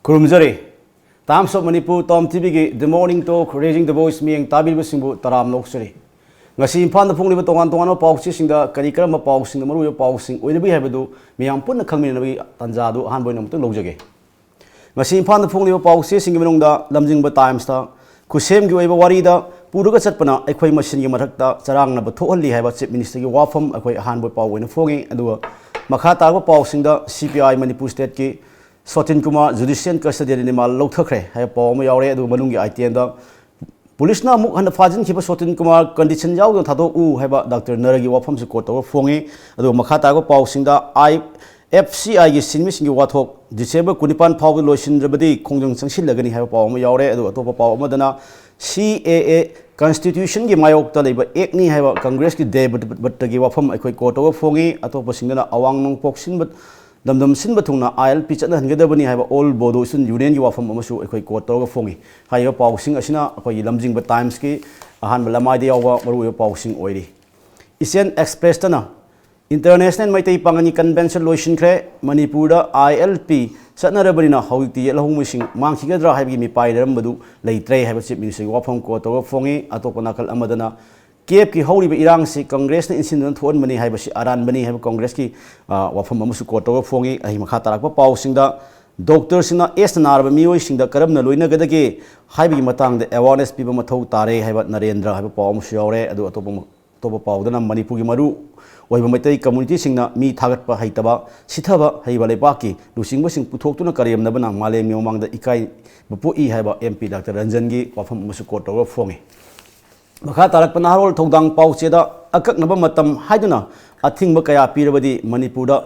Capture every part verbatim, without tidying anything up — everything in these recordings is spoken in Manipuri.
ꯈꯨꯔꯨꯝꯖꯔꯤ꯫ Times of Manipur, Tom T ꯚꯤꯒꯤ The Morning Talk, Raising the Voice ꯃꯤꯠꯌꯦꯡ ꯇꯥꯕꯤꯔꯤꯕꯁꯤꯡꯕꯨ ꯇꯔꯥꯝꯅ ꯑꯣꯛꯆꯔꯤ꯫ ꯉꯁꯤ ꯏꯝꯐꯥꯜꯗ ꯐꯣꯡꯂꯤꯕ ꯇꯣꯉꯥꯟ ꯇꯣꯉꯥꯟꯕ ꯄꯥꯎꯆꯦꯁꯤꯡꯗ ꯀꯔꯤ ꯀꯔꯝꯕ ꯄꯥꯎꯁꯤꯡꯅ ꯃꯔꯨꯑꯣꯏꯕ ꯄꯥꯎꯁꯤꯡ ꯑꯣꯏꯔꯤꯕꯒꯦ ꯍꯥꯏꯕꯗꯨ ꯃꯤꯌꯥꯝ ꯄꯨꯟꯅ ꯈꯪꯃꯤꯟꯅꯕꯒꯤ ꯇꯥꯟꯖꯥ ꯑꯗꯨ ꯑꯍꯥꯟꯕ ꯑꯣꯏꯅ ꯑꯃꯨꯛꯇꯪ ꯂꯧꯖꯒꯦ꯫ ꯉꯁꯤ ꯏꯝꯐꯥꯜꯗ ꯐꯣꯡꯂꯤꯕ ꯄꯥꯎꯆꯦꯁꯤꯡꯒꯤ ꯃꯅꯨꯡꯗ ꯂꯝꯖꯤꯡꯕ Times ꯇ ꯈꯨꯠꯁꯦꯝꯒꯤ ꯑꯣꯏꯕ ꯋꯥꯔꯤꯗ ꯄꯨꯔꯒ ꯆꯠꯄꯅ ꯑꯩꯈꯣꯏ ꯃꯁꯦꯟꯒꯤ ꯃꯔꯛꯇ ꯆꯔꯥꯡꯅꯕ ꯊꯣꯛꯍꯜꯂꯤ ꯍꯥꯏꯕ Chief Minister ꯒꯤ ꯋꯥꯐꯝ ꯑꯩꯈꯣꯏ ꯑꯍꯥꯟꯕ ꯄꯥꯎ ꯑꯣꯏꯅ ꯐꯣꯡꯉꯤ꯫ ꯑꯗꯨꯒ ꯃꯈꯥ ꯇꯥꯔꯛꯄ ꯄꯥꯎꯁꯤꯡꯗ C P I Manipur State ꯀꯤ ꯁꯣꯇꯤꯟ ꯀꯨꯃꯥꯔ judicial custody ꯗ ꯔꯤꯃꯥꯟ ꯂꯧꯊꯈ꯭ꯔꯦ ꯍꯥꯏꯕ ꯄꯥꯎ ꯑꯃ ꯌꯥꯎꯔꯦ꯫ ꯑꯗꯨꯒ ꯃꯅꯨꯡꯒꯤ item ꯗ ꯄꯨꯂꯤꯁꯅ ꯑꯃꯨꯛ ꯍꯟꯅ ꯐꯥꯖꯤꯟꯈꯤꯕ ꯁꯣꯇꯤꯟ ꯀꯨꯃꯥꯔ condition ꯌꯥꯎꯗꯅ ꯊꯥꯗꯣꯛꯎ ꯍꯥꯏꯕ ꯗꯥꯛꯇꯔ ꯅꯔꯒꯤ ꯋꯥꯐꯝꯁꯨ quote ꯇꯧꯔꯒ ꯐꯣꯡꯉꯤ꯫ ꯑꯗꯨꯒ ꯃꯈꯥ ꯇꯥꯔꯛꯄ ꯄꯥꯎꯁꯤꯡꯗ I F C I ꯒꯤ ꯁꯤꯟꯃꯤꯁꯤꯡꯒꯤ ꯋꯥꯊꯣꯛ December ꯀꯨꯟꯅꯤꯄꯥꯟ ꯐꯥꯎꯕꯗ ꯂꯣꯏꯁꯤꯟꯗ꯭ꯔꯕꯗꯤ ꯈꯣꯡꯖꯪ ꯆꯪꯁꯤꯜꯂꯒꯅꯤ ꯍꯥꯏꯕ ꯄꯥꯎ ꯑꯃ ꯌꯥꯎꯔꯦ꯫ ꯑꯗꯨꯒ ꯑꯇꯣꯞꯄ ꯄꯥꯎ ꯑꯃꯗꯅ C A A constitution ꯒꯤ ꯃꯥꯌꯣꯛꯇ ꯂꯩꯕ act ꯅꯤ ꯍꯥꯏꯕ ꯀꯪꯒ꯭ꯔꯦꯁꯀꯤ ꯗꯦꯕ ꯚꯠꯇꯒꯤ ꯋꯥꯐꯝ ꯑꯩꯈꯣꯏ quote ꯇꯧꯔꯒ ꯐꯣꯡꯉꯤ꯫ ꯑꯇꯣꯞꯄꯁꯤꯡꯗꯅ ꯑꯋꯥꯡ ꯅꯣꯡꯄꯣꯛ ꯁꯤꯟꯕ ꯗꯝꯗꯝ ꯁꯤꯟꯕ ꯊꯨꯡꯅ I L P ꯆꯠꯅꯍꯟꯒꯗꯕꯅꯤ ꯍꯥꯏꯕ All Bodo Student Union ꯒꯤ ꯋꯥꯐꯝ ꯑꯃꯁꯨ ꯑꯩꯈꯣꯏ quote ꯇꯧꯔꯒ ꯐꯣꯡꯉꯤ꯫ ꯍꯥꯏꯔꯤꯕ ꯄꯥꯎꯁꯤꯡ ꯑꯁꯤꯅ ꯑꯩꯈꯣꯏꯒꯤ ꯂꯝꯖꯤꯡꯕ Times ꯀꯤ ꯑꯍꯥꯟꯕ ꯂꯃꯥꯏꯗ ꯌꯥꯎꯕ ꯃꯔꯨꯑꯣꯏꯕ ꯄꯥꯎꯁꯤꯡ ꯑꯣꯏꯔꯤ꯫ Asian Express ꯇꯅ International ꯃꯩꯇꯩ ꯄꯥꯉꯜꯒꯤ convention ꯂꯣꯏꯁꯤꯟꯈ꯭ꯔꯦ꯫ ꯃꯅꯤꯄꯨꯔꯗ I L P ꯆꯠꯅꯔꯕꯅꯤꯅ ꯍꯧꯖꯤꯛꯇꯤ ꯌꯦꯠꯍꯧꯕꯁꯤꯡ ꯃꯥꯡꯈꯤꯒꯗ꯭ꯔꯥ ꯍꯥꯏꯕꯒꯤ ꯃꯤꯄꯥꯏꯅꯔꯝꯕꯗꯨ ꯂꯩꯇ꯭ꯔꯦ ꯍꯥꯏꯕ Chief Minister ꯒꯤ ꯋꯥꯐꯝ quote ꯇꯧꯔꯒ ꯐꯣꯡꯉꯤ꯫ ꯑꯇꯣꯞꯄ ꯅꯥꯀꯜ ꯑꯃꯗꯅ ꯀꯦꯞꯀꯤ ꯍꯧꯔꯤꯕ ꯏꯔꯥꯡꯁꯤ ꯀꯪꯒ꯭ꯔꯦꯁꯅ ꯏꯟꯁꯤꯟꯗꯨꯅ ꯊꯣꯛꯍꯟꯕꯅꯤ ꯍꯥꯏꯕꯁꯤ ꯑꯔꯥꯟꯕꯅꯤ ꯍꯥꯏꯕ ꯀꯪꯒ꯭ꯔꯦꯁꯀꯤ, ꯑ, ꯋꯥꯐꯝ ꯑꯃꯁꯨ quote ꯇꯧꯔꯒ ꯐꯣꯡꯉꯤ꯫ ꯑꯩ ꯃꯈꯥ ꯇꯥꯔꯛꯄ ꯄꯥꯎꯁꯤꯡꯗ ꯗꯣꯛꯇꯔꯁꯤꯡꯅ AIDS ꯅꯥꯔꯕ ꯃꯤꯑꯣꯏꯁꯤꯡꯗ ꯀꯔꯝꯅ ꯂꯣꯏꯅꯒꯗꯒꯦ ꯍꯥꯏꯕꯒꯤ ꯃꯇꯥꯡꯗ awareness ꯄꯤꯕ ꯃꯊꯧ ꯇꯥꯔꯦ ꯍꯥꯏꯕ ꯅꯔꯦꯟꯗ꯭ꯔ ꯍꯥꯏꯕ ꯄꯥꯎ ꯑꯃꯁꯨ ꯌꯥꯎꯔꯦ꯫ ꯑꯗꯨ ꯑꯇꯣꯞꯄ, ꯑꯇꯣꯞꯄ ꯄꯥꯎꯗꯅ ꯃꯅꯤꯄꯨꯔꯒꯤ ꯃꯔꯨ ꯑꯣꯏꯕ ꯃꯩꯇꯩ community ꯁꯤꯡꯅ ꯃꯤ ꯊꯥꯒꯠꯄ ꯍꯩꯇꯕ, ꯁꯤꯊꯕ ꯍꯩꯕ ꯂꯩꯕꯥꯛꯀꯤ ꯂꯨꯆꯤꯡꯕꯁꯤꯡ ꯄꯨꯊꯣꯛꯇꯨꯅ ꯀꯔꯦꯝꯅꯕꯅ ꯃꯥꯂꯦꯝꯒꯤ ꯃꯃꯥꯡꯗ ꯏꯀꯥꯏꯕ ꯄꯣꯛꯏ ꯍꯥꯏꯕ M P ꯗꯥꯛꯇꯔ ꯔꯟꯖꯟꯒꯤ ꯋꯥꯐꯝ ꯑꯃꯁꯨ quote ꯇꯧꯔꯒ ꯐꯣꯡꯉꯤ꯫ ꯃꯈꯥ ꯇꯥꯔꯛꯄ ꯅꯍꯥꯔꯣꯜ ꯊꯧꯗꯥꯡ ꯄꯥꯎꯆꯦꯗ ꯑꯀꯛꯅꯕ ꯃꯇꯝ ꯍꯥꯏꯗꯨꯅ ꯑꯊꯤꯡꯕ ꯀꯌꯥ ꯄꯤꯔꯕꯗꯤ ꯃꯅꯤꯄꯨꯔꯗ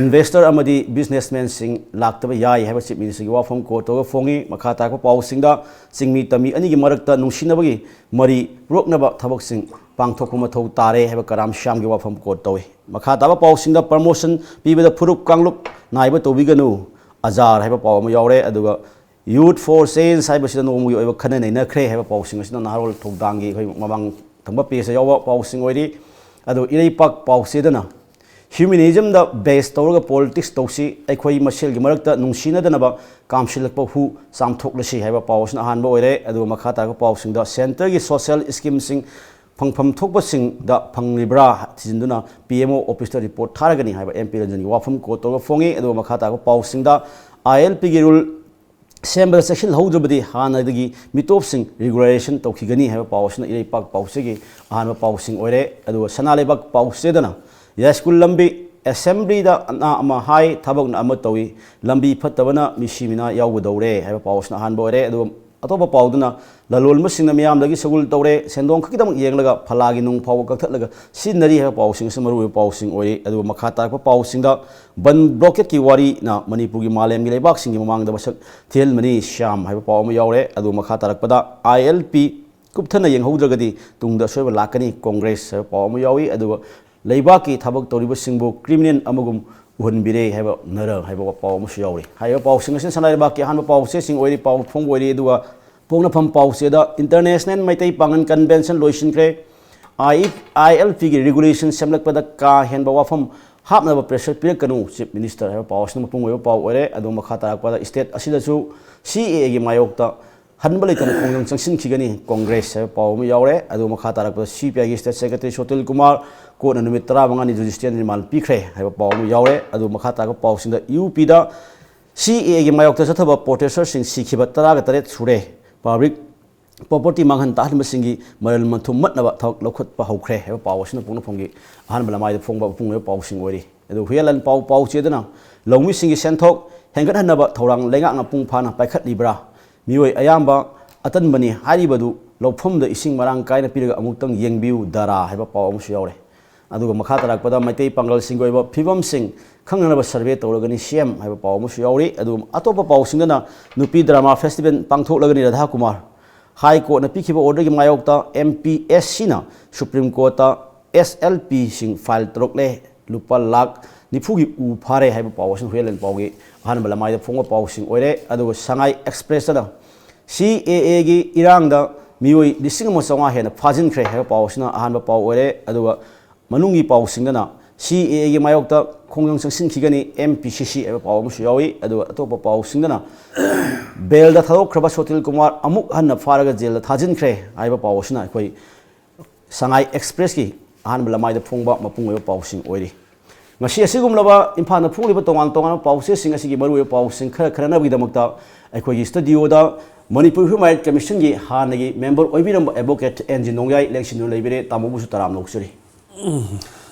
investor ꯑꯃꯗꯤ businessman ꯁꯤꯡ ꯂꯥꯛꯇꯕ ꯌꯥꯏ ꯍꯥꯏꯕ Chief Minister ꯒꯤ ꯋꯥꯐꯝ quote ꯇꯧꯔꯒ ꯐꯣꯡꯉꯤ꯫ ꯃꯈꯥ ꯇꯥꯔꯛꯄ ꯄꯥꯎꯁꯤꯡꯗ ꯆꯤꯡꯃꯤ ꯇꯝꯃꯤ ꯑꯅꯤꯒꯤ ꯃꯔꯛꯇ ꯅꯨꯡꯁꯤꯅꯕꯒꯤ ꯃꯔꯤ ꯄꯨꯔꯛꯅꯕ ꯊꯕꯛꯁꯤꯡ ꯄꯥꯡꯊꯣꯛꯄ ꯃꯊꯧ ꯇꯥꯔꯦ ꯍꯥꯏꯕ ꯀꯔꯥꯝ ꯁ꯭ꯌꯥꯝꯒꯤ ꯋꯥꯐꯝ quote ꯇꯧꯏ꯫ ꯃꯈꯥ ꯇꯥꯕ ꯄꯥꯎꯁꯤꯡꯗ promotion ꯄꯤꯕꯗ ꯐꯨꯔꯨꯞ ꯀꯥꯡꯂꯨꯞ ꯅꯥꯏꯕ ꯇꯧꯕꯤꯒꯅꯨ, ꯑꯖꯥꯔ ꯍꯥꯏꯕ ꯄꯥꯎ ꯑꯃ ꯌꯥꯎꯔꯦ꯫ ꯑꯗꯨꯒ Youth for Change ꯍꯥꯏꯕꯁꯤꯗ ꯅꯣꯡꯃꯒꯤ ꯑꯣꯏꯕ ꯈꯟꯅ ꯅꯩꯅꯈ꯭ꯔꯦ ꯍꯥꯏꯕ ꯄꯥꯎꯁꯤꯡ ꯑꯁꯤꯅ ꯅꯍꯥꯔꯣꯜ ꯊꯧꯗꯥꯡꯒꯤ ꯑꯩꯈꯣꯏ ꯃꯃꯥꯡ ꯊꯪꯕ page ꯇ ꯌꯥꯎꯕ ꯄꯥꯎꯁꯤꯡ ꯑꯣꯏꯔꯤ꯫ ꯑꯗꯨ ꯏꯔꯩꯄꯥꯛ ꯄꯥꯎꯆꯦꯗꯅ Humanismꯗ base ꯇꯧꯔꯒ politics ꯇꯧꯁꯤ, ꯑꯩꯈꯣꯏ ꯃꯁꯦꯜꯒꯤ ꯃꯔꯛꯇ ꯅꯨꯡꯁꯤꯅꯗꯅꯕ ꯀꯥꯝꯁꯤꯜꯂꯛꯄ ꯍꯨ ꯆꯥꯝꯊꯣꯛꯂꯁꯤ ꯍꯥꯏꯕ ꯄꯥꯎ ꯑꯁꯤꯅ ꯑꯍꯥꯟꯕ ꯑꯣꯏꯔꯦ꯫ ꯑꯗꯨꯒ ꯃꯈꯥ ꯇꯥꯔꯛꯄ ꯄꯥꯎꯁꯤꯡꯗ, centreꯒꯤ social schemeꯁꯤꯡ ꯐꯪꯐꯝ ꯊꯣꯛꯄꯁꯤꯡꯗ ꯐꯪꯂꯤꯕ꯭ꯔꯥ ꯊꯤꯖꯤꯟꯗꯨꯅ P M O officeꯇ report ꯊꯥꯔꯒꯅꯤ ꯍꯥꯏꯕ M P ꯔꯟꯖꯟꯒꯤ ꯋꯥꯐꯝ quote ꯇꯧꯔꯒ ꯐꯣꯡꯉꯤ꯫ ꯑꯗꯨꯒ ꯃꯈꯥ ꯇꯥꯔꯛꯄ ꯄꯥꯎꯁꯤꯡꯗ, I L Pꯒꯤ rule ꯁꯦꯝꯕꯗ ꯆꯦꯛꯁꯤꯜꯍꯧꯗ꯭ꯔꯕꯗꯤ ꯍꯥꯟꯅꯗꯒꯤ ꯃꯤꯇꯣꯞꯁꯤꯡ regularization ꯇꯧꯈꯤꯒꯅꯤ ꯍꯥꯏꯕ ꯄꯥꯎ ꯑꯁꯤꯅ ꯏꯔꯩꯄꯥꯛ ꯄꯥꯎꯆꯦꯒꯤ ꯑꯍꯥꯟꯕ ꯄꯥꯎꯁꯤꯡ ꯑꯣꯏꯔꯦ꯫ ꯑꯗꯨꯒ ꯁꯅꯥ ꯂꯩꯕꯥꯛ ꯄꯥꯎꯆꯦꯗꯅ ꯌꯥꯏꯁ꯭ꯀꯨꯜ ꯂꯝꯕꯤ, assemblyꯗ ꯑꯅꯥ ꯑꯃ ꯍꯥꯏ, ꯊꯕꯛꯅ ꯑꯃ ꯇꯧꯏ, ꯂꯝꯕꯤ ꯐꯠꯇꯕꯅ ꯃꯤꯁꯤ ꯃꯤꯅꯥ ꯌꯥꯎꯒꯗꯧꯔꯦ ꯍꯥꯏꯕ ꯄꯥꯎ ꯑꯁꯤꯅ ꯑꯍꯥꯟꯕ ꯑꯣꯏꯔꯦ꯫ ꯑꯗꯨꯒ ꯑꯇꯣꯞꯄ ꯄꯥꯎꯗꯨꯅ ꯂꯂꯣꯟꯕꯁꯤꯡꯅ ꯃꯤꯌꯥꯝꯗꯒꯤ ꯁꯒꯨꯜ ꯇꯧꯔꯦ, ꯁꯦꯟꯗꯣꯡ ꯈꯛꯀꯤꯗꯃꯛ ꯌꯦꯡꯂꯒ ꯐꯂꯥꯒꯤ ꯅꯨꯡ ꯐꯥꯎꯕ ꯀꯛꯊꯠꯂꯒ ꯁꯤꯖꯤꯟꯅꯔꯤ ꯍꯥꯏꯕ ꯄꯥꯎꯁꯤꯡ ꯑꯁꯤ ꯃꯔꯨꯑꯣꯏꯕ ꯄꯥꯎꯁꯤꯡ ꯑꯣꯏꯔꯤ꯫ ꯑꯗꯨꯒ ꯃꯈꯥ ꯇꯥꯔꯛꯄ ꯄꯥꯎꯁꯤꯡꯗ, ꯕꯟ blockadꯀꯤ ꯋꯥꯔꯤꯅ ꯃꯅꯤꯄꯨꯔꯒꯤ ꯃꯥꯂꯦꯝꯒꯤ ꯂꯩꯕꯥꯛꯁꯤꯡꯒꯤ ꯃꯃꯥꯡꯗ ꯃꯁꯛ ꯊꯤꯍꯟꯕꯅꯤ ꯁ꯭ꯌꯥꯝ ꯍꯥꯏꯕ ꯄꯥꯎ ꯑꯃ ꯌꯥꯎꯔꯦ꯫ ꯑꯗꯨꯒ ꯃꯈꯥ ꯇꯥꯔꯛꯄꯗ, I L P ꯀꯨꯞꯊꯅ ꯌꯦꯡꯍꯧꯗ꯭ꯔꯒꯗꯤ ꯇꯨꯡꯗ ꯑꯁꯣꯏꯕ ꯂꯥꯛꯀꯅꯤ ꯀꯣꯡꯒ꯭ꯔꯦꯁ ꯍꯥꯏꯕ ꯄꯥꯎ ꯑꯃ ꯌꯥꯎꯏ꯫ ꯑꯗꯨꯒ ꯂꯩꯕꯥꯛꯀꯤ ꯊꯕꯛ ꯇꯧꯔꯤꯕꯁꯤꯡꯕꯨ criminal ꯑꯃꯒꯨꯝ ꯎꯍꯟꯕꯤꯔꯦ ꯍꯥꯏꯕ ꯅꯔ ꯍꯥꯏꯕ ꯄꯥꯎ ꯑꯃꯁꯨ ꯌꯥꯎꯔꯤ꯫ ꯍꯥꯏꯔꯤꯕ ꯄꯥꯎꯁꯤꯡ ꯑꯁꯤꯅ ꯁꯅꯥ ꯂꯩꯕꯥꯛꯀꯤ ꯑꯍꯥꯟꯕ ꯄꯥꯎꯆꯦꯁꯤꯡ ꯑꯣꯏꯔꯤ, ꯄꯥꯎ ꯐꯣꯡꯕ ꯑꯣꯏꯔꯤ꯫ ꯑꯗꯨꯒ ꯄꯣꯛꯅꯐꯝ ꯄꯥꯎꯆꯦꯗ, International ꯃꯩꯇꯩ ꯄꯥꯉꯜ convention ꯂꯣꯏꯁꯤꯟꯈ꯭ꯔꯦ꯫ I, I L Pꯒꯤ regulation ꯁꯦꯝꯂꯛꯄꯗ ꯀꯥ ꯍꯦꯟꯕ ꯋꯥꯐꯝ ꯍꯥꯞꯅꯕ pressure ꯄꯤꯔꯛꯀꯅꯨ, Chief Minister ꯍꯥꯏꯕ ꯄꯥꯎ ꯑꯁꯤꯅ ꯃꯄꯨꯡ ꯑꯣꯏꯕ ꯄꯥꯎ ꯑꯣꯏꯔꯦ꯫ ꯑꯗꯨꯒ ꯃꯈꯥ ꯇꯥꯔꯛꯄꯗ, state ꯑꯁꯤꯗꯁꯨ C A Aꯒꯤ ꯃꯥꯌꯣꯛꯇ ꯍꯟꯕ ꯂꯩꯇꯅ ꯈꯣꯡꯖꯪ ꯆꯪꯁꯤꯟꯈꯤꯒꯅꯤ ꯀꯣꯡꯒ꯭ꯔꯦꯁ ꯍꯥꯏꯕ ꯄꯥꯎ ꯑꯃ ꯌꯥꯎꯔꯦ꯫ ꯑꯗꯨꯒ ꯃꯈꯥ ꯇꯥꯔꯛꯄꯗ, C P Iꯒꯤ state secretary ꯁꯣꯇꯤꯜ Kumar courtꯅ ꯅꯨꯃꯤꯠ ꯇꯔꯥꯃꯉꯥꯅꯤ judicial remand ꯄꯤꯈ꯭ꯔꯦ ꯍꯥꯏꯕ ꯄꯥꯎ ꯑꯃ ꯌꯥꯎꯔꯦ꯫ ꯑꯗꯨꯒ ꯃꯈꯥ ꯇꯥꯔꯛꯄ ꯄꯥꯎꯁꯤꯡꯗ, U Pꯗ C A Aꯒꯤ ꯃꯥꯌꯣꯛꯇ ꯆꯠꯊꯕ protesterꯁꯤꯡ ꯁꯤꯈꯤꯕ ꯇꯔꯥꯒ ꯇꯔꯦꯠ ꯁꯨꯔꯦ꯫ Public property ꯃꯥꯡꯍꯟ ꯇꯥꯍꯟꯕꯁꯤꯡꯒꯤ ꯃꯔꯜ ꯃꯊꯨꯝ ꯃꯠꯅꯕ ꯊꯕꯛ ꯂꯧꯈꯠꯄ ꯍꯧꯈ꯭ꯔꯦ ꯍꯥꯏꯕ ꯄꯥꯎ ꯑꯁꯤꯅ ꯄꯣꯛꯅꯐꯝꯒꯤ ꯑꯍꯥꯟꯕ ꯂꯃꯥꯏꯗ ꯐꯣꯡꯕ ꯃꯄꯨꯡ ꯑꯣꯏꯕ ꯄꯥꯎꯁꯤꯡ ꯑꯣꯏꯔꯤ꯫ ꯑꯗꯨꯒ ꯍꯨꯏꯌꯦꯟꯂꯥꯟ ꯄꯥꯎ, ꯄꯥꯎꯆꯦꯗꯅ ꯂꯧꯃꯤꯁꯤꯡꯒꯤ ꯁꯦꯟꯊꯣꯛ ꯍꯦꯟꯒꯠꯍꯟꯅꯕ ꯊꯧꯔꯥꯡ ꯂꯩꯉꯥꯛꯅ ꯃꯄꯨꯡ ꯐꯥꯅ ꯄꯥꯏꯈꯠꯂꯤꯕ꯭ꯔꯥ? ꯃꯤꯑꯣꯏ ꯑꯌꯥꯝꯕ ꯑꯇꯟꯕꯅꯤ ꯍꯥꯏꯔꯤꯕꯗꯨ ꯂꯧꯐꯝꯗ ꯏꯁꯤꯡ ꯃꯔꯥꯡ ꯀꯥꯏꯅ ꯄꯤꯔꯒ ꯑꯃꯨꯛꯇꯪ ꯌꯦꯡꯕꯤꯌꯨ ꯗꯥꯔꯥ ꯍꯥꯏꯕ ꯄꯥꯎ ꯑꯃꯁꯨ ꯌꯥꯎꯔꯦ꯫ ꯑꯗꯨꯒ ꯃꯈꯥ ꯇꯥꯔꯛꯄꯗ, ꯃꯩꯇꯩ ꯄꯥꯡꯒꯜꯁꯤꯡꯒꯤ ꯑꯣꯏꯕ ꯐꯤꯕꯝꯁꯤꯡ ꯈꯪꯅꯅꯕ survey ꯇꯧꯔꯒꯅꯤ C M ꯍꯥꯏꯕ ꯄꯥꯎ ꯑꯃꯁꯨ ꯌꯥꯎꯔꯤ꯫ ꯑꯗꯨꯒ ꯑꯇꯣꯞꯄ ꯄꯥꯎꯁꯤꯡꯗꯅ, ꯅꯨꯄꯤ drama festival ꯄꯥꯡꯊꯣꯛꯂꯒꯅꯤ Radha Kumar, High Courtꯅ ꯄꯤꯈꯤꯕ orderꯒꯤ ꯃꯥꯌꯣꯛꯇ M P S Cꯅ Supreme Courtꯇ S L Pꯁꯤꯡ file ꯇꯧꯔꯛꯂꯦ, ꯂꯨꯄꯥ ꯂꯥꯈ ꯅꯤꯐꯨꯒꯤ ꯎ ꯐꯥꯔꯦ ꯍꯥꯏꯕ ꯄꯥꯎ ꯑꯁꯤꯅ ꯍꯨꯏꯌꯦꯟꯂꯥꯟ ꯄꯥꯎꯒꯤ ꯑꯍꯥꯟꯕ ꯂꯃꯥꯏꯗ ꯐꯣꯡꯕ ꯄꯥꯎꯁꯤꯡ ꯑꯣꯏꯔꯦ꯫ ꯑꯗꯨꯒ ꯁꯉꯥꯏ Expressꯇꯅ C A Aꯒꯤ ꯏꯔꯥꯡꯗ ꯃꯤꯑꯣꯏ ꯂꯤꯁꯤꯡ ꯑꯃ ꯆꯥꯝꯃꯉꯥ ꯍꯦꯟꯅ ꯐꯥꯖꯤꯟꯈ꯭ꯔꯦ ꯍꯥꯏꯕ ꯄꯥꯎ ꯑꯁꯤꯅ ꯑꯍꯥꯟꯕ ꯄꯥꯎ ꯑꯣꯏꯔꯦ꯫ ꯑꯗꯨꯒ ꯃꯅꯨꯡꯒꯤ ꯄꯥꯎꯁꯤꯡꯗꯅ, ꯁꯤ ꯑꯦ ꯑꯦꯒꯤ ꯃꯥꯌꯣꯛꯇ ꯈꯣꯡꯖꯪ ꯆꯪꯁꯤꯟꯈꯤꯒꯅꯤ, ꯑꯦꯝ ꯄꯤ ꯁꯤ ꯁꯤ ꯍꯥꯏꯕ ꯄꯥꯎ ꯑꯃꯁꯨ ꯌꯥꯎꯏ꯫ ꯑꯗꯨꯒ ꯑꯇꯣꯞꯄ ꯄꯥꯎꯁꯤꯡꯗꯅ ꯕꯦꯜꯗ ꯊꯥꯗꯣꯛꯈ꯭ꯔꯕ ꯁꯣꯇꯤꯜ ꯀꯨꯃꯥꯔ ꯑꯃꯨꯛ ꯍꯟꯅ ꯐꯥꯔꯒ ꯖꯦꯜꯗ ꯊꯥꯖꯤꯟꯈ꯭ꯔꯦ ꯍꯥꯏꯕ ꯄꯥꯎ ꯑꯁꯤꯅ ꯑꯩꯈꯣꯏ ꯁꯉꯥꯏ ꯑꯦꯛꯁꯄ꯭ꯔꯦꯁꯀꯤ ꯑꯍꯥꯟꯕ ꯂꯃꯥꯏꯗ ꯐꯣꯡꯕ ꯃꯄꯨꯡ ꯑꯣꯏꯕ ꯄꯥꯎꯁꯤꯡ ꯑꯣꯏꯔꯤ꯫ ꯉꯁꯤ ꯑꯁꯤꯒꯨꯝꯂꯕ ꯏꯝꯐꯥꯜꯗ ꯐꯣꯡꯂꯤꯕ ꯇꯣꯉꯥꯟ ꯇꯣꯉꯥꯟꯕ ꯄꯥꯎꯆꯦꯁꯤꯡ ꯑꯁꯤꯒꯤ ꯃꯔꯨꯑꯣꯏꯕ ꯄꯥꯎꯁꯤꯡ ꯈꯔ ꯈꯟꯅꯅꯕꯒꯤꯗꯃꯛꯇ ꯑꯩꯈꯣꯏꯒꯤ ꯁ꯭ꯇꯨꯗꯤꯑꯣꯗ ꯃꯅꯤꯄꯨꯔ ꯍ꯭ꯌꯨꯃꯦꯟ ꯔꯥꯏꯠ ꯀꯃꯤꯁꯟꯒꯤ ꯍꯥꯟꯅꯒꯤ ꯃꯦꯝꯕꯔ ꯑꯣꯏꯕꯤꯔꯝꯕ ꯑꯦꯗꯚꯣꯀꯦꯠ ꯑꯦꯟ ꯖꯤ ꯅꯣꯡꯌꯥꯏ ꯂꯦꯡꯁꯤꯟꯗꯨꯅ ꯂꯩꯕꯤꯔꯦ꯫ ꯇꯥꯃꯣꯕꯨꯁꯨ ꯇꯔꯥꯝꯅ ꯑꯣꯛꯆꯔꯤ꯫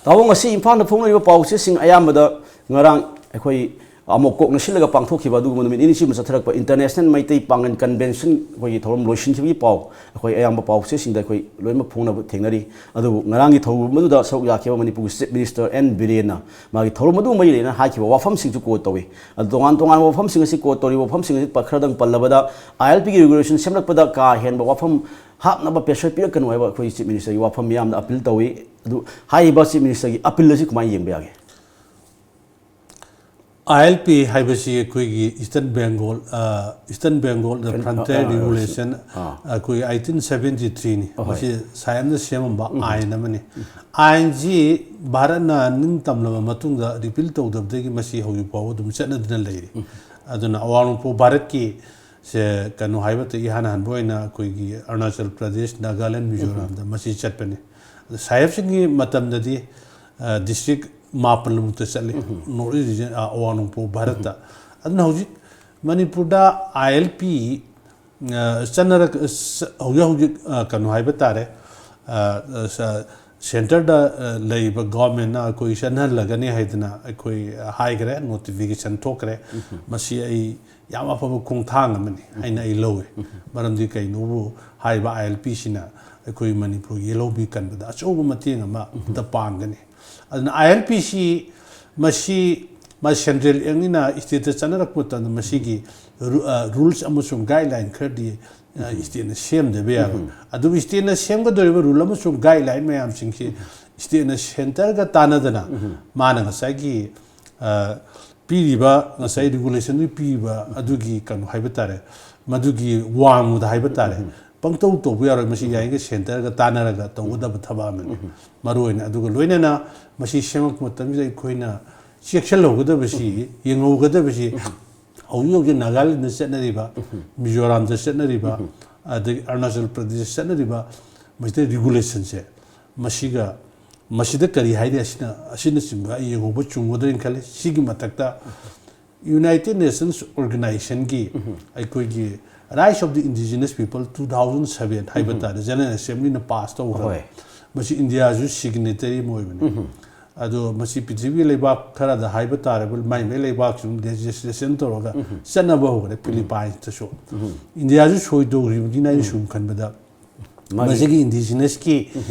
ꯇꯥꯃꯣ, ꯉꯁꯤ ꯏꯝꯐꯥꯜꯗ ꯐꯣꯡꯅꯔꯤꯕ ꯄꯥꯎꯆꯦꯁꯤꯡ ꯑꯌꯥꯝꯕꯗ ꯉꯔꯥꯡ ꯑꯩꯈꯣꯏ ꯑꯃꯨꯛ ꯀꯣꯛꯅ ꯁꯤꯜꯂꯒ ꯄꯥꯡꯊꯣꯛꯈꯤꯕ ꯑꯗꯨꯒꯨꯝꯕ ꯅꯨꯃꯤꯠ ꯅꯤꯅꯤ ꯁꯤꯃ ꯆꯠꯊꯔꯛꯄ ꯏꯟꯇꯔꯅꯦꯁꯅꯦꯜ ꯃꯩꯇꯩ ꯄꯥꯉꯜ ꯀꯟꯚꯦꯟꯁꯟ ꯑꯩꯈꯣꯏꯒꯤ ꯊꯧꯔꯝ ꯂꯣꯏꯁꯤꯟꯈꯤꯕꯒꯤ ꯄꯥꯎ ꯑꯩꯈꯣꯏ ꯑꯌꯥꯝꯕ ꯄꯥꯎꯆꯦꯁꯤꯡꯗ ꯑꯩꯈꯣꯏ ꯂꯣꯏꯅꯃꯛ ꯐꯣꯡꯅꯕ ꯊꯦꯡꯅꯔꯤ꯫ ꯑꯗꯨꯕꯨ ꯉꯔꯥꯡꯒꯤ ꯊꯧꯔꯝ ꯑꯗꯨꯗ ꯁꯔꯨꯛ ꯌꯥꯈꯤꯕ ꯃꯅꯤꯄꯨꯔꯒꯤ ꯆꯤꯐ ꯃꯤꯅꯤꯁꯇꯔ ꯑꯦꯟ ꯕꯤꯔꯦꯟꯅ ꯃꯥꯒꯤ ꯊꯧꯔꯝ ꯑꯗꯨ ꯃꯔꯤ ꯂꯩꯅꯅ ꯍꯥꯏꯈꯤꯕ ꯋꯥꯐꯝꯁꯤꯡꯁꯨ ꯀꯣꯠ ꯇꯧꯏ꯫ ꯑꯗꯨ ꯇꯣꯉꯥꯟ ꯇꯣꯉꯥꯟꯕ ꯋꯥꯐꯝꯁꯤꯡ ꯑꯁꯤ ꯀꯣꯠ ꯇꯧꯔꯤꯕ ꯋꯥꯐꯝꯁꯤꯡ ꯑꯁꯤ ꯈꯔꯗꯪ ꯄꯜꯂꯕꯗ, ꯑꯥꯏ ꯑꯦꯜ ꯄꯤꯒꯤ ꯔꯤꯒꯨꯂꯦꯁꯟ ꯁꯦꯝꯂꯛꯄꯗ ꯀꯥ ꯍꯦꯟꯕ ꯋꯥꯐꯝ ꯍꯥꯞꯅꯕ ꯄ꯭ꯔꯦꯁꯔ ꯄꯤꯔꯛꯀꯅꯨ ꯍꯥꯏꯕ ꯑꯩꯈꯣꯏ ꯆꯤꯐ ꯃꯤꯅꯤꯁꯇꯔꯒꯤ ꯋꯥꯐꯝ ꯃꯤꯌꯥꯝꯗ ꯑꯄꯤꯜ ꯇꯧꯏ꯫ ꯑꯗꯨ ꯍꯥꯏꯔꯤꯕ ꯆꯤꯐ ꯃꯤꯅꯤꯁꯇꯔꯒꯤ ꯑꯄꯤꯜ ꯑꯁꯤ ꯀꯃꯥꯏꯅ ꯌꯦꯡꯕ ꯌꯥꯒꯦ? ꯑꯥꯏ ꯑꯦꯜ ꯄꯤ ꯍꯥꯏꯕꯁꯤ ꯑꯩꯈꯣꯏꯒꯤ ꯏꯁꯇꯔꯟ ꯕꯦꯡꯒꯣꯜ, ꯏꯁꯇꯔꯟ ꯕꯦꯡꯒꯣꯜꯗ ꯐ꯭ꯔꯟꯇꯤꯌꯔ ꯔꯤꯒꯨꯂꯦꯁꯟ, ꯑꯩꯈꯣꯏ ꯑꯩꯠꯇꯤꯟ ꯁꯕꯦꯟꯇꯤ ꯊ꯭ꯔꯤꯅꯤ꯫ ꯃꯁꯤ ꯁꯥꯏꯝꯅ ꯁꯦꯝꯃꯝꯕ ꯑꯥꯏꯟ ꯑꯃꯅꯤ꯫ ꯑꯥꯏꯟꯁꯤ ꯚꯥꯔꯠꯅ ꯅꯤꯡꯇꯝꯂꯕ ꯃꯇꯨꯡꯗ ꯔꯤꯄꯤꯜ ꯇꯧꯗꯕꯗꯒꯤ ꯃꯁꯤ ꯍꯧꯖꯤꯛ ꯐꯥꯎꯕ ꯑꯗꯨꯝ ꯆꯠꯅꯗꯨꯅ ꯂꯩꯔꯤ꯫ ꯑꯗꯨꯅ ꯑꯋꯥꯡ ꯅꯣꯡꯄꯣꯛ ꯚꯥꯔꯠꯀꯤ ꯁꯦ ꯀꯩꯅꯣ ꯍꯥꯏꯕꯇ ꯏꯍꯥꯟ ꯍꯥꯟꯕ ꯑꯣꯏꯅ ꯑꯩꯈꯣꯏꯒꯤ ꯑꯔꯨꯅꯥꯆꯜ ꯄ꯭ꯔꯗꯦꯁ, ꯅꯥꯒꯥꯂꯦꯟ, ꯃꯤꯖꯣꯔꯥꯝꯗ ꯃꯁꯤ ꯆꯠꯄꯅꯤ꯫ ꯑꯗ ꯁꯥꯍꯦꯕꯁꯤꯡꯒꯤ ꯃꯇꯝꯗꯗꯤ ꯗꯤꯁꯇ꯭ꯔꯤꯛ ꯃꯥꯄꯜꯃꯨꯛꯇ ꯆꯠꯂꯤ, ꯅꯣꯔꯠ ꯏꯁ ꯔꯤꯖꯟ, ꯑꯋꯥꯡ ꯅꯣꯡꯄꯣꯛ ꯚꯥꯔꯠꯇ꯫ ꯑꯗꯨꯅ ꯍꯧꯖꯤꯛ ꯃꯅꯤꯄꯨꯔꯗ ꯑꯥꯏ ꯑꯦꯜ ꯄꯤ ꯆꯠꯅꯔꯛ ꯍꯧꯖꯤꯛ ꯍꯧꯖꯤꯛ ꯀꯩꯅꯣ ꯍꯥꯏꯕ ꯇꯥꯔꯦ, ꯁꯦꯟꯇꯔꯗ ꯂꯩꯔꯤꯕ ꯒꯣꯔꯃꯦꯟꯅ ꯑꯩꯈꯣꯏ ꯆꯠꯍꯜꯂꯒꯅꯤ ꯍꯥꯏꯗꯅ ꯑꯩꯈꯣꯏ ꯍꯥꯏꯈ꯭ꯔꯦ, ꯅꯣꯇꯤꯐꯤꯀꯦꯁꯟ ꯊꯣꯛꯈ꯭ꯔꯦ꯫ ꯃꯁꯤ ꯑꯩ ꯌꯥꯝ ꯑꯐꯕ ꯈꯣꯡꯊꯥꯡ ꯑꯃꯅꯤ ꯍꯥꯏꯅ ꯑꯩ ꯂꯧꯏ꯫ ꯃꯔꯝꯗꯤ ꯀꯩꯅꯣꯕꯨ ꯍꯥꯏꯔꯤꯕ ꯑꯥꯏ ꯑꯦꯜ ꯄꯤꯁꯤꯅ ꯑꯩꯈꯣꯏ ꯃꯅꯤꯄꯨꯔꯒꯤ ꯌꯦꯜꯍꯧꯕꯤ ꯀꯟꯕꯗ ꯑꯆꯧꯕ ꯃꯇꯦꯡ ꯑꯃ ꯗ ꯄꯥꯡꯒꯅꯤ꯫ ꯑꯗꯨꯅ ꯑꯥꯏ ꯑꯦꯜ ꯄꯤꯁꯤ ꯃꯁꯤ ꯃꯥ ꯁꯦꯟꯇ꯭ꯔꯦꯜ ꯑꯦꯛꯅꯤꯅ ꯏꯁꯇꯦꯠꯇ ꯆꯠꯅꯔꯛꯄ ꯃꯇꯝꯗ ꯃꯁꯤꯒꯤ ꯔꯨ- ꯑ, ꯔꯨꯜꯁ ꯑꯃꯁꯨꯡ ꯒꯥꯏꯗꯂꯥꯏꯟ ꯈꯔꯗꯤ ꯑ, ꯏꯁꯇꯦꯠꯅ ꯁꯦꯝꯗꯕ ꯌꯥꯔꯣꯏ꯫ ꯑꯗꯨꯕꯨ ꯏꯁꯇꯦꯠꯅ ꯁꯦꯝꯒꯗꯧꯔꯤꯕ ꯔꯨꯜ ꯑꯃꯁꯨꯡ ꯒꯥꯏꯗꯂꯥꯏꯟ ꯃꯌꯥꯝꯁꯤꯡꯁꯤ ꯏꯁꯇꯦꯠꯅ ꯁꯦꯟꯇꯔꯒ ꯇꯥꯟꯅꯗꯅ ꯃꯥꯅ ꯉꯁꯥꯏꯒꯤ ꯑ, ꯄꯤꯔꯤꯕ ꯉꯁꯥꯏ ꯔꯤꯒꯨꯂꯦꯁꯟꯗꯨ ꯄꯤꯔꯤꯕ ꯑꯗꯨꯒꯤ ꯀꯩꯅꯣ ꯍꯥꯏꯕ ꯇꯥꯔꯦ, ꯃꯗꯨꯒꯤ ꯋꯥꯡꯃꯗ ꯍꯥꯏꯕ ꯇꯥꯔꯦ, ꯄꯪꯇꯧ ꯇꯧꯕ ꯌꯥꯔꯣꯏ꯫ ꯃꯁꯤ ꯌꯥꯔꯤꯈꯩ ꯁꯦꯟꯇꯔꯒ ꯇꯥꯟꯅꯔꯒ ꯇꯧꯒꯗꯕ ꯊꯕꯛ ꯑꯃꯅꯤ꯫ ꯃꯔꯨ ꯑꯣꯏꯅ ꯑꯗꯨꯒ ꯂꯣꯏꯅꯅ ꯃꯁꯤ ꯁꯦꯝꯃꯛꯄ ꯃꯇꯝꯁꯤꯗ ꯑꯩꯈꯣꯏꯅ ꯆꯦꯛꯁꯤꯜꯍꯧꯒꯗꯕꯁꯤ, ꯌꯦꯡꯍꯧꯒꯗꯕꯁꯤ ꯍꯧꯖꯤꯛ ꯍꯧꯖꯤꯛ ꯅꯥꯒꯥꯂꯦꯟꯗ ꯆꯠꯅꯔꯤꯕ, ꯃꯤꯖꯣꯔꯥꯝꯗ ꯆꯠꯅꯔꯤꯕ, ꯑꯗꯒꯤ ꯑꯔꯨꯅꯥꯆꯜ ꯄ꯭ꯔꯗꯦꯁꯇ ꯆꯠꯅꯔꯤꯕ ꯃꯁꯤꯗ ꯔꯤꯒꯨꯂꯦꯁꯟꯁꯦ, ꯃꯁꯤꯒ ꯃꯁꯤꯗ ꯀꯔꯤ ꯍꯥꯏꯔꯤ ꯑꯁꯤꯅ, ꯑꯁꯤꯅꯆꯤꯡꯕ ꯑꯩ ꯌꯦꯡꯍꯧꯕ ꯆꯨꯝꯒꯗ꯭ꯔꯥꯅ ꯈꯜꯂꯤ꯫ ꯁꯤꯒꯤ ꯃꯊꯛꯇ United Nations Organizationꯒꯤ ꯑꯩꯈꯣꯏꯒꯤ Rights of the Indigenous People two thousand seven ꯍꯥꯏꯕ ꯇꯥꯔꯦ, General Assemblyꯅ ꯄꯥꯁ ꯇꯧꯈ꯭ꯔꯕ꯫ ꯍꯣꯏ꯫ ꯃꯁꯤ ꯏꯟꯗꯤꯌꯥꯁꯨ ꯁꯤꯒꯅꯦꯇꯔꯤ ꯑꯃ ꯑꯣꯏꯕꯅꯤ꯫ ꯑꯗꯣ ꯃꯁꯤ ꯄ꯭ꯔꯤꯊꯤꯕꯤꯒꯤ ꯂꯩꯕꯥꯛ ꯈꯔꯗ ꯍꯥꯏꯕ ꯇꯥꯔꯕ, ꯃꯥꯏ ꯃꯥꯏ ꯂꯩꯕꯥꯛꯁꯤꯡ ꯂꯦꯖꯤꯁꯂꯦꯁꯟ ꯇꯧꯔꯒ ꯆꯠꯅꯕ ꯍꯧꯈ꯭ꯔꯦ꯫ ꯐꯤꯂꯤꯄꯥꯏꯟꯁꯇꯁꯨ꯫ ꯏꯟꯗꯤꯌꯥꯁꯨ ꯁꯣꯏ ꯇꯧꯈ꯭ꯔꯤꯕꯅꯤꯅ ꯑꯩꯅ ꯁꯨꯝ ꯈꯟꯕꯗ ꯃꯥꯒꯤ ꯃꯁꯤꯒꯤ ꯏꯟꯗꯤꯖꯤꯅꯁꯀꯤ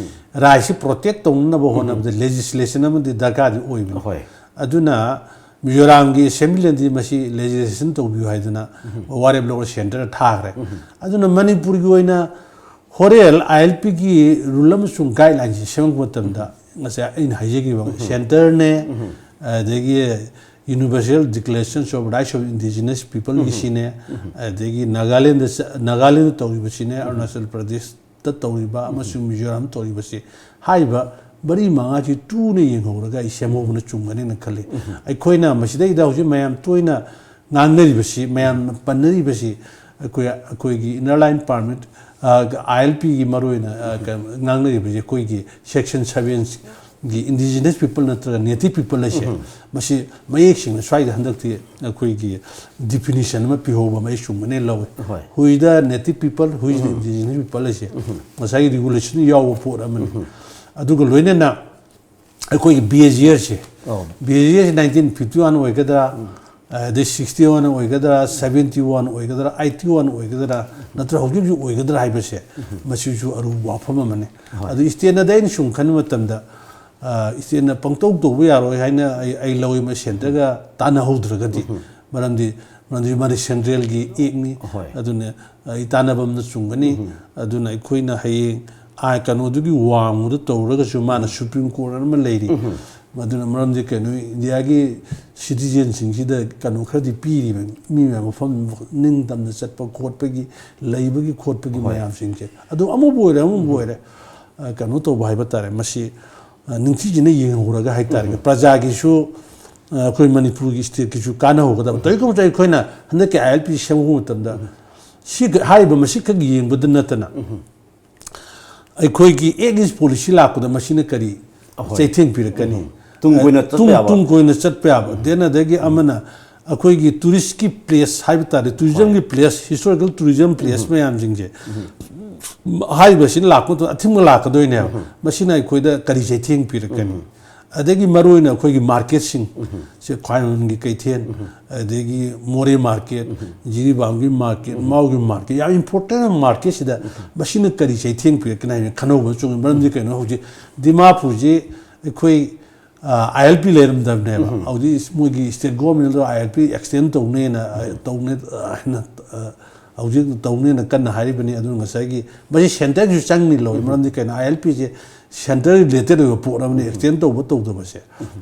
ꯔꯥꯏꯠꯁꯤ ꯄ꯭ꯔꯣꯇꯦꯛ ꯇꯧꯅꯅꯕ ꯍꯣꯠꯅꯕꯗ ꯂꯦꯖꯤꯁꯂꯦꯁꯟ ꯑꯃꯗꯤ ꯗꯔꯀꯥꯔꯗꯤ ꯑꯣꯏꯕꯅꯤ꯫ ꯍꯣꯏ꯫ ꯑꯗꯨꯅ ꯃꯤꯖꯣꯔꯥꯝꯒꯤ ꯑꯦꯁꯦꯝꯕ꯭ꯂꯤꯅꯗꯤ ꯃꯁꯤ ꯂꯦꯖꯤꯁꯂꯦꯁꯟ ꯇꯧꯕꯤꯌꯨ ꯍꯥꯏꯗꯅ ꯋꯥꯔꯦꯞ ꯂꯧꯔ ꯁꯦꯟꯇꯔꯗ ꯊꯥꯈ꯭ꯔꯦ꯫ ꯑꯗꯨꯅ ꯃꯅꯤꯄꯨꯔꯒꯤ ꯑꯣꯏꯅ ꯍꯣꯔꯦꯜ ꯑꯥꯏ ꯑꯦꯜ ꯄꯤꯒꯤ ꯔꯨꯜ ꯑꯃꯁꯨꯡ ꯒꯥꯏꯗꯂꯥꯏꯟꯁꯤ ꯁꯦꯝꯃꯛꯄ ꯃꯇꯝꯗ ꯉꯁꯥꯏ ꯑꯩꯅ ꯍꯥꯏꯖꯈꯤꯕ ꯁꯦꯟꯇꯔꯅꯦ, ꯑꯗꯒꯤ Universal Declaration of Rights of Indigenous Peopleꯒꯤꯁꯤꯅꯦ, ꯑꯗꯒꯤ ꯅꯥꯒꯥꯂꯦꯟꯗ ꯆ-, ꯅꯥꯒꯥꯂꯦꯟꯗ ꯇꯧꯔꯤꯕꯁꯤꯅꯦ, ꯑꯔꯨꯅꯥꯆꯜ ꯄ꯭ꯔꯗꯦꯁꯇ ꯇꯧꯔꯤꯕ ꯑꯃꯁꯨꯡ ꯃꯤꯖꯣꯔꯥꯝ ꯇꯧꯔꯤꯕꯁꯤ, ꯍꯥꯏꯔꯤꯕ ꯃꯔꯤ ꯃꯉꯥꯁꯤ ꯇꯨꯅ ꯌꯦꯡꯍꯧꯔꯒ ꯑꯩ ꯁꯦꯝꯍꯧꯕꯅ ꯆꯨꯝꯒꯅꯦꯅ ꯈꯜꯂꯤ꯫ ꯑꯩꯈꯣꯏꯅ ꯃꯁꯤꯗꯩꯗ ꯍꯧꯖꯤꯛ ꯃꯌꯥꯝ ꯇꯣꯏꯅ ꯉꯥꯡꯅꯔꯤꯕꯁꯤ, ꯃꯌꯥꯝꯅ ꯄꯟꯅꯔꯤꯕꯁꯤ, ꯑꯩꯈꯣꯏ, ꯑꯩꯈꯣꯏꯒꯤ Inner Line Permit, ꯑꯥꯏ ꯑꯦꯜ ꯄꯤꯒꯤ ꯃꯔꯨꯑꯣꯏꯅ, ꯑ, ꯀ-, ꯉꯥꯡꯅꯔꯤꯕꯁꯤ ꯑꯩꯈꯣꯏꯒꯤ Section Sevenꯒꯤ Indigenous People ꯅꯠꯇ꯭ꯔꯒ Native People ꯍꯥꯏꯁꯦ, ꯃꯁꯤ ꯃꯌꯦꯛ ꯁꯦꯡꯅ ꯁ꯭ꯋꯥꯏꯗ ꯍꯟꯗꯛꯇꯤ ꯑꯩꯈꯣꯏꯒꯤ definition ꯑꯃ ꯄꯤꯍꯧꯕ ꯑꯃ ꯑꯩ ꯆꯨꯝꯒꯅꯦ ꯂꯧꯏ꯫ ꯍꯣꯏ꯫ Who is the native people, who is the indigenous people ꯍꯥꯏꯁꯦ ꯉꯁꯥꯏꯒꯤ regulation ꯌꯥꯎꯕ ꯄꯣꯠ ꯑꯃꯅꯤ꯫ ꯑꯗꯨꯒ ꯂꯣꯏꯅꯅ ꯑꯩꯈꯣꯏꯒꯤ ꯕꯦꯖꯤꯌꯔꯁꯦ, ꯑꯧ꯫ ꯕꯦꯖꯤꯌꯔꯁꯦ nineteen fifty one ꯑꯣꯏꯒꯗ꯭ꯔꯥ, ꯑꯗꯩ sixty one ꯑꯣꯏꯒꯗ꯭ꯔꯥ, seventy one ꯑꯣꯏꯒꯗ꯭ꯔꯥ, eighty one ꯑꯣꯏꯒꯗ꯭ꯔꯥ, ꯅꯠꯇ꯭ꯔꯒ ꯍꯧꯖꯤꯛ ꯍꯧꯖꯤꯛ ꯑꯣꯏꯒꯗ꯭ꯔꯥ ꯍꯥꯏꯕꯁꯦ, ꯃꯁꯤꯁꯨ ꯑꯔꯨꯕ ꯋꯥꯐꯝ ꯑꯃꯅꯤ꯫ ꯍꯣꯏ꯫ ꯑꯗꯨ ꯏꯁꯇꯦꯠꯅꯗꯤ ꯑꯩꯅ ꯁꯨꯝ ꯈꯟꯕ ꯃꯇꯝꯗ, ꯑ, ꯏꯁꯇꯦꯠꯅ ꯄꯪꯇꯧ ꯇꯧꯕ ꯌꯥꯔꯣꯏ ꯍꯥꯏꯅ ꯑꯩ, ꯑꯩ ꯂꯧꯏ, ꯃꯁꯤ ꯁꯦꯟꯇꯔꯒ ꯇꯥꯟꯅꯍꯧꯗ꯭ꯔꯒꯗꯤ꯫ ꯃꯔꯝꯗꯤ, ꯃꯔꯝꯗꯤ ꯃꯥꯗꯤ ꯁꯦꯟꯇ꯭ꯔꯦꯜꯒꯤ ꯑꯦꯛꯅꯤ꯫ ꯍꯣꯏ꯫ ꯑꯗꯨꯅ, ꯑ, ꯑꯩ ꯇꯥꯟꯅꯕ ꯑꯃꯅ ꯆꯨꯝꯒꯅꯤ꯫ ꯑꯗꯨꯅ ꯑꯩꯈꯣꯏꯅ ꯍꯌꯦꯡ, ꯑ, ꯀꯩꯅꯣꯗꯨꯒꯤ ꯋꯥꯡꯃꯗ ꯇꯧꯔꯒꯁꯨ ꯃꯥꯅ ꯁꯨꯄ꯭ꯔꯤꯝ ꯀꯣꯔꯠ ꯑꯃ ꯂꯩꯔꯤ꯫ ꯃꯗꯨꯅ ꯃꯔꯝꯗꯤ ꯀꯩꯅꯣ, ꯏꯟꯗꯤꯌꯥꯒꯤ ꯁꯤꯇꯤꯖꯦꯟꯁꯤꯡꯁꯤꯗ ꯀꯩꯅꯣ ꯈꯔꯗꯤ ꯄꯤꯔꯤꯕ, ꯃꯤ ꯃꯌꯥꯝ ꯃꯐꯝ ꯅꯤꯡꯇꯝꯅ ꯆꯠꯄ ꯈꯣꯠꯄꯒꯤ, ꯂꯩꯕꯒꯤ ꯈꯣꯠꯄꯒꯤ ꯃꯌꯥꯝꯁꯤꯡꯁꯦ꯫ ꯑꯗꯨ ꯑꯃꯕꯨ ꯑꯣꯏꯔꯦ, ꯑꯃꯕꯨ ꯑꯣꯏꯔꯦ, ꯑ, ꯀꯩꯅꯣ ꯇꯧꯕ ꯍꯥꯏꯕ ꯇꯥꯔꯦ, ꯃꯁꯤ, ꯑ, ꯅꯤꯡꯊꯤꯖꯅ ꯌꯦꯡꯍꯧꯔꯒ ꯍꯥꯏ ꯇꯥꯔꯦ, ꯄ꯭ꯔꯖꯥꯒꯤꯁꯨ, ꯑ, ꯑꯩꯈꯣꯏ ꯃꯅꯤꯄꯨꯔꯒꯤ ꯁ꯭ꯇꯦꯠꯀꯤꯁꯨ ꯀꯥꯟꯅꯍꯧꯒꯗꯕ꯫ ꯇꯧꯏꯒꯨꯝꯕꯁꯨ ꯑꯩꯈꯣꯏꯅ ꯍꯟꯗꯛꯀꯤ ꯑꯥꯏ ꯑꯦꯜ ꯄꯤ ꯁꯦꯝꯕ ꯃꯇꯝꯗ ꯁꯤ ꯍꯥꯏꯔꯤꯕ ꯃꯁꯤꯈꯛ ꯌꯦꯡꯕꯗ ꯅꯠꯇꯅ, ꯑꯩꯈꯣꯏꯒꯤ ꯑꯦꯛ ꯏꯁ ꯄꯣꯂꯤꯁꯤ ꯂꯥꯛꯄꯗ ꯃꯁꯤꯅ ꯀꯔꯤ ꯆꯩꯊꯦꯡ ꯄꯤꯔꯛꯀꯅꯤ? ꯇꯨꯡ ꯀꯣꯏꯅ ꯆꯠꯄ ꯌꯥꯕ꯫ ꯇꯨꯡ ꯀꯣꯏꯅ ꯆꯠꯄ ꯌꯥꯕ꯫ Then ꯑꯗꯒꯤ ꯑꯃꯅ ꯑꯩꯈꯣꯏꯒꯤ ꯇꯨꯔꯤꯁꯀꯤ ꯄ꯭ꯂꯦꯁ ꯍꯥꯏꯕ ꯇꯥꯔꯦ, ꯇꯨꯔꯤꯖꯝꯒꯤ ꯄ꯭ꯂꯦꯁ, ꯍꯤꯁꯇꯣꯔꯤꯀꯦꯜ ꯇꯨꯔꯤꯖꯝ ꯄ꯭ꯂꯦꯁ ꯃꯌꯥꯝꯁꯤꯡꯁꯦ, ꯍꯥꯏꯔꯤꯕꯁꯤꯅ ꯂꯥꯛꯄ ꯃꯇꯝꯗ ꯑꯊꯤꯡꯕ ꯂꯥꯛꯀꯗꯣꯏꯅꯦꯕ꯫ ꯃꯁꯤꯅ ꯑꯩꯈꯣꯏꯗ ꯀꯔꯤ ꯆꯩꯊꯦꯡ ꯄꯤꯔꯛꯀꯅꯤ? ꯑꯗꯒꯤ ꯃꯔꯨꯑꯣꯏꯅ ꯑꯩꯈꯣꯏꯒꯤ ꯃꯥꯔꯀꯦꯠꯁꯤꯡ, ꯁꯦ ꯈ꯭ꯋꯥꯏꯔꯝꯕꯟꯒꯤ ꯀꯩꯊꯦꯜ, ꯑꯗꯒꯤ ꯃꯣꯔꯦ ꯃꯥꯔꯀꯦꯠ, ꯖꯤꯔꯤꯕꯥꯝꯒꯤ ꯃꯥꯔꯀꯦꯠ, ꯃꯥꯎꯒꯤ ꯃꯥꯔꯀꯦꯠ, ꯌꯥꯝ ꯏꯝꯄꯣꯔꯇꯦꯟ ꯑꯣꯏꯕ ꯃꯥꯔꯀꯦꯠꯁꯤꯗ ꯃꯁꯤꯅ ꯀꯔꯤ ꯆꯩꯊꯦꯡ ꯄꯤꯔꯛꯀꯅꯤ ꯍꯥꯏꯅ ꯈꯟꯅꯍꯧꯕ ꯆꯨꯝꯃꯤ꯫ ꯃꯔꯝꯗꯤ ꯀꯩꯅꯣ, ꯍꯧꯖꯤꯛ ꯗꯤꯃꯥꯄꯨꯔꯁꯤ ꯑꯩꯈꯣꯏ, ꯑꯥꯏ ꯑꯦꯜ ꯄꯤ ꯂꯩꯔꯝꯗꯕꯅꯦꯕ꯫ ꯍꯧꯖꯤꯛ ꯃꯣꯏꯒꯤ ꯁ꯭ꯇꯦꯠ ꯒꯣꯔꯃꯦꯟꯗꯣ ꯑꯥꯏ ꯑꯦꯜ ꯄꯤ ꯑꯦꯛꯁꯇꯦꯟ ꯇꯧꯅꯦꯅ, ꯑ, ꯇꯧꯅꯦ, ꯑ, ꯍꯥꯏꯅ, ꯑ, ꯍꯧꯖꯤꯛ ꯇꯧꯅꯦꯅ ꯀꯟꯅ ꯍꯥꯏꯔꯤꯕꯅꯤ꯫ ꯑꯗꯨꯅ ꯉꯁꯥꯏꯒꯤ ꯃꯁꯤ ꯁꯦꯟꯇꯔꯒꯤꯁꯨ ꯆꯪꯅꯤ ꯂꯧꯏ꯫ ꯃꯔꯝꯗꯤ ꯀꯩꯅꯣ, ꯑꯥꯏ ꯑꯦꯜ ꯄꯤꯁꯦ ꯁꯦꯟꯇꯔ ꯔꯤꯂꯦꯇꯦꯠ ꯑꯣꯏꯕ ꯄꯣꯠ ꯑꯃꯅꯤ꯫ ꯑꯦꯛꯁꯇꯦꯟ ꯇꯧꯕ ꯇꯧꯗꯕꯁꯦ,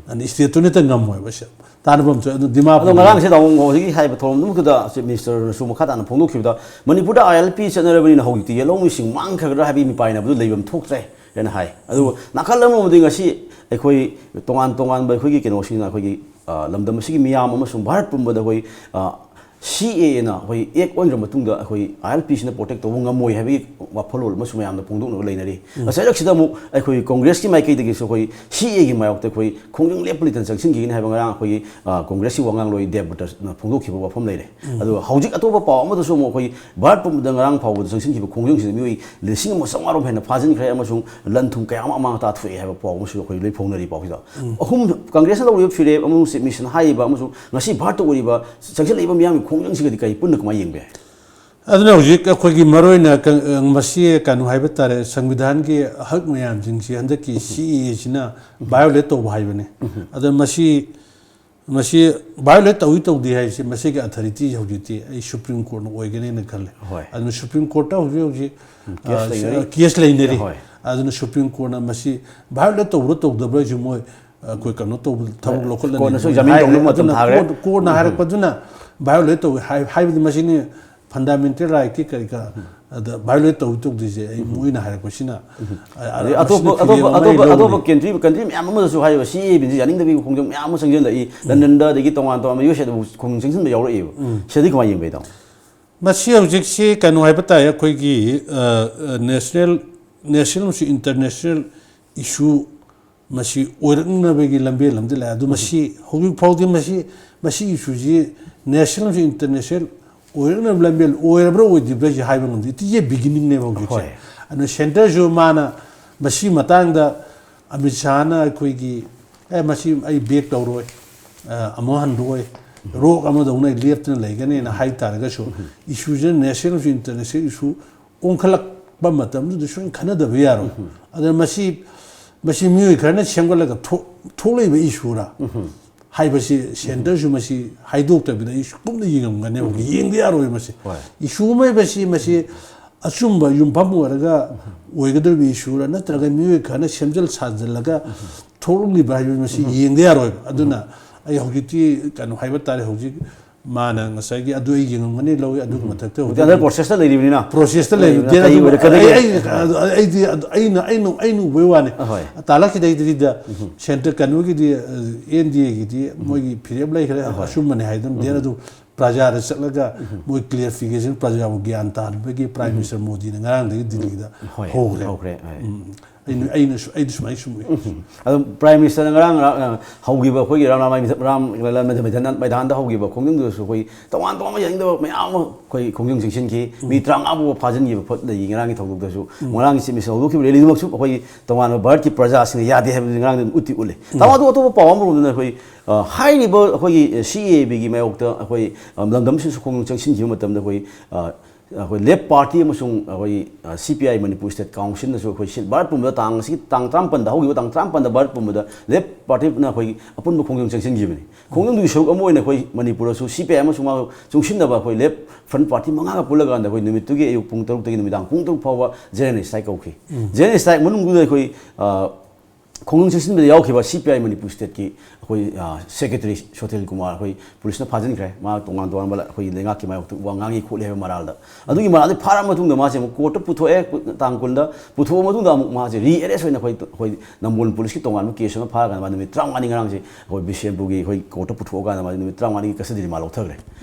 ꯑꯗꯨꯅ ꯁ꯭ꯇꯦꯠꯇꯨꯅ ꯍꯦꯛꯇ ꯉꯝꯃꯣꯏꯕ꯫ ꯁꯦ ꯇꯥꯟꯅꯐꯝ ꯊꯣꯛꯑꯦ꯫ ꯑꯗꯨ ꯑꯗꯣ ꯗꯤꯃꯥꯄꯨꯔ ꯉꯔꯥꯡꯁꯦ ꯇꯥꯃꯣ ꯍꯧꯖꯤꯛꯀꯤ ꯍꯥꯏꯕ ꯊꯧꯔꯝꯗꯨꯃꯛꯇꯗ ꯆꯤꯐ ꯃꯤꯅꯤꯁꯇꯔꯅꯁꯨ ꯃꯈꯥ ꯇꯥꯅ ꯐꯣꯡꯗꯣꯛꯈꯤꯕꯗ, ꯃꯅꯤꯄꯨꯔꯗ ꯑꯥꯏ ꯑꯦꯜ ꯄꯤ ꯆꯠꯅꯔꯕꯅꯤꯅ ꯍꯧꯖꯤꯛꯇꯤ ꯌꯦꯜꯍꯧꯃꯤꯁꯤꯡ ꯃꯥꯡꯈ꯭ꯔꯒꯗ꯭ꯔꯥ ꯍꯥꯏꯕꯒꯤ ꯃꯤꯄꯥꯏꯅꯕꯗꯨ ꯂꯩꯐꯝ ꯊꯣꯛꯇ꯭ꯔꯦ ꯍꯥꯏꯅ ꯍꯥꯏ꯫ ꯑꯗꯨꯕꯨ ꯅꯥꯀꯜ ꯑꯃꯔꯣꯝꯗꯗꯤ ꯉꯁꯤ ꯑꯩꯈꯣꯏ ꯇꯣꯉꯥꯟ ꯇꯣꯉꯥꯟꯕ ꯑꯩꯈꯣꯏꯒꯤ ꯀꯩꯅꯣꯁꯤꯡꯅ ꯑꯩꯈꯣꯏꯒꯤ, ꯑ, ꯂꯝꯗꯝ ꯑꯁꯤꯒꯤ ꯃꯤꯌꯥꯝ ꯑꯃꯁꯨꯡ ꯚꯥꯔꯠ ꯄꯨꯝꯕꯗ ꯑꯩꯈꯣꯏ, ꯑ, ꯁꯤ ꯑꯦ ꯑꯦꯅ ꯑꯩꯈꯣꯏ ꯑꯦꯛ ꯑꯣꯟꯈ꯭ꯔ ꯃꯇꯨꯡꯗ ꯑꯩꯈꯣꯏ ꯑꯥꯏ ꯑꯦꯜ ꯄꯤꯁꯤꯅ ꯄ꯭ꯔꯣꯇꯦꯛ ꯇꯧꯕ ꯉꯝꯃꯣꯏ ꯍꯥꯏꯕꯒꯤ ꯋꯥꯐꯝꯂꯣꯟ ꯑꯃꯁꯨ ꯃꯌꯥꯝꯅ ꯐꯣꯡꯗꯣꯛꯅꯕ ꯂꯩꯅꯔꯤ꯫ ꯉꯁꯥꯏꯔꯛꯁꯤꯗ ꯑꯃꯨꯛ ꯑꯩꯈꯣꯏ ꯀꯣꯡꯒ꯭ꯔꯦꯁꯀꯤ ꯃꯥꯏꯀꯩꯗꯒꯤꯁꯨ ꯑꯩꯈꯣꯏ ꯁꯤ ꯑꯦ ꯒꯤ ꯃꯥꯌꯣꯛꯇ ꯑꯩꯈꯣꯏ ꯈꯣꯡꯖꯪ ꯂꯦꯞꯄ ꯂꯩꯇꯅ ꯆꯪꯁꯤꯟꯈꯤꯒꯅꯤ ꯍꯥꯏꯕ ꯉꯔꯥꯡ ꯑꯩꯈꯣꯏꯒꯤ, ꯑ, ꯀꯣꯡꯒ꯭ꯔꯦꯁꯀꯤ ꯋꯥꯉꯥꯡꯂꯣꯏ ꯗꯦꯕꯕ꯭ꯔꯇꯅ ꯐꯣꯡꯗꯣꯛꯈꯤꯕ ꯋꯥꯐꯝ ꯂꯩꯔꯦ꯫ ꯑꯗꯨꯒ ꯍꯧꯖꯤꯛ ꯑꯇꯣꯞꯄ ꯄꯥꯎ ꯑꯃꯗꯁꯨ ꯑꯃꯨꯛ ꯑꯩꯈꯣꯏ ꯚꯥꯔꯠ ꯄꯨꯝꯕꯗ ꯉꯔꯥꯡ ꯐꯥꯎꯕꯗ ꯆꯪꯁꯤꯟꯈꯤꯕ ꯈꯣꯡꯖꯪꯁꯤꯗ ꯃꯤꯑꯣꯏ ꯂꯤꯁꯤꯡ ꯑꯃ ꯆꯥꯝꯃꯉꯥ ꯔꯣꯝ ꯍꯦꯟꯅ ꯐꯥꯖꯤꯟꯈ꯭ꯔꯦ ꯑꯃꯁꯨꯡ ꯂꯟ ꯊꯨꯝ ꯀꯌꯥ ꯑꯃ ꯑꯃꯥꯡ ꯑꯇꯥ ꯊꯣꯛꯑꯦ ꯍꯥꯏꯕ ꯄꯥꯎ ꯑꯃꯁꯨ ꯑꯩꯈꯣꯏ ꯂꯣꯏ ꯐꯣꯡꯅꯔꯤ ꯄꯥꯎꯁꯤꯗ꯫ ꯑꯍꯨꯝ, ꯀꯪꯒ꯭ꯔꯦꯁꯅ ꯂꯧꯔꯤꯕ ꯐꯤꯔꯦꯞ ꯑꯃꯁꯨꯡ ꯆꯤꯐ ꯃꯤꯅꯤꯁꯇꯔꯅ ꯍꯥꯏꯔꯤꯕ ꯑꯃꯁꯨꯡ ꯉꯁꯤ ꯚꯥꯔꯠꯇ ꯑꯣꯏꯔꯤꯕ ꯆꯪꯁꯤꯜꯂꯛꯏꯕ ꯃꯤꯌꯥꯝꯒꯤ ꯈꯣꯡꯖꯪꯁꯤꯒꯗꯤ ꯀꯔꯤ ꯄꯨꯟꯅ ꯀꯃꯥꯏꯅ ꯌꯦꯡꯕ ꯌꯥꯏ? ꯑꯗꯨꯅ ꯍꯧꯖꯤꯛ ꯑꯩꯈꯣꯏꯒꯤ ꯃꯔꯨꯑꯣꯏꯅ ꯀ-, ꯃꯁꯤ ꯀꯩꯅꯣ ꯍꯥꯏꯕ ꯇꯥꯔꯦ, ꯁꯪꯕꯤꯙꯥꯟꯒꯤ ꯍꯛ ꯃꯌꯥꯝꯁꯤꯡꯁꯤ ꯍꯟꯗꯛꯀꯤ ꯁꯤ ꯑꯦ ꯑꯦꯁꯤꯅ ꯚꯥꯏꯑꯣꯂꯦꯠ ꯇꯧꯕ ꯍꯥꯏꯕꯅꯤ꯫ ꯑꯗ ꯃꯁꯤ, ꯃꯁꯤ ꯚꯥꯏꯑꯣꯂꯦꯠ ꯇꯧꯏ ꯇꯧꯗꯦ ꯍꯥꯏꯁꯦ ꯃꯁꯤꯒꯤ ꯑꯊꯣꯔꯤꯇꯤ ꯍꯧꯖꯤꯛꯇꯤ ꯑꯩ ꯁꯨꯄ꯭ꯔꯤꯝ ꯀꯣꯔꯠꯅ ꯑꯣꯏꯒꯅꯦꯅ ꯈꯜꯂꯦ꯫ ꯍꯣꯏ꯫ ꯑꯗꯨꯅ ꯁꯨꯄ꯭ꯔꯤꯝ ꯀꯣꯔꯠꯇ ꯍꯧꯖꯤꯛ ꯍꯧꯖꯤꯛ, ꯎꯝ, ꯀꯦꯁ ꯑ, ꯂꯩꯅꯔꯤ꯫ ꯀꯦꯁ ꯂꯩꯅꯔꯤ꯫ ꯍꯣꯏ꯫ ꯑꯗꯨꯅ ꯁꯨꯄ꯭ꯔꯤꯝ ꯀꯣꯔꯠꯅ ꯃꯁꯤ ꯚꯥꯏꯑꯣꯂꯦꯠ ꯇꯧꯕ꯭ꯔꯥ ꯇꯧꯗꯕ꯭ꯔꯥ ꯍꯥꯏꯁꯤ ꯃꯣꯏ ꯑꯩꯈꯣꯏ ꯀꯩꯅꯣ ꯇꯧꯕ ꯊꯕꯛ ꯂꯧꯈꯠꯂꯅꯤ ꯀꯣꯟꯅꯁꯨ ꯃꯣꯏꯅ examine ꯍꯥꯏꯔꯦ꯫ ꯇꯧꯅꯕ ꯃꯇꯝ ꯑꯗꯨꯅ ꯊꯥꯈ꯭ꯔꯦ꯫ ꯀꯣꯟ- ꯀꯣꯟꯅ ꯍꯥꯏꯔꯛꯄꯗꯨꯅ violate ꯇꯧꯏ ꯍꯥꯏ- ꯍꯥꯏꯕꯗꯤ ꯃꯁꯤꯅꯤ fundamental rightꯀꯤ ꯀꯔꯤ ꯀꯔꯥ ꯑꯗ violate ꯇꯧꯏ ꯇꯧꯗ꯭ꯔꯤꯁꯦ ꯑꯩ ꯃꯣꯏꯅ ꯍꯥꯏꯔꯛꯄꯁꯤꯅ ꯑ- ꯑ- ꯑꯗꯩ ꯑꯇꯣꯞꯄ ꯃꯁꯤꯅ ꯑꯇꯣꯞꯄ ꯐꯤꯔꯦꯞ ꯑꯃ ꯑꯇꯣꯞꯄ ꯑꯩ ꯑꯇꯣꯞꯄ ꯂꯧꯔꯤ꯫ ꯀꯟꯇ꯭ꯔꯤ ꯀꯟꯇ꯭ꯔꯤ ꯃꯌꯥꯝ ꯑꯃꯗꯁꯨ ꯍꯥꯏꯔꯤꯕ ꯁꯤ ꯑꯦ ꯕꯤꯜꯁꯤ ꯌꯥꯅꯤꯡꯗꯕꯒꯤ ꯈꯣꯡꯖꯪ ꯃꯌꯥꯝ ꯑꯃ ꯆꯪꯁꯤꯜꯂꯛꯏ꯫ ꯂꯟꯗꯟꯗ ꯑꯗꯒꯤ ꯇꯣꯉꯥꯟ ꯇꯣꯉꯥꯟꯕ ꯌꯨ ꯑꯦꯁ ꯑꯦꯗꯕꯨ ꯈꯣꯡꯖꯪ ꯆꯪꯁꯤꯟꯕ ꯌꯥꯎꯔꯛꯏꯕ꯫ ꯁꯤꯗꯤ ꯀꯃꯥꯏꯅ ꯌꯦꯡꯕ ꯏꯇꯥꯎ? ꯃꯁꯤ ꯍꯧꯖꯤꯛꯁꯤ ꯀꯩꯅꯣ ꯍꯥꯏꯕ ꯇꯥꯏ, ꯑꯩꯈꯣꯏꯒꯤ national national ꯑꯃꯁꯨꯡ international issue ꯃꯁꯤ ꯑꯣꯏꯔꯛꯅꯕꯒꯤ ꯂꯝꯕꯦꯜ ꯑꯃꯗꯤ ꯂꯥꯛꯑꯦ꯫ ꯑꯗꯨ ꯃꯁꯤ ꯍꯧꯖꯤꯛ ꯐꯥꯎꯗꯤ ꯃꯁꯤ ꯃꯁꯤ issueꯁꯤ national ꯑꯃꯁꯨꯡ international ꯑꯣꯏꯔꯛꯅꯕ ꯂꯝꯕꯦꯜ ꯑꯣꯏꯔꯕ꯭ꯔꯥ ꯑꯣꯏꯗ꯭ꯔꯤꯕ꯭ꯔꯥ ꯍꯥꯏꯁꯤ ꯍꯥꯏꯕ ꯉꯝꯗꯦ꯫ It is a beginningꯅꯦꯕ ꯍꯧꯖꯤꯛꯁꯦ꯫ ꯍꯣꯏ꯫ ꯑꯗꯨꯅ centreꯁꯨ ꯃꯥꯅ ꯃꯁꯤ ꯃꯇꯥꯡꯗ ꯑꯃꯤꯠ ꯁꯥꯍꯅ ꯑꯩꯈꯣꯏꯒꯤ ꯑꯦ ꯃꯁꯤ ꯑꯩ back ꯇꯧꯔꯣꯏ, ꯑ, ꯑꯃꯨꯛ ꯍꯟꯗꯣꯛꯑꯣꯏ, rock ꯑꯃꯗꯧꯅ ꯑꯩ ꯂꯦꯞꯇꯅ ꯂꯩꯒꯅꯤꯅ ꯍꯥꯏ ꯇꯥꯔꯒꯁꯨ issueꯁꯤꯅ national ꯑꯃꯁꯨꯡ international issue ꯑꯣꯟꯈꯠꯂꯛꯄ ꯃꯇꯝꯗꯨꯗ ꯁꯣꯏꯅ ꯈꯟꯅꯗꯕ ꯌꯥꯔꯣꯏ꯫ ꯑꯗꯨꯅ ꯃꯁꯤ ꯃꯁꯤ ꯃꯤꯑꯣꯏ ꯈꯔꯅ ꯁꯦꯝꯒꯠꯂꯒ ꯊꯣꯛ- ꯊꯣꯛꯂꯛꯏꯕ issueꯔꯥ ꯍꯥꯏꯕꯁꯤ centreꯁꯨ ꯃꯁꯤ ꯍꯥꯏꯗꯣꯛꯇꯕꯤꯗ ꯑꯩ ꯁꯨꯛꯀꯨꯝꯅ ꯌꯦꯡꯉꯝꯒꯅꯦꯕ꯫ ꯌꯦꯡꯗ ꯌꯥꯔꯣꯏ ꯃꯁꯤ꯫ ꯍꯣꯏ꯫ Issue ꯑꯃ ꯍꯥꯏꯕꯁꯤ ꯃꯁꯤ ꯑꯆꯨꯝꯕ ꯌꯨꯝꯐꯝ ꯑꯣꯏꯔꯒ ꯑꯣꯏꯒꯗꯧꯔꯤꯕ issueꯔꯥ ꯅꯠꯇ꯭ꯔꯒ ꯃꯤꯑꯣꯏ ꯈꯔꯅ ꯁꯦꯝꯖꯤꯜ ꯁꯥꯖꯤꯜꯂꯒ ꯊꯣꯛꯂꯛꯂꯤꯕ꯭ꯔꯥ ꯍꯥꯏꯕ ꯃꯁꯤ ꯌꯦꯡꯗ ꯌꯥꯔꯣꯏꯕ꯫ ꯑꯗꯨꯅ ꯑꯩ ꯍꯧꯖꯤꯛꯇꯤ ꯀꯩꯅꯣ ꯍꯥꯏꯕ ꯇꯥꯔꯦ, ꯍꯧꯖꯤꯛ ꯃꯥꯅ ꯉꯁꯥꯏꯒꯤ ꯑꯗꯨ ꯑꯩ ꯌꯦꯡꯉꯝꯒꯅꯤ ꯂꯧꯏ, ꯑꯗꯨꯒꯤ ꯃꯊꯛꯇ ꯍꯧꯖꯤꯛ under processꯇ ꯂꯩꯔꯤꯕꯅꯤꯅ꯫ Processꯇ ꯂꯩꯔꯤ꯫ ꯀꯔꯤ ꯑꯣꯏꯔꯛꯀꯅꯤ? ꯑꯩ- ꯑꯩ- ꯑꯩꯗꯤ ꯑꯗꯨ- ꯑꯩꯅ ꯑꯩꯅ ꯑꯩꯅ ꯎꯕꯩ ꯋꯥꯅꯤ꯫ ꯑꯍꯣꯏ꯫ ꯇꯥꯂꯛꯈꯤꯗꯩꯗꯨꯗ centre ꯀꯩꯅꯣꯒꯤꯗꯤ, NDAꯒꯤꯗꯤ ꯃꯣꯏꯒꯤ ꯐꯤꯔꯦꯞ ꯂꯩꯈ꯭ꯔꯦ, ꯑꯆꯨꯝꯕꯅꯤ ꯍꯥꯏꯗꯨꯅ꯫ Then ꯑꯗꯨ ꯄ꯭ꯔꯖꯥꯗ ꯆꯠꯂꯒ ꯃꯣꯏ clarification ꯄ꯭ꯔꯖꯥꯕꯨ ꯒ꯭ꯌꯥꯟ ꯇꯥꯍꯟꯕꯒꯤ Prime Minister ꯃꯣꯗꯤꯅ ꯉꯔꯥꯡꯗꯒꯤ ꯗꯤꯜꯂꯤꯗ ꯍꯣꯏ, ꯍꯧꯈ꯭ꯔꯦ꯫ ꯍꯧꯈ꯭ꯔꯦ, ꯍꯣꯏ꯫ ꯎꯝ꯫ ꯑꯩꯅ ꯑꯩꯅꯁꯨ ꯑꯩꯗꯤ ꯁꯨꯃꯥꯏꯅ ꯁꯨꯝ ꯎꯏ꯫ ꯑꯗꯨꯝ Prime Minister ꯉꯔꯥꯡ ꯉꯔꯥꯡ, ꯑ, ꯍꯧꯈꯤꯕ ꯑꯩꯈꯣꯏꯒꯤ ꯔꯥꯝ ꯔꯥꯝ ꯃꯩ- ꯔꯥꯝ ꯂꯂꯥ ꯃꯩꯗꯥꯟ- ꯃꯩꯗꯥꯟꯗ ꯍꯧꯈꯤꯕ ꯈꯣꯡꯖꯪꯗꯨꯗꯁꯨ ꯑꯩꯈꯣꯏ ꯇꯣꯉꯥꯟ ꯇꯣꯉꯥꯟꯕ ꯌꯥꯅꯤꯡꯗꯕ ꯃꯌꯥꯝ ꯑꯃ ꯑꯩꯈꯣꯏ ꯈꯣꯡꯖꯪ ꯆꯪꯁꯤꯟꯈꯤ꯫ ꯃꯤ ꯇꯔꯥꯃꯉꯥ ꯐꯥꯎꯕ ꯐꯥꯖꯤꯟꯈꯤꯕ ꯈꯣꯠꯂꯒꯤ ꯉꯔꯥꯡꯒꯤ ꯊꯧꯗꯣꯛꯇꯁꯨ, ꯉꯔꯥꯡꯒꯤ Chief Minister ꯍꯧꯗꯣꯛꯈꯤꯕ rallyꯗꯨꯃꯛꯁꯨ ꯑꯩꯈꯣꯏ ꯇꯣꯉꯥꯟꯕ ꯚꯥꯔꯠꯀꯤ ꯄ꯭ꯔꯖꯥꯁꯤꯡꯅ ꯌꯥꯗꯦ ꯍꯥꯏꯕꯗꯨ ꯉꯔꯥꯡꯗꯤ ꯑꯗꯨꯝ ꯎꯠꯇꯤ ꯎꯠꯂꯦ꯫ ꯇꯥꯃꯣ, ꯑꯗꯨ ꯑꯇꯣꯞꯄ ꯄꯥꯎ ꯑꯃꯔꯣꯝꯗꯅ ꯑꯩꯈꯣꯏ, ꯑ, ꯍꯥꯏꯔꯤꯕ ꯑꯩꯈꯣꯏꯒꯤ CAABꯒꯤ ꯃꯥꯌꯣꯛꯇ ꯑꯩꯈꯣꯏ, ꯑ, ꯂꯝꯗꯝꯁꯤꯡꯁꯨ ꯈꯣꯡꯖꯪ ꯆꯪꯁꯤꯟꯈꯤꯕ ꯃꯇꯝꯗ ꯑꯩꯈꯣꯏ, ꯑ, ꯑꯩꯈꯣꯏ Left Party ꯑꯃꯁꯨꯡ ꯑꯩꯈꯣꯏ, ꯑ, CPI Manipur State Councilꯅꯁꯨ ꯑꯩꯈꯣꯏ ꯁꯤ-, ꯚꯥꯔꯠ ꯄꯨꯝꯕꯗ ꯇꯥꯡ ꯑꯁꯤꯒꯤ ꯇꯥꯡ ꯇꯔꯥꯃꯥꯄꯟꯗ ꯍꯧꯈꯤꯕ ꯇꯥꯡ ꯇꯔꯥꯃꯥꯄꯟꯗ ꯚꯥꯔꯠ ꯄꯨꯝꯕꯗ Left Partyꯅ ꯑꯩꯈꯣꯏ ꯑꯄꯨꯟꯕ ꯈꯣꯡꯖꯪ ꯆꯪꯁꯤꯟꯈꯤꯕꯅꯤ꯫ ꯈꯣꯡꯖꯪꯗꯨꯒꯤ ꯁꯔꯨꯛ ꯑꯃ ꯑꯣꯏꯅ ꯑꯩꯈꯣꯏ ꯃꯅꯤꯄꯨꯔꯗꯁꯨ CPI ꯑꯃꯁꯨꯡ ꯃꯥ ꯆꯨꯡꯁꯤꯟꯅꯕ ꯑꯩꯈꯣꯏ Left Front Party ꯃꯉꯥꯒ ꯄꯨꯜꯂꯀꯥꯟꯗ ꯑꯩꯈꯣꯏ ꯅꯨꯃꯤꯠꯇꯨꯒꯤ ꯑꯌꯨꯛ ꯄꯨꯡ ꯇꯔꯨꯛꯇꯒꯤ ꯅꯨꯃꯤꯗꯥꯡ ꯄꯨꯡ ꯇꯔꯨꯛ ꯐꯥꯎꯕ general strike ꯀꯧꯈꯤ꯫ General strike ꯃꯅꯨꯡꯗꯨꯗ ꯑꯩꯈꯣꯏ, ꯑ, ꯈꯣꯡꯖꯪ ꯆꯪꯁꯤꯟꯕꯗ ꯌꯥꯎꯈꯤꯕ ꯁꯤ ꯄꯤ ꯑꯥꯏ ꯃꯅꯤꯄꯨꯔ ꯁ꯭ꯇꯦꯠꯀꯤ ꯑꯩꯈꯣꯏ ꯁꯦꯀ꯭ꯔꯦꯇꯔꯤ ꯁꯣꯇꯤꯜ ꯀꯨꯃꯥꯔ ꯑꯩꯈꯣꯏ ꯄꯨꯂꯤꯁꯅ ꯐꯥꯖꯤꯟꯈ꯭ꯔꯦ꯫ ꯃꯥ ꯇꯣꯉꯥꯟ ꯇꯣꯉꯥꯟꯕ ꯑꯩꯈꯣꯏꯒꯤ ꯂꯩꯉꯥꯛꯀꯤ ꯃꯥꯌꯣꯛꯇ ꯋꯥ ꯉꯥꯡꯉꯤ ꯈꯣꯠꯂꯤ ꯍꯥꯏꯕ ꯃꯔꯥꯜꯗ꯫ ꯑꯗꯨꯒꯤ ꯃꯔꯥꯜꯗꯤ ꯐꯥꯔꯕ ꯃꯇꯨꯡꯗ ꯃꯥꯁꯦ ꯑꯃꯨꯛ ꯀꯣꯔꯠꯇ ꯄꯨꯊꯣꯛꯑꯦ꯫ ꯇꯥꯡ ꯀꯨꯟꯗ ꯄꯨꯊꯣꯛꯑ ꯃꯇꯨꯡꯗ ꯑꯃꯨꯛ ꯃꯥꯁꯦ ꯔꯤ ꯑꯦꯔꯦꯁ ꯑꯣꯏꯅ ꯑꯩꯈꯣꯏ ꯑꯩꯈꯣꯏ ꯅꯝꯕꯣꯜ ꯄꯨꯂꯤꯁꯀꯤ ꯇꯣꯉꯥꯟꯕ ꯀꯦꯁ ꯑꯃ ꯐꯥꯔꯀꯥꯟꯗ ꯃꯥ ꯅꯨꯃꯤꯠ ꯇꯔꯥꯃꯉꯥꯅꯤ ꯉꯔꯥꯡꯁꯦ ꯑꯩꯈꯣꯏ ꯕꯤꯁꯦꯝꯄꯨꯔꯒꯤ ꯑꯩꯈꯣꯏ ꯀꯣꯔꯠꯇ ꯄꯨꯊꯣꯛꯑꯀꯥꯟꯗ ꯃꯥ ꯅꯨꯃꯤꯠ ꯇꯔꯥꯃꯉꯥꯅꯤꯒꯤ ꯀꯁꯇꯗꯤ ꯃꯥ ꯂꯧꯊꯈ꯭ꯔꯦ꯫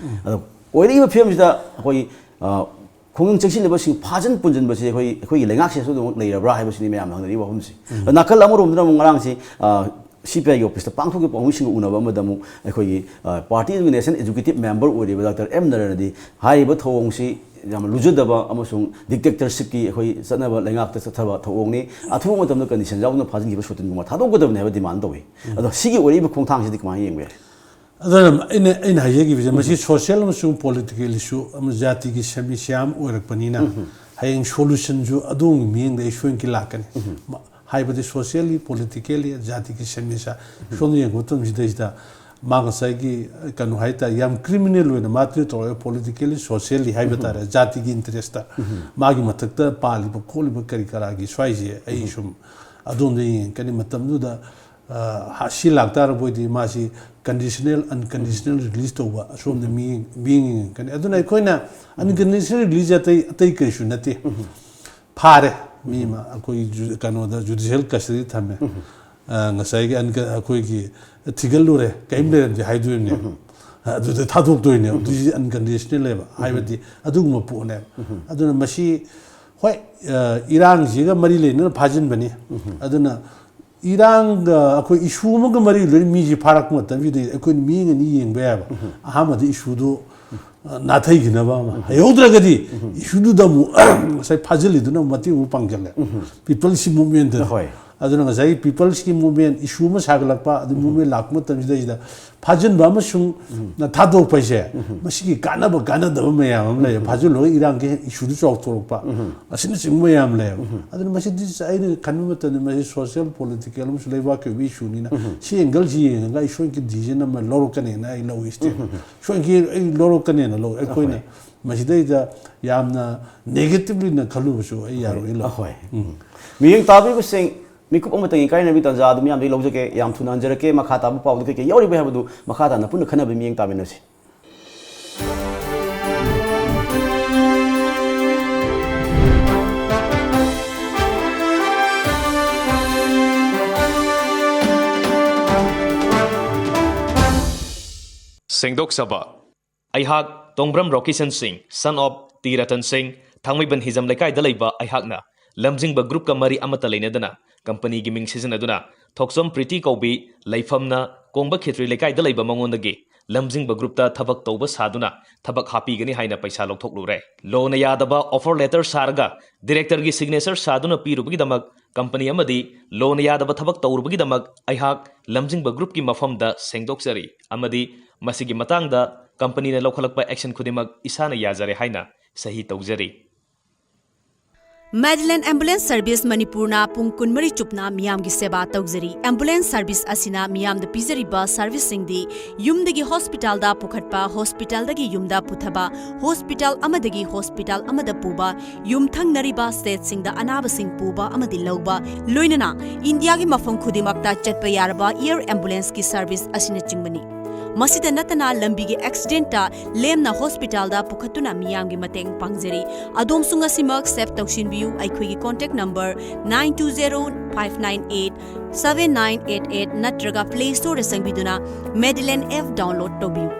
ꯑꯗꯣ ꯑꯣꯏꯔꯛꯏꯕ ꯐꯤꯕꯝꯁꯤꯗ ꯑꯩꯈꯣꯏ ꯈꯣꯡꯖꯪ ꯆꯪꯁꯤꯜꯂꯤꯕꯁꯤ ꯐꯥꯖꯤꯟ ꯄꯨꯟꯁꯤꯟꯕꯁꯦ ꯑꯩꯈꯣꯏ ꯑꯩꯈꯣꯏꯒꯤ ꯂꯩꯉꯥꯛꯁꯤꯗꯁꯨ ꯑꯗꯨꯃꯛ ꯂꯩꯔꯕ꯭ꯔꯥ ꯍꯥꯏꯕꯁꯤꯅꯤ ꯃꯌꯥꯝꯅ ꯍꯪꯅꯔꯤꯕ ꯋꯥꯐꯝꯁꯦ꯫ ꯑꯗꯣ ꯅꯥꯀꯜ ꯑꯃꯔꯣꯝꯗꯅ ꯑꯃꯨꯛ ꯉꯔꯥꯡꯁꯤ ꯁꯤ ꯄꯤ ꯑꯥꯏꯒꯤ ꯑꯣꯐꯤꯁꯇ ꯄꯥꯡꯊꯣꯛꯈꯤꯕ ꯄꯥꯎꯃꯤꯁꯤꯡꯒ ꯎꯅꯕ ꯑꯃꯗ ꯑꯃꯨꯛ ꯑꯩꯈꯣꯏꯒꯤ ꯄꯥꯔꯇꯤ ꯑꯗꯨꯒꯤ ꯅꯦꯁꯅꯦꯜ ꯑꯦꯛꯖꯤꯀ꯭ꯌꯨꯇꯤꯕ ꯃꯦꯝꯕꯔ ꯑꯣꯏꯔꯤꯕ ꯗꯥꯛꯇꯔ ꯑꯦꯝ ꯅꯔꯅꯗꯤ ꯍꯥꯏꯔꯤꯕ ꯊꯧꯑꯣꯡꯁꯤ ꯌꯥꯝꯅ ꯂꯨꯖꯗꯕ ꯑꯃꯁꯨꯡ ꯗꯤꯛꯇꯦꯛꯇꯔꯁꯤꯞꯀꯤ ꯑꯩꯈꯣꯏ ꯆꯠꯅꯕ ꯂꯩꯉꯥꯛꯇ ꯆꯠꯊꯕ ꯊꯧꯑꯣꯡꯅꯤ꯫ ꯑꯊꯨꯕ ꯃꯇꯝꯗ ꯀꯟꯗꯤꯁꯟ ꯌꯥꯎꯗꯅ ꯐꯥꯖꯤꯟꯈꯤꯕ ꯁꯣꯇꯤꯟ ꯀꯨꯃꯥꯔ ꯊꯥꯗꯣꯛꯀꯗꯕꯅꯤ ꯍꯥꯏꯕ ꯗꯤꯃꯥꯟ ꯇꯧꯏ꯫ ꯑꯗꯣ ꯁꯤꯒꯤ ꯑꯣꯏꯔꯛꯏꯕ ꯈꯣꯡꯊꯥꯡꯁꯤꯗꯤ ꯀꯃꯥꯏꯅ ꯌꯦꯡꯕ ꯌꯥꯏ? ꯑꯗꯨꯅ ꯑꯩꯅ ꯑꯩꯅ ꯍꯥꯏꯖꯈꯤꯕꯁꯦ ꯃꯁꯤ ꯁꯣꯁꯤꯌꯦꯜ ꯑꯃꯁꯨꯡ ꯄꯣꯂꯤꯇꯤꯀꯦꯜ ꯏꯁꯨ ꯑꯃ ꯖꯥꯇꯤꯒꯤ ꯁꯃꯁ꯭ꯌꯥ ꯑꯃ ꯑꯣꯏꯔꯛꯄꯅꯤꯅ ꯍꯌꯦꯡ ꯁꯣꯂꯨꯁꯟꯁꯨ ꯑꯗꯣꯝꯒꯤ ꯃꯤꯠꯌꯦꯡꯗ ꯑꯩ ꯁꯣꯏꯅꯀꯤ ꯂꯥꯛꯀꯅꯤ꯫ ꯃ- ꯍꯥꯏꯕꯗꯤ ꯁꯣꯁꯤꯌꯦꯜꯂꯤ ꯄꯣꯂꯤꯇꯤꯀꯦꯜꯂꯤ ꯖꯥꯇꯤꯒꯤ ꯁꯃꯁ꯭ꯌꯥ ꯁꯣꯝꯗ ꯌꯦꯡꯕ ꯃꯇꯝꯁꯤꯗꯩꯁꯤꯗ ꯃꯥ ꯉꯁꯥꯏꯒꯤ ꯀꯩꯅꯣ ꯍꯥꯏꯇꯥꯔꯦ ꯌꯥꯝ ꯀ꯭ꯔꯤꯃꯤꯅꯦꯜ ꯑꯣꯏꯅ ꯃꯥ ꯇ꯭ꯔꯤꯠ ꯇꯧꯔꯒ ꯄꯣꯂꯤꯇꯤꯀꯦꯜꯂꯤ ꯁꯣꯁꯤꯌꯦꯜꯂꯤ ꯍꯥꯏꯕ ꯇꯥꯔꯦ ꯖꯥꯇꯤꯒꯤ ꯏꯟꯇꯔꯦꯁꯇ ꯃꯥꯒꯤ ꯃꯊꯛꯇ ꯄꯥꯜꯂꯤꯕ ꯈꯣꯠꯂꯤꯕ ꯀꯔꯤ ꯀꯔꯥꯒꯤ ꯁ꯭ꯋꯥꯏꯁꯦ ꯑꯩ ꯁꯨꯝ ꯑꯗꯣꯝꯗ ꯌꯦꯡꯉꯛꯀꯅꯤ꯫ ꯃꯇꯝꯗꯨꯗ ꯑ, ꯁꯤ ꯂꯥꯛꯇꯥꯔꯕ ꯑꯣꯏꯗꯤ ꯃꯥꯁꯤ ꯀꯟꯗꯤꯁꯅꯦꯜ ꯑꯟꯀꯟꯗꯤꯁꯅꯦꯜ ꯔꯤꯂꯤꯁ ꯇꯧꯕ ꯑꯁꯣꯝꯗ ꯃꯤ ꯃꯤ ꯌꯦꯡꯉꯛꯀꯅꯤ꯫ ꯑꯗꯨꯅ ꯑꯩꯈꯣꯏꯅ ꯑꯟꯀꯟꯗꯤꯁꯅꯦꯜ ꯔꯤꯂꯤꯁ ꯑꯇꯩ ꯑꯇꯩ ꯀꯔꯤꯁꯨ ꯅꯠꯇꯦ꯫ ꯐꯥꯔꯦ ꯃꯤ ꯑꯃ ꯑꯩꯈꯣꯏ ꯖꯨ- ꯀꯩꯅꯣꯗ ꯖꯨꯗꯤꯁꯤꯌꯦꯜ ꯀꯁꯇꯗꯤ ꯊꯝꯃꯦ꯫ ꯑ, ꯉꯁꯥꯏꯒꯤ ꯑꯟꯀ- ꯑꯩꯈꯣꯏꯒꯤ ꯊꯤꯒꯠꯂꯨꯔꯦ ꯀꯔꯤꯝ ꯂꯩꯔꯝꯗꯦ ꯍꯥꯏꯗꯣꯏꯅꯦ꯫ ꯑꯗꯨꯗ ꯊꯥꯗꯣꯛꯇꯣꯏꯅꯦ꯫ ꯑꯗꯨꯁꯤ ꯑꯟꯀꯟꯗꯤꯁꯅꯦꯜ ꯂꯩꯕ ꯍꯥꯏꯕꯗꯤ ꯑꯗꯨꯒꯨꯝꯕ ꯄꯣꯠꯅꯦꯕ꯫ ꯑꯗꯨꯅ ꯃꯁꯤ ꯍꯣꯏ ꯑ, ꯏꯔꯥꯡꯁꯤꯒ ꯃꯔꯤ ꯂꯩꯅꯅ ꯐꯥꯖꯤꯟꯕꯅꯤ꯫ ꯑꯗꯨꯅ ꯏꯔꯥꯡꯒ ꯑꯩꯈꯣꯏ ꯏꯁꯨ ꯑꯃꯒ ꯃꯔꯤ ꯂꯩꯅ ꯃꯤꯁꯤ ꯐꯥꯔꯛꯄ ꯃꯇꯝꯁꯤꯗ ꯑꯩꯈꯣꯏꯅ ꯃꯤꯠꯌꯦꯡ ꯑꯅꯤ ꯌꯦꯡꯕ ꯌꯥꯏꯕ꯫ ꯑꯍꯥꯟꯕꯗ ꯏꯁꯨꯗꯨ ꯑ, ꯅꯥꯊꯩꯈꯤꯅꯕ ꯑꯃ ꯍꯩꯍꯧꯗ꯭ꯔꯒꯗꯤ ꯏꯁꯨꯗꯨꯗ ꯑꯃꯨꯛ ꯉꯁꯥꯏ ꯐꯥꯖꯤꯜꯂꯤꯗꯨꯅ ꯑꯃꯨꯛ ꯃꯇꯦꯡ ꯑꯃꯨꯛ ꯄꯥꯡꯁꯤꯜꯂꯦ꯫ ꯄꯤꯄꯜꯁꯀꯤ ꯃꯨꯞꯃꯦꯟꯇꯗ ꯍꯣꯏ꯫ ꯑꯗꯨꯅ ꯉꯁꯥꯏꯒꯤ ꯄꯤꯄꯜꯁꯀꯤ ꯃꯨꯞꯃꯦꯟ ꯏꯁꯨ ꯑꯃ ꯁꯥꯒꯠꯂꯛꯄ ꯑꯗꯨ ꯃꯨꯞꯃꯦꯟ ꯂꯥꯛꯄ ꯃꯇꯝꯁꯤꯗꯩꯁꯤꯗ ꯐꯥꯖꯤꯟꯕ ꯑꯃꯁꯨꯡ ꯊꯥꯗꯣꯛꯄ ꯍꯥꯏꯁꯦ ꯃꯁꯤꯒꯤ ꯀꯥꯟꯅꯕ ꯀꯥꯟꯅꯗꯕ ꯃꯌꯥꯝ ꯑꯃ ꯂꯩꯌꯦ꯫ ꯐꯥꯖꯤꯜꯂꯒ ꯏꯔꯥꯡꯒꯤ ꯏꯁꯨꯗꯨ ꯆꯥꯎꯊꯣꯔꯛꯄ ꯑꯁꯤꯅꯆꯤꯡꯕ ꯃꯌꯥꯝ ꯂꯩꯌꯦꯕ꯫ ꯑꯗꯨꯅ ꯃꯁꯤꯗꯤ ꯑꯩꯅ ꯈꯟꯕ ꯃꯇꯝꯗ ꯃꯁꯤ ꯁꯣꯁꯤꯌꯦꯜ ꯄꯣꯂꯤꯇꯤꯀꯦꯜ ꯑꯃꯁꯨꯡ ꯂꯩꯕꯥꯛꯀꯤ ꯑꯣꯏꯕ ꯏꯁꯨꯅꯤꯅ ꯁꯤ ꯑꯦꯡꯒꯜꯁꯤ ꯌꯦꯡꯉꯒ ꯑꯩ ꯁꯣꯏꯒꯤ ꯗꯤꯁꯤꯖꯟ ꯑꯃ ꯂꯧꯔꯛꯀꯅꯦꯅ ꯑꯩ ꯂꯧꯏ ꯁ꯭ꯇꯦꯞ꯫ ꯁꯣꯏꯒꯤ ꯑꯩ ꯂꯧꯔꯛꯀꯅꯦꯅ ꯂꯧꯏ꯫ ꯑꯩꯈꯣꯏꯅ ꯃꯁꯤꯗꯩꯗ ꯌꯥꯝꯅ ꯅꯦꯒꯦꯇꯤꯚꯂꯤꯅ ꯈꯜꯂꯨꯕꯁꯨ ꯑꯩ ꯌꯥꯔꯣꯏ ꯂꯧꯏ꯫ ꯑꯍꯣꯏ꯫ ꯃꯤꯠꯌꯦꯡ ꯇꯥꯕꯤꯕꯁꯤꯡ ꯃꯤꯀꯨꯞ ꯑꯃꯇꯪꯒꯤ ꯀꯥꯏꯅꯕꯒꯤ ꯇꯥꯟꯖꯥ ꯑꯗꯨ ꯃꯌꯥꯝꯗꯒꯤ ꯂꯧꯖꯒꯦ꯫ ꯌꯥꯝ ꯊꯨꯅ ꯍꯟꯖꯔꯛꯀꯦ꯫ ꯃꯈꯥ ꯇꯥꯕ ꯄꯥꯎꯗ ꯀꯩꯀꯩ ꯌꯥꯎꯔꯤꯕꯒꯦ ꯍꯥꯏꯕꯗꯨ ꯃꯈꯥ ꯇꯥꯅ ꯄꯨꯟꯅ ꯈꯟꯅꯕꯒꯤ ꯃꯤꯠꯌꯦꯡ ꯇꯥꯃꯤꯟꯅꯁꯤ꯫ ꯁꯦꯡꯗꯣꯛꯆꯕ꯫ ꯑꯩꯍꯥꯛ ꯇꯣꯡꯕ꯭ꯔꯝ ꯔꯣꯀꯤꯁꯟ ꯁꯤꯡ, son of ꯇꯤ ꯔꯇꯟ ꯁꯤꯡ, ꯊꯥꯡꯃꯩꯕꯟ ꯍꯤꯖꯝ ꯂꯩꯀꯥꯏꯗ ꯂꯩꯕ ꯑꯩꯍꯥꯛꯅ ꯂꯝꯖꯤꯡꯕ ꯒ꯭ꯔꯨꯞꯀ ꯃꯔꯤ ꯑꯃꯠꯇ ꯂꯩꯅꯗꯅ ꯀꯝꯄꯅꯤꯒꯤ ꯃꯤꯡ ꯁꯤꯖꯤꯟꯅꯗꯨꯅ ꯊꯣꯛꯆꯣꯝ ꯄ꯭ꯔꯤꯇꯤ ꯀꯧꯕꯤ, ꯂꯩꯐꯝꯅ ꯀꯣꯡꯕ ꯈꯦꯇ꯭ꯔꯤ ꯂꯩꯀꯥꯏꯗ ꯂꯩꯕ ꯃꯉꯣꯟꯗꯒꯤ ꯂꯝꯖꯤꯡꯕ ꯒ꯭ꯔꯨꯞꯇ ꯊꯕꯛ ꯇꯧꯕ ꯁꯥꯗꯨꯅ ꯊꯕꯛ ꯍꯥꯞꯄꯤꯒꯅꯤ ꯍꯥꯏꯅ ꯄꯩꯁꯥ ꯂꯧꯊꯣꯛꯂꯨꯔꯦ꯫ ꯂꯣꯅ ꯌꯥꯗꯕ ꯑꯣꯐꯔ ꯂꯦꯇꯔ ꯁꯥꯔꯒ ꯗꯤꯔꯦꯛꯇꯔꯒꯤ ꯁꯤꯒꯅꯦꯆꯔ ꯁꯥꯗꯨꯅ ꯄꯤꯔꯨꯕꯒꯤꯗꯃꯛ ꯀꯝꯄꯅꯤ ꯑꯃꯗꯤ ꯂꯣꯅ ꯌꯥꯗꯕ ꯊꯕꯛ ꯇꯧꯔꯨꯕꯒꯤꯗꯃꯛ ꯑꯩꯍꯥꯛ ꯂꯝꯖꯤꯡꯕ ꯒ꯭ꯔꯨꯞꯀꯤ ꯃꯐꯝꯗ ꯁꯦꯡꯗꯣꯛꯆꯔꯤ ꯑꯃꯗꯤ ꯃꯁꯤꯒꯤ ꯃꯇꯥꯡꯗ ꯀꯝꯄꯅꯤꯅ ꯂꯧꯈꯠꯂꯛꯄ ꯑꯦꯛꯁꯟ ꯈꯨꯗꯤꯡꯃꯛ ꯏꯁꯥꯅ ꯌꯥꯖꯔꯦ ꯍꯥꯏꯅ ꯁꯍꯤ ꯇꯧꯖꯔꯤ꯫ ꯃꯦꯗꯤꯂꯦꯟ ꯑꯦꯝꯕꯨꯂꯦꯟꯁ ꯁꯔꯚꯤꯁ ꯃꯅꯤꯄꯨꯔꯅ ꯄꯨꯡ ꯀꯨꯟꯃꯔꯤ ꯆꯨꯞꯅ ꯃꯤꯌꯥꯝꯒꯤ ꯁꯦꯕꯥ ꯇꯧꯖꯔꯤ꯫ ꯑꯦꯝꯕꯨꯂꯦꯟꯁ ꯁꯔꯚꯤꯁ ꯑꯁꯤꯅ ꯃꯤꯌꯥꯝꯗ ꯄꯤꯖꯔꯤꯕ ꯁꯔꯚꯤꯁꯁꯤꯡꯗꯤ ꯌꯨꯝꯗꯒꯤ ꯍꯣꯁꯄꯤꯇꯥꯜꯗ ꯄꯨꯈꯠꯄ, ꯍꯣꯁꯄꯤꯇꯥꯜꯗꯒꯤ ꯌꯨꯝꯗ ꯄꯨꯊꯕ, ꯍꯣꯁꯄꯤꯇꯥꯜ ꯑꯃꯗꯒꯤ ꯍꯣꯁꯄꯤꯇꯥꯜ ꯑꯃꯗ ꯄꯨꯕ, ꯌꯨꯝꯊꯪꯅꯔꯤꯕ ꯁ꯭ꯇꯦꯠꯁꯤꯡꯗ ꯑꯅꯥꯕꯁꯤꯡ ꯄꯨꯕ ꯑꯃꯗꯤ ꯂꯧꯕ, ꯂꯣꯏꯅꯅ ꯏꯟꯗꯤꯌꯥꯒꯤ ꯃꯐꯝ ꯈꯨꯗꯤꯡꯃꯛꯇ ꯆꯠꯄ ꯌꯥꯔꯕ ꯑꯦꯌꯔ ꯑꯦꯝꯕꯨꯂꯦꯟꯁꯀꯤ ꯁꯔꯚꯤꯁ ꯑꯁꯤꯅꯆꯤꯡꯕꯅꯤ꯫ ꯃꯁꯤꯗ ꯅꯠꯇꯅ ꯂꯝꯕꯤꯒꯤ ꯑꯦꯛꯁꯤꯗꯦꯟꯇ ꯂꯦꯝꯅ ꯍꯣꯁꯄꯤꯇꯥꯜꯗ ꯄꯨꯈꯠꯇꯨꯅ ꯃꯤꯌꯥꯝꯒꯤ ꯃꯇꯦꯡ ꯄꯥꯡꯖꯔꯤ꯫ ꯑꯗꯣꯝꯁꯨ ꯉꯁꯤꯃꯛ ꯁꯦꯚ ꯇꯧꯁꯤꯟꯕꯤꯌꯨ꯫ ꯑꯩꯈꯣꯏꯒꯤ contact number nine two zero five nine eight seven nine eight eight ꯅꯠꯇ꯭ꯔꯒ ꯄ꯭ꯂꯦ ꯁ꯭ꯇꯣꯔꯗ ꯆꯪꯕꯤꯗꯨꯅ ꯃꯦꯗꯤꯂꯦꯟ ꯑꯦꯞ ꯗꯥꯎꯟꯂꯣꯗ ꯇꯧꯕꯤꯌꯨ꯫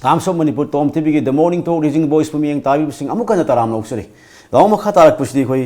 Times of Manipur, ꯇꯣꯝ ꯇꯤꯚꯤꯒꯤ The Morning Talk, Raising Voice ꯄꯨꯝꯌꯦꯡ ꯇꯥꯕꯤꯕꯁꯤꯡ ꯑꯃꯨꯛ ꯍꯟꯅ ꯇꯔꯥꯝꯅ ꯑꯣꯛꯆꯔꯤ꯫ ꯂꯥꯎ ꯃꯈꯥ ꯇꯥꯔꯛꯄꯁꯤꯗꯤ ꯑꯩꯈꯣꯏ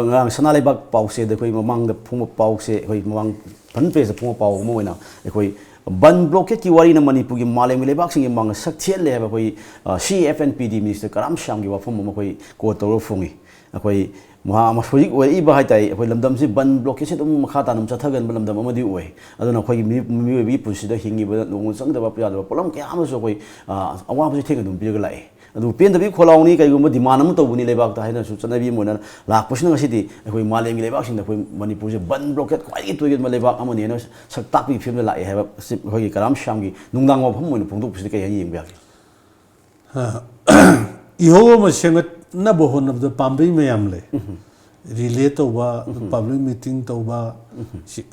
ꯉꯔꯥꯡ ꯁꯅꯥ ꯂꯩꯕꯥꯛ ꯄꯥꯎꯆꯦꯗ ꯑꯩꯈꯣꯏ ꯃꯃꯥꯡꯗ ꯐꯣꯡꯕ ꯄꯥꯎꯁꯦ, ꯑꯩꯈꯣꯏ ꯃꯃꯥꯡ ꯐ꯭ꯔꯟ ꯄꯦꯖꯇ ꯐꯣꯡꯕ ꯄꯥꯎ ꯑꯃ ꯑꯣꯏꯅ ꯑꯩꯈꯣꯏ ꯕꯟ ꯕ꯭ꯂꯣꯀꯦꯠꯀꯤ ꯋꯥꯔꯤꯅ ꯃꯅꯤꯄꯨꯔꯒꯤ ꯃꯥꯂꯦꯝꯒꯤ ꯂꯩꯕꯥꯛꯁꯤꯡꯒꯤ ꯃꯥꯡꯗ ꯁꯛ ꯊꯤꯍꯜꯂꯦ ꯍꯥꯏꯕ ꯑꯩꯈꯣꯏ, ꯑ, ꯁꯤ ꯑꯦꯐ ꯑꯦꯟ ꯄꯤ ꯗꯤ ꯃꯤꯅꯤꯁꯇꯔ ꯀꯔꯥꯝ ꯁ꯭ꯌꯥꯝꯒꯤ ꯋꯥꯐꯝ ꯑꯃ ꯑꯩꯈꯣꯏ ꯀꯣꯠ ꯇꯧꯔꯒ ꯐꯣꯡꯉꯤ꯫ ꯑꯩꯈꯣꯏ ꯃꯍꯥꯛ ꯑꯃ ꯍꯧꯖꯤꯛ ꯑꯣꯏꯔꯛꯏꯕ ꯍꯥꯏ ꯇꯥꯔꯦ, ꯑꯩꯈꯣꯏ ꯂꯝꯗꯝꯁꯤ ꯕꯟ ꯕ꯭ꯂꯣꯀꯦꯠꯁꯤ ꯑꯗꯨꯝ ꯃꯈꯥ ꯇꯥꯅ ꯑꯗꯨꯝ ꯆꯠꯊꯒꯟꯕ ꯂꯝꯗꯝ ꯑꯃꯗꯤ ꯑꯣꯏ꯫ ꯑꯗꯨꯅ ꯑꯩꯈꯣꯏꯒꯤ ꯃꯤ-, ꯃꯤꯑꯣꯏꯕꯒꯤ ꯄꯨꯟꯁꯤꯗ ꯍꯤꯡꯉꯤꯕꯗ ꯅꯣꯡꯃ ꯆꯪꯗꯕ ꯌꯥꯗꯕ ꯄꯣꯠꯂꯝ ꯀꯌꯥ ꯑꯃꯁꯨ ꯑꯩꯈꯣꯏ, ꯑ, ꯑꯋꯥꯕꯁꯤ ꯊꯦꯡꯅ ꯑꯗꯨꯝ ꯄꯤꯔꯒ ꯂꯥꯛꯏ꯫ ꯑꯗꯨ ꯄꯦꯟꯗꯕꯒꯤ ꯈꯣꯜꯂꯥꯎꯅꯤ, ꯀꯩꯒꯨꯝꯕ demand ꯑꯃ ꯇꯧꯕꯅꯤ ꯂꯩꯕꯥꯛꯇ ꯍꯥꯏꯅꯁꯨ ꯆꯠꯅꯕꯤ ꯑꯃ ꯑꯣꯏꯅ ꯂꯥꯛꯄꯁꯤꯅ ꯉꯁꯤꯗꯤ ꯑꯩꯈꯣꯏ ꯃꯥꯂꯦꯝꯒꯤ ꯂꯩꯕꯥꯛꯁꯤꯡꯗ ꯑꯩꯈꯣꯏ ꯃꯅꯤꯄꯨꯔꯁꯦ ꯕꯟ ꯕ꯭ꯂꯣꯀꯦꯠ ꯈ꯭ꯋꯥꯏꯗꯒꯤ ꯇꯣꯏꯒꯟꯕ ꯂꯩꯕꯥꯛ ꯑꯃꯅꯤ ꯍꯥꯏꯅ ꯁꯛ ꯇꯥꯛꯄꯒꯤ ꯐꯤꯕꯝꯗ ꯂꯥꯛꯑꯦ ꯍꯥꯏꯕ ꯑꯁꯤ ꯑꯩꯈꯣꯏꯒꯤ ꯀꯔꯥꯝ ꯁ꯭ꯌꯥꯝꯒꯤ ꯅꯨꯡꯗꯥꯡ ꯋꯥꯐꯝ ꯑꯣꯏꯅ ꯐꯣꯡꯗꯣꯛꯄꯁꯤꯗ ꯀꯩ ꯍꯥꯏꯅ ꯌꯦꯡꯕ ꯌꯥꯒꯦ? ꯏꯍꯧ ꯑꯃ ꯁꯦꯝꯒꯠꯅꯕ ꯍꯣꯠꯅꯕꯗ ꯄꯥꯝꯕꯩ ꯃꯌꯥꯝ ꯂꯩ꯫ ꯔꯤꯂꯦ ꯇꯧꯕ, ꯄꯕ꯭ꯂꯤꯛ ꯃꯤꯇꯤꯡ ꯇꯧꯕ,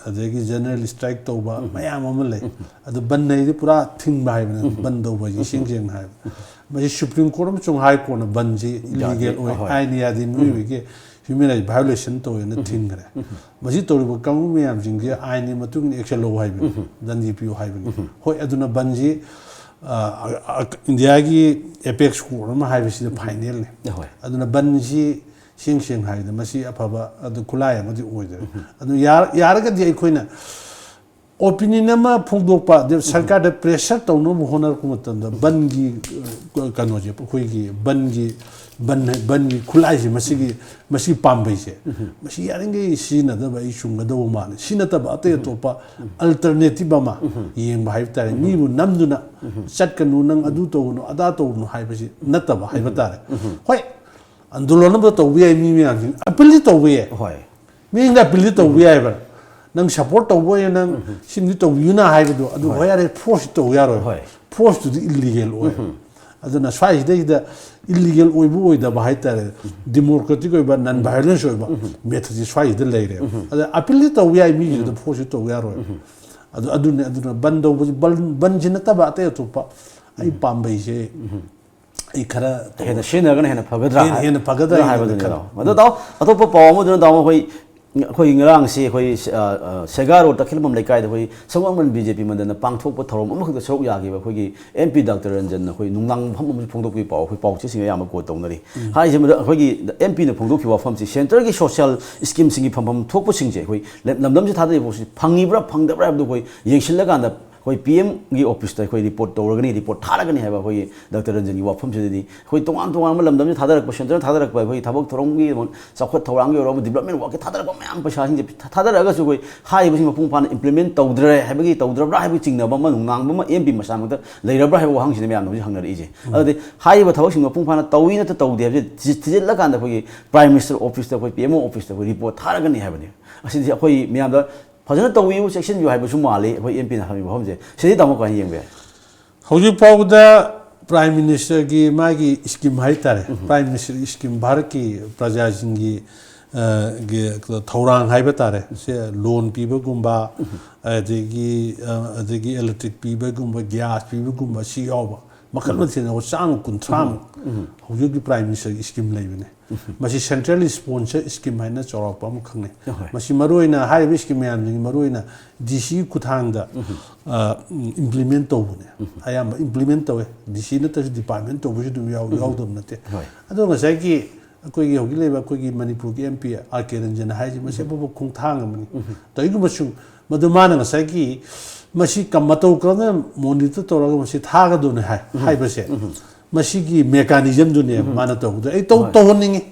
ꯑꯗꯒꯤ ꯖꯦꯅꯔꯦꯜ ꯁ꯭ꯇ꯭ꯔꯥꯏꯛ ꯇꯧꯕ ꯃꯌꯥꯝ ꯑꯃ ꯂꯩ꯫ ꯑꯗꯨ ꯕꯟ ꯍꯥꯏꯗꯤ ꯄꯨꯔꯥ ꯊꯤꯡꯕ ꯍꯥꯏꯕꯅꯤ꯫ ꯕꯟ ꯇꯧꯕ ꯍꯥꯏꯁꯤ ꯏꯁꯦꯡ ꯁꯦꯡꯅ ꯍꯥꯏꯕ ꯃꯁꯤ ꯁꯨꯄ꯭ꯔꯤꯝ ꯀꯣꯔꯠ ꯑꯃꯁꯨꯡ ꯍꯥꯏ ꯀꯣꯔꯠꯅ ꯕꯟꯁꯤ ꯏꯂꯤꯒꯦꯜ ꯑꯣꯏ, ꯑꯥꯏꯟ ꯌꯥꯗꯦ, ꯃꯤꯑꯣꯏꯕꯒꯤ ꯍ꯭ꯌꯨꯃꯦꯟ ꯔꯥꯏꯠ ꯚꯥꯏꯑꯣꯂꯦꯁꯟ ꯇꯧꯋꯦꯅ ꯊꯤꯡꯈ꯭ꯔꯦ꯫ ꯃꯁꯤ ꯇꯧꯔꯤꯕ ꯀꯥꯡꯕꯨ ꯃꯌꯥꯝꯁꯤꯡꯁꯦ ꯑꯥꯏꯟꯒꯤ ꯃꯇꯨꯡ ꯏꯟꯅ ꯑꯦꯛꯁꯟ ꯂꯧ ꯍꯥꯏꯕꯅꯤ꯫ ꯗꯟꯗꯤ ꯄꯤꯌꯨ ꯍꯥꯏꯕꯅꯤ꯫ ꯍꯣꯏ, ꯑꯗꯨꯅ ꯕꯟꯁꯤ ꯏꯟꯗꯤꯌꯥꯒꯤ ꯑꯦꯄꯦꯛꯁ ꯀꯣꯔꯠ ꯑꯃ ꯍꯥꯏꯕꯁꯤꯗ ꯐꯥꯏꯅꯦꯜꯅꯤ꯫ ꯑꯗꯨꯅ ꯕꯟꯁꯤ ꯁꯦꯡ ꯁꯦꯡꯅ ꯍꯥꯏꯔꯗꯤ ꯃꯁꯤ ꯑꯐꯕ ꯑꯗꯨ ꯈꯨꯠꯂꯥꯏ ꯑꯃꯗꯤ ꯑꯣꯏꯗ꯭ꯔꯦ꯫ ꯑꯗꯨ ꯌꯥꯔꯒꯗꯤ ꯑꯩꯈꯣꯏꯅ ꯑꯣꯄꯤꯅꯤꯌꯟ ꯑꯃ ꯐꯣꯡꯗꯣꯛꯄ, ꯁꯔꯀꯥꯔꯗ ꯄ꯭ꯔꯦꯁꯔ ꯇꯧꯅꯕ ꯍꯣꯠꯅꯔꯛꯄ ꯃꯇꯝꯗ ꯕꯟꯒꯤ ꯀꯩꯅꯣꯁꯦ, ꯑꯩꯈꯣꯏꯒꯤ ꯕꯟꯒꯤ ꯕꯟ ꯕꯟꯒꯤ ꯈꯨꯠꯂꯥꯏꯁꯦ, ꯃꯁꯤꯒꯤ ꯃꯁꯤ ꯄꯥꯝꯕꯩꯁꯦ, ꯃꯁꯤ ꯌꯥꯔꯤꯈꯩ ꯁꯤꯖꯤꯟꯅꯗꯕ ꯑꯩ ꯆꯨꯝꯒꯗꯧꯕ ꯃꯥꯜꯂꯦ꯫ ꯁꯤ ꯅꯠꯇꯕ ꯑꯇꯩ ꯑꯇꯣꯞꯄ ꯑꯜꯇꯔꯅꯦꯇꯤꯕ ꯑꯃ ꯌꯦꯡꯕ ꯍꯥꯏꯕ ꯇꯥꯔꯦ꯫ ꯃꯤꯕꯨ ꯅꯝꯗꯨꯅ ꯆꯠꯀꯅꯨ, ꯅꯪ ꯑꯗꯨ ꯇꯧꯒꯅꯨ, ꯑꯗꯥ ꯇꯧꯒꯅꯨ ꯍꯥꯏꯕꯁꯤ ꯅꯠꯇꯕ ꯍꯥꯏꯕ ꯇꯥꯔꯦ꯫ ꯍꯣꯏ, ꯑꯟꯗꯣꯂꯟ ꯑꯃ ꯇꯧꯕ ꯌꯥꯏ, ꯃꯤ ꯃꯌꯥꯝꯁꯤꯡ ꯑꯄꯤꯜꯗꯤ ꯇꯧꯕ ꯌꯥꯏ꯫ ꯍꯣꯏ꯫ ꯃꯤꯅ ꯑꯄꯤꯜꯗꯤ ꯇꯧꯕ ꯌꯥꯏꯕ꯫ ꯅꯪ ꯁꯞꯄꯣꯔꯠ ꯇꯧꯕ ꯑꯣꯏꯅ ꯅꯪ ꯁꯤꯝꯗꯤ ꯇꯧꯕꯤꯌꯨꯅ ꯍꯥꯏꯕꯗꯣ ꯑꯗꯨ ꯍꯣꯏ ꯌꯥꯔꯦ, ꯐꯣꯔꯁꯇꯤ ꯇꯧ ꯌꯥꯔꯣꯏ꯫ ꯍꯣꯏ꯫ ꯐꯣꯔꯁꯇꯨꯗꯤ ꯏꯜꯂꯤꯒꯦꯜ ꯑꯣꯏ꯫ ꯑꯗꯨꯅ ꯁ꯭ꯋꯥꯏꯁꯤꯗꯩꯗ ꯏꯜꯂꯤꯒꯦꯜ ꯑꯣꯏꯕ ꯑꯣꯏꯗꯕ ꯍꯥꯏꯇꯥꯔꯦ, ꯗꯤꯃꯣꯀ꯭ꯔꯦꯇꯤꯛ ꯑꯣꯏꯕ, ꯅꯟ ꯚꯥꯏꯑꯣꯂꯦꯟꯁ ꯑꯣꯏꯕ ꯃꯦꯊꯠꯁꯤ ꯁ꯭ꯋꯥꯏꯁꯤꯗ ꯂꯩꯔꯦ꯫ ꯑꯗ ꯑꯄꯤꯜꯗꯤ ꯇꯧꯕ ꯌꯥꯏ, ꯃꯤꯁꯤꯗ ꯐꯣꯔꯁꯁꯤ ꯇꯧꯕ ꯌꯥꯔꯣꯏ꯫ ꯑꯗꯨ ꯑꯗꯨꯅꯦ꯫ ꯑꯗꯨꯅ ꯕꯟ ꯇꯧꯕꯁꯤ, ꯕꯟ ꯕꯟꯁꯤ ꯅꯠꯇꯕ ꯑꯇꯩ ꯑꯇꯣꯞꯄ ꯑꯩ ꯄꯥꯝꯕꯩꯁꯦ ꯑꯩ ꯈꯔ ꯍꯦꯟꯅ ꯁꯤꯖꯤꯟꯅꯔꯒꯅ ꯍꯦꯟꯅ ꯐꯒꯗ꯭ꯔꯥ ꯍꯦꯟꯅ- ꯍꯦꯟꯅ ꯐꯒꯗ꯭ꯔꯥ ꯑꯗꯨ ꯍꯥꯏꯅ ꯍꯥꯏꯕꯗꯨꯅꯤ ꯈꯜꯂꯤ꯫ ꯇꯥꯃꯣ꯫ ꯑꯗꯣ ꯇꯥꯃꯣ, ꯑꯇꯣꯞꯄ ꯄꯥꯎ ꯑꯃꯗꯨꯅ ꯇꯥꯃꯣ, ꯑꯩꯈꯣꯏ ꯑꯩꯈꯣꯏ ꯉꯔꯥꯡꯁꯤ ꯑꯩꯈꯣꯏ ꯑ, ꯑ, ꯁꯦꯒꯥ ꯔꯣꯗ ꯇꯈꯦꯜꯂꯝꯕꯝ ꯂꯩꯀꯥꯏꯗ ꯑꯩꯈꯣꯏ ꯁꯒꯣꯜꯕꯟ ꯕꯤ ꯖꯦ ꯄꯤ ꯃꯟꯗꯜꯅ ꯄꯥꯡꯊꯣꯛꯄ ꯊꯧꯔꯝ ꯑꯃꯈꯛꯇ ꯁꯔꯨꯛ ꯌꯥꯈꯤꯕ ꯑꯩꯈꯣꯏꯒꯤ ꯑꯦꯝ ꯄꯤ ꯗꯥꯛꯇꯔ ꯔꯟꯖꯟꯅ ꯑꯩꯈꯣꯏ ꯅꯨꯡꯗꯥꯡ ꯃꯐꯝ ꯑꯃꯁꯨ ꯐꯣꯡꯗꯣꯛꯄꯒꯤ ꯄꯥꯎ ꯑꯩꯈꯣꯏ ꯄꯥꯎꯆꯦꯁꯤꯡꯅ ꯑꯌꯥꯝꯕ ꯀꯣꯠ ꯇꯧꯅꯔꯤ꯫ ꯍꯥꯏꯔꯤꯁꯦ ꯃꯗꯨ ꯑꯩꯈꯣꯏꯒꯤ ꯑꯦꯝ ꯄꯤꯅ ꯐꯣꯡꯗꯣꯛꯈꯤꯕ ꯋꯥꯐꯝꯁꯤ ꯁꯦꯟꯇꯔꯒꯤ ꯁꯣꯁꯤꯌꯦꯜ ꯁ꯭ꯀꯤꯝꯁꯤꯡꯒꯤ ꯐꯪꯐꯝ ꯊꯣꯛꯄꯁꯤꯡꯁꯦ ꯑꯩꯈꯣꯏ ꯂꯝ- ꯂꯝꯗꯝꯁꯤ ꯊꯥꯗꯔꯤꯕ ꯄꯣꯠꯁꯤ ꯐꯪꯉꯤꯕ꯭ꯔꯥ ꯐꯪꯗꯕ꯭ꯔꯥ ꯍꯥꯏꯕꯗꯨ ꯑꯩꯈꯣꯏ ꯌꯦꯡꯁꯤꯜꯂꯀꯥꯟꯗ ꯑꯩꯈꯣꯏ ꯄꯤ ꯑꯦꯝꯒꯤ ꯑꯣꯐꯤꯁꯇ ꯑꯩꯈꯣꯏ ꯔꯤꯄꯣꯔꯠ ꯇꯧꯔꯒꯅꯤ, ꯔꯤꯄꯣꯔꯠ ꯊꯥꯔꯒꯅꯤ ꯍꯥꯏꯕ ꯑꯩꯈꯣꯏꯒꯤ ꯗꯥꯛꯇꯔ ꯔꯟꯖꯟꯒꯤ ꯋꯥꯐꯝꯁꯤꯗꯗꯤ, ꯑꯩꯈꯣꯏ ꯇꯣꯉꯥꯟ ꯇꯣꯉꯥꯟꯕ ꯂꯝꯗꯝꯁꯤꯗ ꯊꯥꯗꯔꯛꯄ, ꯁꯦꯟꯇꯔꯅ ꯊꯥꯗꯔꯛꯄ ꯑꯩꯈꯣꯏꯒꯤ ꯊꯕꯛ ꯊꯧꯔꯝꯒꯤ ꯑꯣꯏꯔꯣ, ꯆꯥꯎꯈꯠ ꯊꯧꯔꯥꯡꯒꯤ ꯑꯣꯏꯔꯣ, ꯗꯤꯕ꯭ꯂꯞꯃꯦꯟ ꯋꯥꯔꯛꯀꯤ ꯊꯥꯗꯔꯛꯄ ꯃꯌꯥꯝ ꯄꯩꯁꯥꯁꯤꯡꯁꯦ ꯊꯥꯗꯔꯛꯑꯒꯁꯨ ꯑꯩꯈꯣꯏ ꯍꯥꯏꯔꯤꯕꯁꯤꯡ ꯃꯄꯨꯡ ꯐꯥꯅ ꯏꯝꯄ꯭ꯂꯤꯃꯦꯟ ꯇꯧꯗ꯭ꯔꯦ ꯍꯥꯏꯕꯒꯤ, ꯇꯧꯗ꯭ꯔꯕ꯭ꯔꯥ ꯍꯥꯏꯕꯒꯤ ꯆꯤꯡꯅꯕ ꯑꯃ, ꯅꯨꯡꯅꯥꯡꯕ ꯑꯃ ꯑꯦꯝ ꯄꯤ ꯃꯁꯥꯃꯛꯇ ꯂꯩꯔꯕ꯭ꯔꯥ ꯍꯥꯏꯕ ꯋꯥꯍꯪꯁꯤꯅ ꯃꯌꯥꯝꯅ ꯍꯧꯖꯤꯛ ꯍꯪꯅꯔꯛꯏꯁꯦ꯫ ꯑꯗꯨꯗꯤ ꯍꯥꯏꯔꯤꯕ ꯊꯕꯛꯁꯤꯡ ꯃꯄꯨꯡ ꯐꯥꯅ ꯇꯧꯏ ꯅꯠꯇ꯭ꯔ ꯇꯧꯗꯦ ꯍꯥꯏꯕꯁꯤ ꯊꯤ-, ꯊꯤꯖꯤꯜꯂꯀꯥꯟꯗ ꯑꯩꯈꯣꯏꯒꯤ ꯄ꯭ꯔꯥꯏꯝ ꯃꯤꯅꯤꯁꯇꯔ ꯑꯣꯐꯤꯁꯇ, ꯑꯩꯈꯣꯏ ꯄꯤ ꯑꯦꯝ ꯑꯣ ꯑꯣꯐꯤꯁꯇ ꯑꯩꯈꯣꯏ ꯔꯤꯄꯣꯔꯠ ꯊꯥꯔꯒꯅꯤ ꯍꯥꯏꯕꯅꯤ꯫ ꯑꯁꯤꯗꯤ ꯑꯩꯈꯣꯏ ꯃꯌꯥꯝꯗ ꯐꯖꯅ ꯇꯧꯕꯤꯌꯨ, ꯆꯦꯛꯁꯤꯟꯕꯤꯌꯨ ꯍꯥꯏꯕꯁꯨ ꯃꯥꯜꯂꯤ ꯑꯩꯈꯣꯏ ꯑꯦꯝ ꯄꯤꯅ ꯍꯥꯏꯔꯤꯕ ꯋꯥꯐꯝꯁꯦ꯫ ꯁꯤꯗꯤ ꯇꯥꯃꯣ ꯀꯃꯥꯏꯅ ꯌꯦꯡꯕ ꯌꯥꯏ? ꯍꯧꯖꯤꯛ ꯐꯥꯎꯕꯗ ꯄ꯭ꯔꯥꯏꯝ ꯃꯤꯅꯤꯁꯇꯔꯒꯤ ꯃꯥꯒꯤ ꯁ꯭ꯀꯤꯝ ꯍꯥꯏꯇꯥꯔꯦ, ꯄ꯭ꯔꯥꯏꯝ ꯃꯤꯅꯤꯁꯇꯔꯒꯤ ꯁ꯭ꯀꯤꯝ, ꯚꯥꯔꯠꯀꯤ ꯄ꯭ꯔꯖꯥꯁꯤꯡꯒꯤ, ꯑ, ꯒꯤ ꯊꯧꯔꯥꯡ ꯍꯥꯏꯕ ꯇꯥꯔꯦ, ꯁꯦ ꯂꯣꯟ ꯄꯤꯕꯒꯨꯝꯕ, ꯑꯗꯒꯤ, ꯑ, ꯑꯗꯒꯤ ꯏꯂꯦꯛꯇ꯭ꯔꯤꯛ ꯄꯤꯕꯒꯨꯝꯕ, ꯒ꯭ꯌꯥꯁ ꯄꯤꯕꯒꯨꯝꯕ, ꯁꯤ ꯌꯥꯎꯕ ꯃꯈꯜ ꯃꯊꯦꯜ ꯌꯥꯎꯕ ꯆꯥꯝꯃ ꯀꯨꯟꯊ꯭ꯔꯥꯃꯨꯛ ꯍꯧꯖꯤꯛ ꯍꯧꯖꯤꯛ ꯄ꯭ꯔꯥꯏꯝ ꯃꯤꯅꯤꯁꯇꯔꯒꯤ ꯁ꯭ꯀꯤꯝ ꯂꯩꯕꯅꯦ꯫ ꯃꯁꯤ ꯁꯦꯟꯇ꯭ꯔꯦꯜ ꯁ꯭ꯄꯣꯟꯁꯔ ꯁ꯭ꯀꯤꯝ ꯍꯥꯏꯅ ꯆꯥꯎꯔꯥꯛꯄ ꯑꯃꯈꯛꯅꯤ꯫ ꯃꯁꯤ ꯃꯔꯨꯑꯣꯏꯅ ꯍꯥꯏꯔꯤꯕ ꯁ꯭ꯀꯤꯝ ꯃꯌꯥꯝꯁꯤꯡ ꯃꯔꯨꯑꯣꯏꯅ ꯗꯤ ꯁꯤ ꯈꯨꯠꯊꯥꯡꯗ, ꯑ, ꯏꯝꯄ꯭ꯂꯤꯃꯦꯟ ꯇꯧꯕꯅꯦ꯫ ꯑꯌꯥꯝꯕ ꯏꯝꯄ꯭ꯂꯤꯃꯦꯟ ꯇꯧꯋꯦ꯫ ꯗꯤ ꯁꯤ ꯅꯠꯇ꯭ꯔꯁꯨ ꯗꯤꯄꯥꯔꯠꯃꯦꯟ ꯇꯧꯕꯁꯨ ꯑꯗꯨꯝ ꯌꯥꯎ-, ꯌꯥꯎꯗꯕ ꯅꯠꯇꯦ꯫ ꯑꯗꯣ ꯉꯁꯥꯏꯒꯤ ꯑꯩꯈꯣꯏꯒꯤ ꯍꯧꯖꯤꯛ ꯂꯩꯕ ꯑꯩꯈꯣꯏꯒꯤ ꯃꯅꯤꯄꯨꯔꯒꯤ ꯑꯦꯝ ꯄꯤ ꯑꯥꯔ ꯀꯦ ꯔꯟꯖꯟ ꯍꯥꯏꯁꯦ ꯃꯁꯤ ꯑꯐꯕ ꯈꯣꯡꯊꯥꯡ ꯑꯃꯅꯤ꯫ ꯀꯔꯤꯒꯨꯝꯕ ꯁꯨꯝ ꯃꯗꯨ ꯃꯥꯅ ꯉꯁꯥꯏꯒꯤ ꯃꯁꯤ ꯀ-, ꯃꯇꯧ ꯀꯔꯝꯅ ꯃꯣꯅꯤꯇꯔ ꯇꯧꯔꯒ ꯃꯁꯤ ꯊꯥꯒꯗꯣꯏꯅꯣ ꯍꯥꯏ-, ꯍꯥꯏꯕꯁꯦ, ꯃꯁꯤꯒꯤ ꯃꯦꯀꯥꯅꯤꯖꯝꯗꯨꯅꯦ ꯃꯥꯅ ꯇꯧꯕꯗꯣ꯫ ꯑꯩ ꯇꯧ-, ꯇꯧꯍꯟꯅꯤꯡꯉꯤ꯫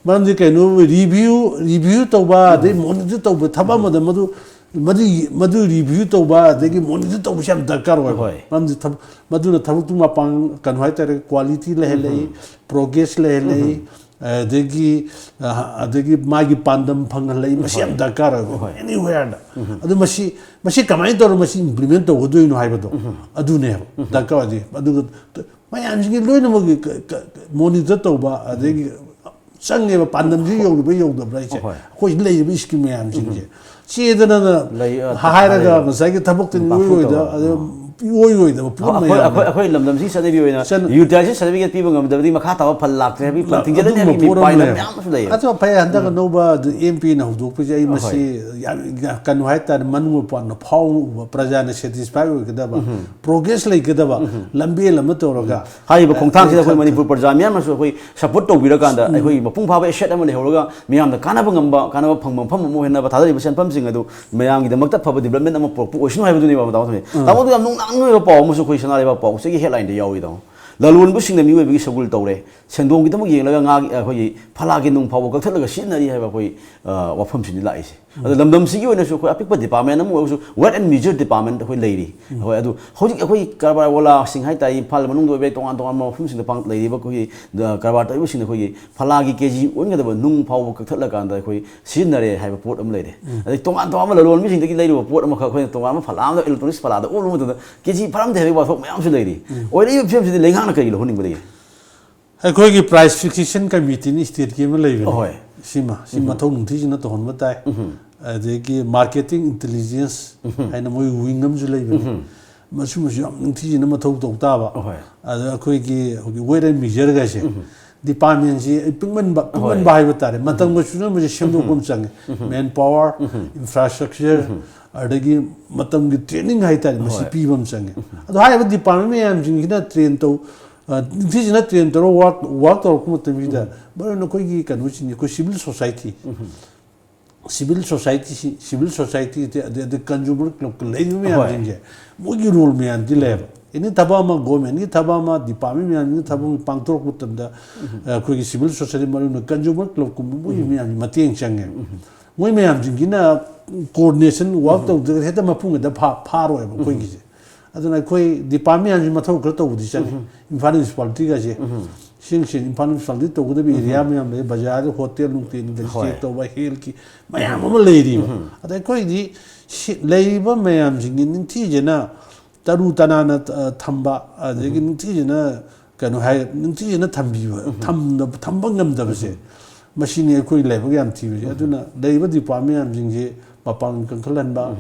ꯃꯔꯝꯗꯤ ꯀꯩꯅꯣ, ꯔꯤꯚꯤꯌꯨ, ꯔꯤꯚꯤꯌꯨ ꯇꯧꯕ, ꯑꯗꯩ ꯃꯣꯅꯤꯇꯔ ꯇꯧꯕ, ꯊꯕꯛ ꯑꯃꯗ ꯃꯗꯨ, ꯃꯗꯨ, ꯃꯗꯨ ꯔꯤꯚꯤꯌꯨ ꯇꯧꯕ, ꯑꯗꯒꯤ ꯃꯣꯅꯤꯇꯔ ꯇꯧꯕꯁꯦ ꯌꯥꯝ ꯗꯔꯀꯥꯔ ꯑꯣꯏꯕ꯫ ꯃꯔꯝꯗꯤ ꯊꯕꯛ, ꯃꯗꯨꯅ ꯊꯕꯛꯇꯨ ꯃꯄꯥꯡ, ꯀꯩꯅꯣ ꯍꯥꯏꯇꯥꯔꯦ, ꯀ꯭ꯋꯥꯂꯤꯇꯤ ꯂꯩꯍꯜꯂꯛꯏ, ꯄ꯭ꯔꯣꯒ꯭ꯔꯦꯁ ꯂꯩꯍꯜꯂꯛꯏ, ꯑꯗꯒꯤ, ꯑ, ꯑꯗꯒꯤ ꯃꯥꯒꯤ ꯄꯥꯟꯗꯝ ꯐꯪꯍꯜꯂꯛꯏ, ꯃꯁꯤ ꯌꯥꯝ ꯗꯔꯀꯥꯔ ꯑꯣꯏꯕ, ꯑꯦꯅꯤꯋꯦꯌꯔꯗ꯫ ꯑꯗꯨ ꯃꯁꯤ, ꯃꯁꯤ ꯀꯃꯥꯏꯅ ꯇꯧꯔꯒ ꯃꯁꯤ ꯏꯝꯄ꯭ꯂꯤꯃꯦꯟ ꯇꯧꯒꯗꯣꯏꯅꯣ ꯍꯥꯏꯕꯗꯣ, ꯑꯗꯨꯅꯦꯕ ꯗꯔꯀꯥꯔ ꯑꯣꯏꯗꯤ꯫ ꯑꯗꯨꯒ ꯃꯌꯥꯝꯁꯤꯡꯒꯤ ꯂꯣꯏꯅꯃꯛꯀꯤ ꯀ-, ꯀ-, ꯀ-, ꯃꯣꯅꯤꯇꯔ ꯇꯧꯕ, ꯑꯗꯒꯤ ꯆꯪꯉꯦꯕ, ꯄꯥꯟꯗꯝꯁꯤ ꯌꯧꯔꯤꯕ꯭ꯔꯥ ꯌꯧꯗꯕ꯭ꯔꯥ ꯍꯥꯏꯁꯦ꯫ ꯑꯩꯈꯣꯏ ꯂꯩꯔꯤꯕ ꯁ꯭ꯀꯤꯝ ꯃꯌꯥꯝꯁꯤꯡꯁꯦ ꯆꯦꯗꯅ ꯂꯩ, ꯑ, ꯍꯥꯏꯔꯒ ꯊꯥꯔꯒ ꯉꯁꯥꯏꯒꯤ ꯊꯕꯛꯇꯤ ꯎꯝ, ꯃꯤꯑꯣꯏ ꯑꯣꯏꯗ, ꯄꯥꯡꯊꯣꯛꯇꯕ꯫ ꯑꯗ ꯎꯝ꯫ ꯏꯑꯣꯏ ꯑꯣꯏꯗꯕ ꯄꯣꯠ ꯑꯃ ꯑꯩꯈꯣꯏ ꯌꯥꯝꯅ ꯑꯩꯈꯣꯏ ꯑꯩꯈꯣꯏ ꯂꯝꯗꯝꯁꯤꯒꯤ ꯆꯠꯅꯕꯤ ꯑꯣꯏꯅ ꯆꯠꯅ- ꯌꯨꯇꯤꯂꯥꯏꯖꯦꯁꯟ ꯁꯥꯔꯇꯤꯐꯤꯀꯦꯠ ꯄꯤꯕ ꯉꯝꯗꯕꯗꯤ ꯃꯈꯥ ꯇꯥꯕ ꯐꯜ ꯂꯥꯛꯇ꯭ꯔꯦ ꯍꯥꯏꯕꯒꯤ ꯄ꯭ꯔ- ꯊꯤꯡꯖꯤꯜꯂꯅꯤ ꯑꯗꯨꯝꯕ ꯍꯥꯏꯕꯒꯤ ꯄꯣꯠ ꯑꯃ ꯄꯥꯏꯗꯝ ꯂꯩꯔꯦ꯫ ꯃꯌꯥꯝ ꯑꯃꯁꯨ ꯂꯩꯌꯦ꯫ ꯑꯗꯣ ꯐꯩ, ꯍꯟꯗꯛ ꯑꯅꯧꯕ ꯑꯦꯝ ꯄꯤꯅ ꯍꯧꯗꯣꯛꯄꯁꯦ ꯑꯩ ꯍꯣꯏ꯫ ꯃꯁꯤ ꯌꯥꯝ ꯀꯩꯅꯣ ꯍꯥꯏꯇꯥꯔꯦ, ꯃꯅꯨꯡ ꯃꯄꯥꯟꯅ ꯐꯥꯎꯅ ꯎꯕ, ꯄ꯭ꯔꯖꯥꯅ ꯁꯦꯇꯤꯁꯐꯥꯏ ꯑꯣꯏꯒꯗꯕ, ꯄ꯭ꯔꯣꯒ꯭ꯔꯦꯁ ꯂꯩꯒꯗꯕ ꯂꯝꯕꯦꯜ ꯑꯃ ꯇꯧꯔꯒ ꯍꯥꯏꯔꯤꯕ ꯑ, ꯈꯣꯡꯊꯥꯡꯁꯤꯗ ꯑꯩꯈꯣꯏ ꯈ- ꯃꯅꯤꯄꯨꯔ ꯄ꯭ꯔꯖꯥ ꯃꯌꯥꯝꯅꯁꯨ ꯑꯩꯈꯣꯏ ꯁꯞꯄꯣꯔꯠ ꯇꯧꯕꯤꯔꯀꯥꯟꯗ ꯑꯩꯈꯣꯏꯒꯤ ꯃꯄꯨꯡ ꯐꯥꯕ ꯑꯦꯁꯦꯠ ꯑꯃ ꯂꯩꯍꯧꯔꯒ ꯃꯤꯌꯥꯝꯅ ꯀꯥꯟꯅꯕ ꯉꯝꯕ, ꯀꯥꯟꯅꯕ ꯐꯪꯕ ꯃꯐꯝ ꯑꯃ ꯑꯣꯏꯍꯟꯅꯕ ꯊꯥꯗꯔꯤꯕ ꯁꯦꯟꯐꯝꯁꯤꯡ ꯑꯗꯨ ꯃꯌꯥꯝꯒꯤꯗꯃꯛꯇ ꯐꯕ ꯗꯤꯕ꯭ꯂꯞꯃꯦꯟ ꯑꯃ ꯄꯨꯔꯛꯄ ꯑꯣꯏꯁꯅꯨ ꯍꯥꯏꯕꯗꯨꯅꯦꯕ ꯇꯥꯃꯣ ꯊꯣꯏ꯫ ꯇꯥꯃꯣ, ꯑꯗꯨ ꯌꯥꯝ ꯅꯨꯡꯅꯥꯡꯕ ꯑꯣꯏꯕ ꯄꯥꯎ ꯑꯃꯁꯨ ꯑꯩꯈꯣꯏ ꯁꯅꯥ ꯂꯩꯕꯥꯛ ꯄꯥꯎ ꯆꯦꯒꯤ ꯍꯦꯗꯂꯥꯏꯟꯗ ꯌꯥꯎꯔꯤ ꯇꯥꯃꯣ꯫ ꯂꯂꯣꯟꯕꯁꯤꯡꯅ ꯃꯤꯑꯣꯏꯕꯒꯤ ꯁꯒꯨꯜ ꯇꯧꯔꯦ, ꯁꯦꯟꯗꯣꯡꯒꯤꯗꯃꯛ ꯌꯦꯡꯂꯒ ꯉꯥꯒꯤ, ꯑꯩꯈꯣꯏꯒꯤ ꯐꯂꯥꯒꯤ ꯅꯨꯡ ꯐꯥꯎꯕ ꯀꯛꯊꯠꯂꯒ ꯁꯤꯖꯤꯟꯅꯔꯤ ꯍꯥꯏꯕ ꯑꯩꯈꯣꯏ, ꯑ, ꯋꯥꯐꯝꯁꯤꯅꯤ ꯂꯥꯛꯏꯁꯦ꯫ ꯑꯗꯣ ꯂꯝꯗꯝꯁꯤꯒꯤ ꯑꯣꯏꯅꯁꯨ ꯑꯩꯈꯣꯏ ꯑꯄꯤꯛꯄ ꯗꯤꯄꯥꯔꯠꯃꯦꯟ ꯑꯃ ꯑꯣꯏꯔꯁꯨ ꯋꯦꯠ ꯑꯦꯟ ꯃꯤꯖꯔ ꯗꯤꯄꯥꯔꯠꯃꯦꯟ ꯑꯩꯈꯣꯏ ꯂꯩꯔꯤ꯫ ꯍꯣꯏ, ꯑꯗꯨ ꯍꯧꯖꯤꯛ ꯑꯩꯈꯣꯏ ꯀꯔꯕꯥꯔ ꯋꯥꯂꯥꯁꯤꯡ ꯍꯥꯏꯇꯥꯔꯦ, ꯏꯝꯐꯥꯜ ꯃꯅꯨꯡꯗ ꯑꯣꯏꯕ ꯌꯥꯏ, ꯇꯣꯉꯥꯟ ꯇꯣꯉꯥꯟꯕ ꯃꯐꯝꯁꯤꯡꯗ ꯄꯥꯡ-, ꯂꯩꯔꯤꯕ ꯑꯩꯈꯣꯏꯒꯤ, ꯑ, ꯀꯔꯕꯥꯔ ꯇꯧꯔꯤꯕꯁꯤꯡꯅ ꯑꯩꯈꯣꯏꯒꯤ ꯐꯂꯥꯒꯤ ꯀꯦ ꯖꯤ ꯑꯣꯟꯒꯗꯕ ꯅꯨꯡ ꯐꯥꯎꯕ ꯀꯛꯊꯠꯂꯀꯥꯟꯗ ꯑꯩꯈꯣꯏ ꯁꯤꯖꯤꯟꯅꯔꯦ ꯍꯥꯏꯕ ꯄꯣꯠ ꯑꯃ ꯂꯩꯔꯦ꯫ ꯑꯗꯩ ꯇꯣꯉꯥꯟ ꯇꯣꯉꯥꯟꯕ ꯂꯂꯣꯟꯕꯤꯁꯤꯡꯗꯒꯤ ꯂꯩꯔꯨꯕ ꯄꯣꯠ ꯑꯃꯈꯛ ꯑꯩꯈꯣꯏꯅ ꯇꯣꯉꯥꯟꯕ ꯐꯂꯥ ꯑꯃꯗ, ꯏꯂꯦꯛꯇ꯭ꯔꯣꯅꯤꯛꯁ ꯐꯂꯥꯗ ꯑꯣꯟꯕ ꯃꯇꯝꯗ ꯀꯦ ꯖꯤ ꯐꯥꯔꯝꯗꯦ ꯍꯥꯏꯕꯒꯤ ꯋꯥꯊꯣꯛ ꯃꯌꯥꯝꯁꯨ ꯂꯩꯔꯤ꯫ ꯑꯣꯏꯔꯛꯏꯕ ꯐꯤꯕꯝꯁꯤꯗꯤ ꯂꯩꯉꯥꯛꯅ ꯀꯔꯤ ꯂꯧꯍꯟꯅꯤꯡꯕ ꯂꯩꯒꯦ? ꯑꯩꯈꯣꯏꯒꯤ ꯄ꯭ꯔꯥꯏꯁ ꯐꯤꯛꯁꯦꯁꯟ ꯀꯃꯤꯇꯤꯅꯤ ꯁ꯭ꯇꯦꯠꯀꯤ ꯑꯃ ꯂꯩꯕꯅꯤ꯫ ꯑꯍꯣꯏ꯫ ꯁꯤꯃ, ꯁꯤ ꯃꯊꯧ ꯅꯤꯡꯊꯤꯖꯅ ꯇꯧꯍꯟꯕ ꯇꯥꯏ꯫ ꯑꯗꯒꯤ ꯃꯥꯔꯀꯦꯇꯤꯡ ꯏꯟꯇꯦꯂꯤꯖꯦꯟꯁ ꯍꯥꯏꯅ ꯃꯣꯏ ꯋꯤꯡ ꯑꯃꯁꯨ ꯂꯩꯕꯅꯤ꯫ ꯃꯁꯤꯃꯁꯨ ꯌꯥꯝ ꯅꯤꯡꯊꯤꯖꯅ ꯃꯊꯧ ꯇꯧ ꯇꯥꯕ꯫ ꯑꯍꯣꯏ꯫ ꯑꯗ ꯑꯩꯈꯣꯏꯒꯤ ꯍꯧꯖꯤꯛ ꯋꯦꯠ ꯑꯦꯟ ꯃꯤꯖꯔꯒꯁꯦ ꯗꯤꯄꯥꯔꯠꯃꯦꯟꯁꯤ ꯄꯤꯛꯃꯟꯕ, ꯄꯤꯛꯃꯟꯕ ꯍꯥꯏꯕ ꯇꯥꯔꯦ, ꯃꯇꯝꯒ ꯆꯨꯅꯕꯁꯦ ꯁꯦꯝꯗꯣꯛꯄ ꯑꯃ ꯆꯪꯉꯦ꯫ ꯃꯦꯟ ꯄꯥꯋꯔ, ꯏꯟꯐ꯭ꯔꯥꯁ꯭ꯇ꯭ꯔꯛꯆꯔ, ꯑꯗꯒꯤ ꯃꯇꯝꯒꯤ ꯇ꯭ꯔꯦꯅꯤꯡ ꯍꯥꯏꯇꯥꯔꯦ, ꯃꯁꯤ ꯍꯣꯏ꯫ ꯄꯤꯕ ꯑꯃ ꯆꯪꯉꯦ꯫ ꯑꯗꯣ ꯍꯥꯏꯔꯤꯕ ꯗꯤꯄꯥꯔꯠꯃꯦꯟ ꯃꯌꯥꯝꯁꯤꯡꯁꯤꯅ ꯇ꯭ꯔꯦꯟ ꯇꯧ ꯑ, ꯅꯤꯡꯊꯤꯖꯅ ꯇ꯭ꯔꯦꯟ ꯇꯧꯔꯒ ꯋꯥꯔꯛ, ꯋꯥꯔꯛ ꯇꯧꯔꯛꯄ ꯃꯇꯝꯁꯤꯗ, ꯃꯔꯨ ꯑꯣꯏꯅ ꯑꯩꯈꯣꯏꯒꯤ ꯀꯩꯅꯣꯁꯤꯡꯁꯦ, ꯑꯩꯈꯣꯏ ꯁꯤꯚꯤꯜ ꯁꯣꯁꯥꯏꯇꯤ, ꯁꯤꯚꯤꯜ ꯁꯣꯁꯥꯏꯇꯤꯁꯤ, ꯁꯤꯚꯤꯜ ꯁꯣꯁꯥꯏꯇꯤ, ꯑꯗꯩ, ꯑꯗꯩ ꯀꯟꯖꯨꯃꯔ ꯀ꯭ꯂꯕꯀ ꯂꯩꯔꯤꯕ ꯍꯣꯏ꯫ ꯃꯌꯥꯝꯁꯤꯡꯁꯦ, ꯃꯣꯏꯒꯤ ꯔꯣꯜ ꯃꯌꯥꯝꯗꯤ ꯂꯩꯌꯦꯕ꯫ ꯑꯦꯅꯤ ꯊꯕꯛ ꯑꯃ, ꯒꯣꯔꯃꯦꯟꯒꯤ ꯊꯕꯛ ꯑꯃ, ꯗꯤꯄꯥꯔꯠꯃꯦꯟ ꯃꯌꯥꯝꯁꯤꯒꯤ ꯊꯕꯛ ꯑꯃ ꯄꯥꯡꯊꯣꯔꯛꯄ ꯃꯇꯝꯗ, ꯑ, ꯑꯩꯈꯣꯏꯒꯤ ꯁꯤꯚꯤꯜ ꯁꯣꯁꯥꯏꯇꯤ, ꯃꯔꯨ ꯑꯣꯏꯅ ꯀꯟꯖꯨꯃꯔ ꯀ꯭ꯂꯕꯀꯨꯝꯕ, ꯃꯣꯏꯒꯤ ꯃꯌꯥꯝꯒꯤ ꯃꯇꯦꯡ ꯆꯪꯉꯦꯕ꯫ ꯃꯣꯏ ꯃꯌꯥꯝꯁꯤꯡꯁꯤꯅ ꯀꯣꯑꯣꯔꯗꯤꯅꯦꯁꯟ ꯋꯥꯔꯛ ꯇꯧꯗ꯭ꯔꯒꯗꯤ ꯍꯦꯛꯇ ꯃꯄꯨꯡ ꯍꯦꯛꯇ ꯐꯥ-, ꯐꯥꯔꯣꯏꯕ ꯑꯩꯈꯣꯏꯒꯤꯁꯦ꯫ ꯑꯗꯨꯅ ꯑꯩꯈꯣꯏ ꯗꯤꯄꯥꯔꯠꯃꯦꯟ ꯃꯌꯥꯝꯁꯤ ꯃꯊꯧ ꯈꯔ ꯇꯧꯕꯗꯤ ꯆꯪꯉꯤ꯫ ꯏꯝꯐꯥꯜ ꯃ꯭ꯌꯨꯅꯤꯁꯤꯄꯥꯂꯤꯇꯤꯒꯁꯦ, ꯁꯤꯡꯁꯤ ꯏꯝꯐꯥꯜ ꯃ꯭ꯌꯨꯅꯤꯁꯤꯄꯥꯂꯤꯇꯤ ꯇꯧꯒꯗꯕ ꯑꯦꯔꯤꯌꯥ ꯃꯌꯥꯝ ꯂꯩ, ꯕꯖꯥꯔꯗ ꯍꯣꯇꯦꯜ ꯅꯨꯡꯇꯦꯜ ꯍꯣꯏ꯫ ꯆꯦꯛ ꯇꯧꯕ, ꯍꯦꯜꯊꯀꯤ ꯃꯌꯥꯝ ꯑꯃ ꯂꯩꯔꯤꯕ꯫ ꯑꯗ ꯑꯩꯈꯣꯏꯗꯤ ꯁꯤ ꯂꯩꯔꯤꯕ ꯃꯌꯥꯝꯁꯤꯡꯒꯤ ꯅꯤꯡꯊꯤꯖꯅ ꯇꯔꯨ ꯇꯅꯥꯟꯅ, ꯑ, ꯊꯝꯕ, ꯑꯗꯒꯤ ꯅꯤꯡꯊꯤꯖꯅ ꯀꯩꯅꯣ ꯍꯥꯏ, ꯅꯤꯡꯊꯤꯖꯅ ꯊꯝꯕꯤꯕ, ꯊꯝꯗꯕ-, ꯊꯝꯕ ꯉꯝꯗꯕꯁꯦ, ꯃꯁꯤꯅꯤ ꯑꯩꯈꯣꯏ ꯂꯥꯏꯕꯛ ꯌꯥꯝ ꯊꯤꯕꯁꯦ꯫ ꯑꯗꯨꯅ ꯂꯩꯔꯤꯕ ꯗꯤꯄꯥꯔꯠꯃꯦꯟ ꯃꯌꯥꯝꯁꯤꯡꯁꯦ ꯃꯄꯥꯡꯒꯜ ꯀꯟꯈꯠꯍꯟꯕ,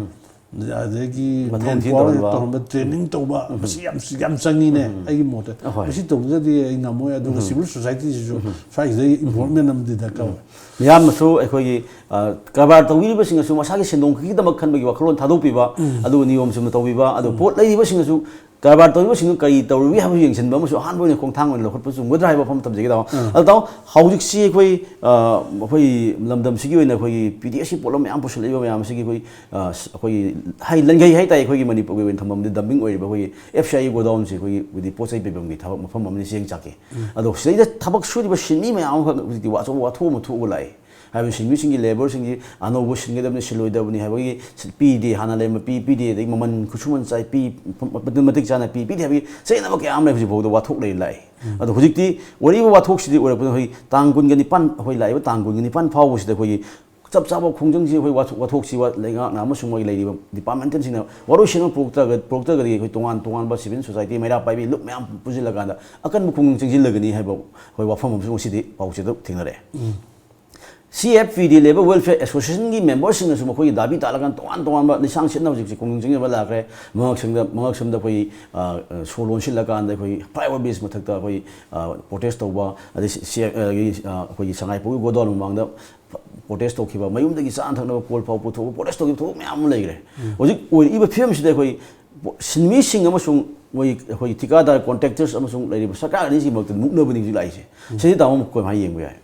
ꯑꯗꯒꯤ ꯃꯊꯣꯡ ꯃꯦꯟ ꯊꯤꯅ ꯄꯥꯋꯔ ꯇꯧꯍꯟꯕ꯫ ꯇꯧꯍꯟꯕ, ꯇ꯭ꯔꯦꯅꯤꯡ ꯇꯧꯕ, ꯃꯁꯤ ꯌꯥꯝ ꯌꯥꯝ ꯆꯪꯉꯤꯅꯦ꯫ ꯑꯩꯒꯤ ꯃꯣꯠꯇ ꯑꯍꯣꯏ꯫ ꯃꯁꯤ ꯇꯧꯗ꯭ꯔꯒꯗꯤ ꯑꯩ ꯉꯝꯃꯣꯏ꯫ ꯑꯗꯨꯒ ꯁꯤꯚꯤꯜ ꯁꯣꯁꯥꯏꯇꯤꯁꯤꯁꯨ ꯁ꯭ꯋꯥꯏꯁꯤꯗ ꯏꯟꯚꯣꯜꯚꯃꯦꯟ ꯑꯃꯗꯤ ꯗꯔꯀꯥꯔ ꯑꯣꯏ꯫ ꯃꯤꯌꯥꯝꯅꯁꯨ ꯑꯩꯈꯣꯏꯒꯤ ꯑ, ꯀꯔꯕꯥꯔ ꯇꯧꯕꯤꯔꯤꯕꯁꯤꯡꯅꯁꯨ ꯃꯁꯥꯒꯤ ꯁꯦꯟꯗꯣꯡ ꯈꯛꯀꯤꯗꯃꯛ ꯈꯟꯕꯒꯤ ꯋꯥꯈꯜꯂꯣꯟ ꯊꯥꯗꯣꯛꯄꯤꯕ, ꯑꯗꯨꯒ ꯅꯤꯌꯣꯝ ꯆꯨꯝꯅ ꯇꯧꯕꯤꯕ, ꯑꯗꯨ ꯄꯣꯠ ꯂꯩꯔꯤꯕꯁꯤꯡꯅꯁꯨ ꯀꯔꯕꯥꯔ ꯇꯧꯔꯤꯕꯁꯤꯡꯗꯨ ꯀꯔꯤ ꯇꯧꯔꯤꯕꯒꯦ ꯍꯥꯏꯕꯗꯨ ꯌꯦꯡꯁꯤꯟꯕ ꯑꯃꯁꯨ ꯑꯍꯥꯟꯕ ꯑꯣꯏꯅ ꯈꯣꯡꯊꯥꯡ ꯑꯣꯏꯅ ꯂꯧꯈꯠꯄ ꯆꯨꯝꯒꯗ꯭ꯔꯥ ꯍꯥꯏꯕ ꯋꯥꯐꯝ ꯊꯝꯖꯒꯦ ꯇꯥꯃꯣ꯫ ꯑꯗꯣ ꯇꯥꯃꯣ, ꯍꯧꯖꯤꯛꯁꯤ ꯑꯩꯈꯣꯏ ꯑ, ꯑꯩꯈꯣꯏ ꯂꯝꯗꯝꯁꯤꯒꯤ ꯑꯣꯏꯅ ꯑꯩꯈꯣꯏꯒꯤ ꯄꯤ ꯗꯤ ꯑꯦꯁꯀꯤ ꯄꯣꯠꯂꯝ ꯃꯌꯥꯝ ꯄꯨꯁꯤꯜꯂꯛꯏꯕ ꯃꯌꯥꯝ ꯑꯁꯤꯒꯤ ꯑꯩꯈꯣꯏ ꯑ, ꯁ- ꯑꯩꯈꯣꯏꯒꯤ ꯍꯥꯏ ꯂꯟꯈꯩ ꯍꯥꯏꯇꯥꯔꯦ, ꯑꯩꯈꯣꯏꯒꯤ ꯃꯅꯤꯄꯨꯔꯒꯤ ꯑꯣꯏꯅ ꯊꯝꯐꯝꯗꯤ ꯗꯝꯕꯤꯡ ꯑꯣꯏꯔꯤꯕ ꯑꯩꯈꯣꯏꯒꯤ ꯑꯦꯐ ꯁꯤ ꯑꯥꯏ ꯒꯣꯗꯥꯎꯟꯁꯦ ꯑꯩꯈꯣꯏꯒꯤ ꯍꯧꯖꯤꯛ ꯄꯣꯠ ꯆꯩ ꯄꯩꯐꯝꯒꯤ ꯊꯕꯛ ꯃꯐꯝ ꯑꯃꯅꯤ, ꯆꯦꯡ ꯆꯥꯛꯀꯤ꯫ ꯑꯗꯣ ꯁꯤꯗꯩꯗ ꯊꯕꯛ ꯁꯨꯔꯤꯕ ꯁꯤꯟꯃꯤ ꯃꯌꯥꯝ ꯑꯃꯈꯛ ꯍꯧꯖꯤꯛꯇꯤ ꯋꯥ- ꯑꯆꯧꯕ ꯋꯥꯊꯣꯛ ꯑꯃ ꯊꯣꯛꯑꯒ ꯂꯥꯛꯏ꯫ ꯍꯥꯏꯕꯗꯤ ꯁꯤꯟꯃꯤꯁꯤꯡꯒꯤ ꯂꯦꯕꯔꯁꯤꯡꯁꯤ ꯑꯅꯧꯕ ꯁꯤꯟꯒꯗꯕꯅꯤ, ꯁꯤꯜꯂꯣꯏꯗꯕꯅꯤ ꯍꯥꯏꯕꯒꯤ ꯁꯤ- ꯄꯤꯗꯦ, ꯍꯥꯟꯅ ꯂꯩꯔꯝꯕ ꯄꯤ ꯄꯤꯗꯦ, ꯑꯗꯒꯤ ꯃꯃꯜ ꯈꯨꯠꯁꯨꯃꯟ ꯆꯥꯏ ꯄꯤ, ꯃꯇꯤꯛ ꯆꯥꯅ ꯄꯤ ꯄꯤꯗꯦ ꯍꯥꯏꯕꯒꯤ ꯆꯌꯦꯠꯅꯕ ꯀꯌꯥ ꯑꯃ ꯂꯩ, ꯍꯧꯖꯤꯛ ꯐꯥꯎꯗ ꯋꯥꯊꯣꯛ ꯂꯩ ꯂꯥꯛꯏ꯫ ꯑꯗꯣ ꯍꯧꯖꯤꯛꯇꯤ ꯑꯣꯏꯔꯤꯕ ꯋꯥꯊꯣꯛꯁꯤꯗꯤ ꯑꯣꯏꯔꯛꯄꯗ ꯑꯩꯈꯣꯏ ꯇꯥꯡ ꯀꯨꯟꯒ ꯅꯤꯄꯥꯟ, ꯑꯩꯈꯣꯏ ꯂꯥꯛꯏꯕ ꯇꯥꯡ ꯀꯨꯟꯒ ꯅꯤꯄꯥꯟ ꯐꯥꯎꯕꯁꯤꯗ ꯑꯩꯈꯣꯏꯒꯤ ꯆꯞ ꯆꯥꯕ ꯈꯣꯡꯖꯪꯁꯤ ꯑꯩꯈꯣꯏ ꯋꯥꯊꯣꯛ ꯋꯥꯊꯣꯛꯁꯤ ꯋꯥ- ꯂꯩꯉꯥꯛꯅ ꯑꯃꯁꯨꯡ ꯃꯣꯏ ꯂꯩꯔꯤꯕ ꯗꯤꯄꯥꯔꯠꯃꯦꯟꯇꯦꯜꯁꯤꯡꯅ ꯋꯥꯔꯣꯏꯁꯤꯟ ꯑꯃ ꯄꯨꯔꯛꯇ꯭ꯔꯒ ꯄꯨꯔꯛꯇ꯭ꯔꯒꯗꯤ ꯑꯩꯈꯣꯏ ꯇꯣꯉꯥꯟ ꯇꯣꯉꯥꯟꯕ ꯁꯤꯚꯤꯜ ꯁꯣꯁꯥꯏꯇꯤ ꯃꯩꯔꯥ ꯄꯥꯏꯕꯤ ꯂꯨꯞ ꯃꯌꯥꯝ ꯄꯨꯟꯁꯤꯜꯂꯀꯥꯟꯗ ꯑꯀꯟꯕ ꯈꯣꯡꯖꯪ ꯆꯦꯟꯁꯤꯜꯂꯒꯅꯤ ꯍꯥꯏꯕ ꯑꯩꯈꯣꯏ ꯋꯥꯐꯝ ꯑꯃꯁꯨ ꯉꯁꯤꯗꯤ ꯄꯥꯎꯆꯦꯗ ꯊꯦꯡꯅꯔꯛꯑꯦ꯫ ꯁꯤ ꯑꯦꯐ ꯄꯤ ꯗꯤ ꯂꯦꯕꯔ ꯋꯦꯜꯐꯤꯌꯔ ꯑꯦꯁꯣꯁꯤꯌꯦꯁꯟꯒꯤ ꯃꯦꯝꯕꯔꯁꯤꯡꯅꯁꯨ ꯃꯈꯣꯏꯒꯤ ꯗꯥꯕꯤ ꯇꯥꯜꯂꯀꯥꯟꯗ ꯇꯣꯉꯥꯟ ꯇꯣꯉꯥꯟꯕ ꯂꯤꯁꯥꯡ ꯁꯤꯠꯅ ꯍꯧꯖꯤꯛꯁꯦ ꯈꯣꯡꯖꯪ ꯆꯦꯟꯖꯕ ꯂꯥꯛꯈ꯭ꯔꯦ꯫ ꯃꯉꯛꯁꯝꯗ ꯃꯉꯛꯁꯝꯗ ꯑꯩꯈꯣꯏ ꯑ, ꯑ, ꯁꯣ ꯂꯣꯟꯁꯤꯜꯂꯀꯥꯟꯗ ꯑꯩꯈꯣꯏ ꯐ꯭ꯂꯥꯏꯑꯣꯚꯔ ꯕ꯭ꯔꯤꯖ ꯃꯊꯛꯇ ꯑꯩꯈꯣꯏ ꯄ꯭ꯔꯣꯇꯦꯁ ꯇꯧꯕ, ꯑꯗꯩ ꯁꯤ- ꯁꯤ- ꯑ, ꯑ, ꯑꯩꯈꯣꯏꯒꯤ ꯁꯉꯥꯏ ꯄꯣꯛꯀꯤ ꯒꯣꯗꯥꯎꯟ ꯃꯃꯥꯡꯗ ꯄ꯭ꯔꯣꯇꯦꯁ ꯇꯧꯈꯤꯕ, ꯃꯌꯨꯝꯗꯒꯤ ꯆꯥꯅ ꯊꯛꯅꯕ ꯄꯣꯠ ꯐꯥꯎ ꯄꯨꯊꯣꯛꯑꯒ ꯄ꯭ꯔꯣꯇꯦꯁ ꯇꯧꯈꯤꯕ ꯊꯧꯗꯣꯛ ꯃꯌꯥꯝ ꯑꯃ ꯂꯩꯈ꯭ꯔꯦ꯫ ꯍꯧꯖꯤꯛ ꯑꯣꯏꯔꯛꯏꯕ ꯐꯤꯕꯝꯁꯤꯗ ꯑꯩꯈꯣꯏ ꯄꯣ- ꯁꯤꯟꯃꯤꯁꯤꯡ ꯑꯃꯁꯨꯡ ꯃꯣꯏ ꯑꯩꯈꯣꯏ ꯊꯤꯀꯥꯗꯥꯔ, ꯀꯣꯟꯇ꯭ꯔꯦꯛꯇꯔꯁ ꯑꯃꯁꯨꯡ ꯂꯩꯔꯤꯕ ꯁꯔꯀꯥꯔ ꯑꯅꯤꯁꯤꯒꯤ ꯃꯔꯛꯇ ꯃꯨꯛꯅꯕꯅꯤ ꯍꯧꯖꯤꯛ ꯂꯥꯛꯏꯁꯦ꯫ ꯁꯤꯗꯤ ꯇꯥꯃꯣ ꯀꯃꯥꯏꯅ ꯌꯦꯡꯕ ꯌꯥꯏ?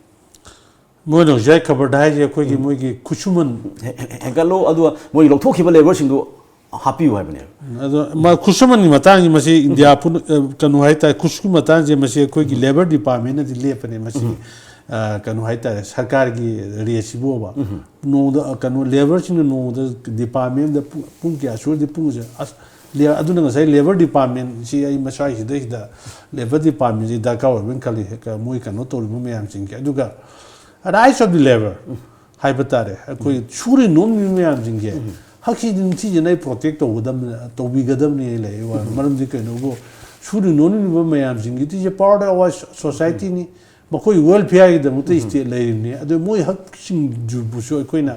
ꯃꯣꯏꯅ ꯍꯧꯖꯤꯛ ꯈꯕꯔꯗ ꯍꯥꯏꯁꯦ ꯑꯩꯈꯣꯏꯒꯤ ꯃꯣꯏꯒꯤ ꯈꯨꯠꯁꯨꯃꯟ ꯍꯦ- ꯍꯦ- ꯍꯦꯟꯒꯠꯂꯣ, ꯑꯗꯨꯒ ꯃꯣꯏ ꯂꯧꯊꯣꯛꯈꯤꯕ ꯂꯦꯕꯔꯁꯤꯡꯗꯨ ꯍꯥꯞꯄꯤꯌꯨ ꯍꯥꯏꯕꯅꯦꯕ꯫ ꯑꯗꯣ ꯃꯥ ꯈꯨꯠꯁꯨꯃꯟꯒꯤ ꯃꯇꯥꯡꯁꯤ ꯃꯁꯤ ꯏꯟꯗꯤꯌꯥ ꯄꯨꯝ-, ꯑ, ꯀꯩꯅꯣ ꯍꯥꯏꯇꯥꯔꯦ, ꯈꯨꯠꯁꯨꯃꯟ ꯃꯇꯥꯡꯁꯦ ꯃꯁꯤ ꯑꯩꯈꯣꯏꯒꯤ ꯂꯦꯕꯔ ꯗꯤꯄꯥꯔꯠꯃꯦꯟꯅꯗꯤ ꯂꯦꯞꯄꯅꯦ ꯃꯁꯤ꯫ ꯑ, ꯀꯩꯅꯣ ꯍꯥꯏꯇꯥꯔꯦ, ꯁꯔꯀꯥꯔꯒꯤ ꯔꯦꯠꯁꯤꯕꯨꯕ ꯅꯣꯡꯃꯗ, ꯑ, ꯀꯩꯅꯣ ꯂꯦꯕꯔꯁꯤꯡꯅ ꯅꯣꯡꯃꯗ ꯗꯤꯄꯥꯔꯠꯃꯦꯟꯗ ꯄꯨꯡ, ꯄꯨꯡ ꯀꯌꯥ ꯁꯨꯔꯗꯤ ꯄꯨꯡꯁꯦ ꯑꯁ, ꯂꯦ-, ꯑꯗꯨꯅ ꯉꯁꯥꯏ ꯂꯦꯕꯔ ꯗꯤꯄꯥꯔꯠꯃꯦꯟꯁꯤ ꯑꯩ ꯃꯁ꯭ꯋꯥꯏꯁꯤꯗꯩꯁꯤꯗ ꯂꯦꯕꯔ ꯗꯤꯄꯥꯔꯠꯃꯦꯟꯁꯤ ꯗꯔꯀꯥꯔ ꯑꯣꯏꯕꯅ ꯈꯜꯂꯤ꯫ ꯀ-, ꯃꯣꯏ ꯀꯩꯅꯣ ꯇꯧꯔꯤꯕ ꯃꯌꯥꯝꯁꯤꯡꯒꯤ꯫ ꯑꯗꯨꯒ rights of the labour ꯍꯥꯏꯕ ꯇꯥꯔꯦ, ꯑꯩꯈꯣꯏ ꯁꯨꯔꯤ ꯅꯣꯝꯂꯤꯕ ꯃꯌꯥꯝꯁꯤꯡꯁꯦ ꯍꯛꯁꯤꯗꯤ ꯅꯤꯡꯊꯤꯖꯅ ꯑꯩ ꯄ꯭ꯔꯣꯇꯦꯛ ꯇꯧꯒꯗꯕꯅꯤ, ꯇꯧꯕꯤꯒꯗꯕꯅꯤ ꯑꯩ ꯂꯩ ꯋꯥ꯫ ꯃꯔꯝꯗꯤ ꯀꯩꯅꯣꯕꯨ ꯁꯨꯔꯤ ꯅꯣꯝꯂꯤꯕ ꯃꯌꯥꯝꯁꯤꯡꯒꯤꯗꯤ part of our society ꯅꯤ꯫ ꯃꯈꯣꯏ ꯋꯦꯜꯐꯤꯌꯔꯒꯤꯗꯃꯛꯇ ꯏꯁꯇꯦꯠ ꯂꯩꯔꯤꯕꯅꯤ꯫ ꯑꯗꯨ ꯃꯣꯏ ꯍꯛꯁꯤꯡꯗꯨꯕꯨꯁꯨ ꯑꯩꯈꯣꯏꯅ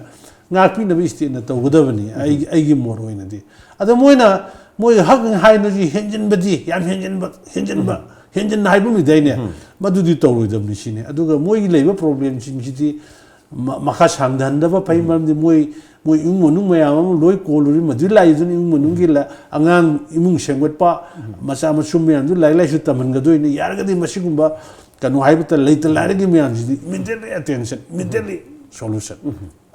ꯉꯥꯛꯄꯤꯅꯕ stateꯅ ꯇꯧꯒꯗꯕꯅꯤ, ꯑꯩꯒꯤ, ꯑꯩꯒꯤ ꯃꯣꯠ ꯑꯣꯏꯅꯗꯤ꯫ ꯑꯗꯣ ꯃꯣꯏꯅ, ꯃꯣꯏ ꯍꯛ ꯍꯥꯏꯅꯁꯨ ꯍꯦꯟꯖꯤꯟꯕꯗꯤ, ꯌꯥꯝ ꯍꯦꯟꯖꯤꯟꯕ, ꯍꯦꯟꯖꯤꯟꯕ, ꯍꯦꯟꯖꯤꯟꯅ ꯍꯥꯏꯕ ꯑꯃ ꯂꯩꯗꯥꯏꯅꯦ? ꯃꯗꯨꯗꯤ ꯇꯧꯔꯣꯏꯗꯕꯅꯤ ꯁꯤꯅꯤ꯫ ꯑꯗꯨꯒ ꯃꯣꯏꯒꯤ ꯂꯩꯕ problemꯁꯤꯡꯁꯤꯗꯤ ꯃ-, ꯃꯈꯥ ꯁꯥꯡꯊꯍꯟꯗꯕ ꯐꯩ, ꯃꯔꯝꯗꯤ ꯃꯣꯏ, ꯃꯣꯏ ꯏꯃꯨꯡ ꯃꯅꯨꯡ ꯃꯌꯥꯝ ꯑꯃ ꯂꯣꯏ ꯀꯣꯜꯂꯨꯔꯤ, ꯃꯗꯨ ꯂꯥꯛꯏꯗꯨꯅ ꯏꯃꯨꯡ ꯃꯅꯨꯡꯒꯤ ꯂ-, ꯑꯉꯥꯡ ꯏꯃꯨꯡ ꯁꯦꯝꯒꯠꯄ, ꯃꯆꯥ ꯃꯁꯨ ꯃꯌꯥꯝꯗꯨ ꯂꯥꯏꯔꯤꯛ ꯂꯥꯏꯁꯨ ꯇꯝꯍꯟꯒꯗꯣꯏꯅꯤ꯫ ꯌꯥꯔꯒꯗꯤ ꯃꯁꯤꯒꯨꯝꯕ ꯀꯩꯅꯣ ꯍꯥꯏꯕꯇ ꯂꯩꯇ ꯂꯥꯏꯔꯒꯤ ꯃꯌꯥꯝꯁꯤꯗꯤ immediately attention, immediately solution꯫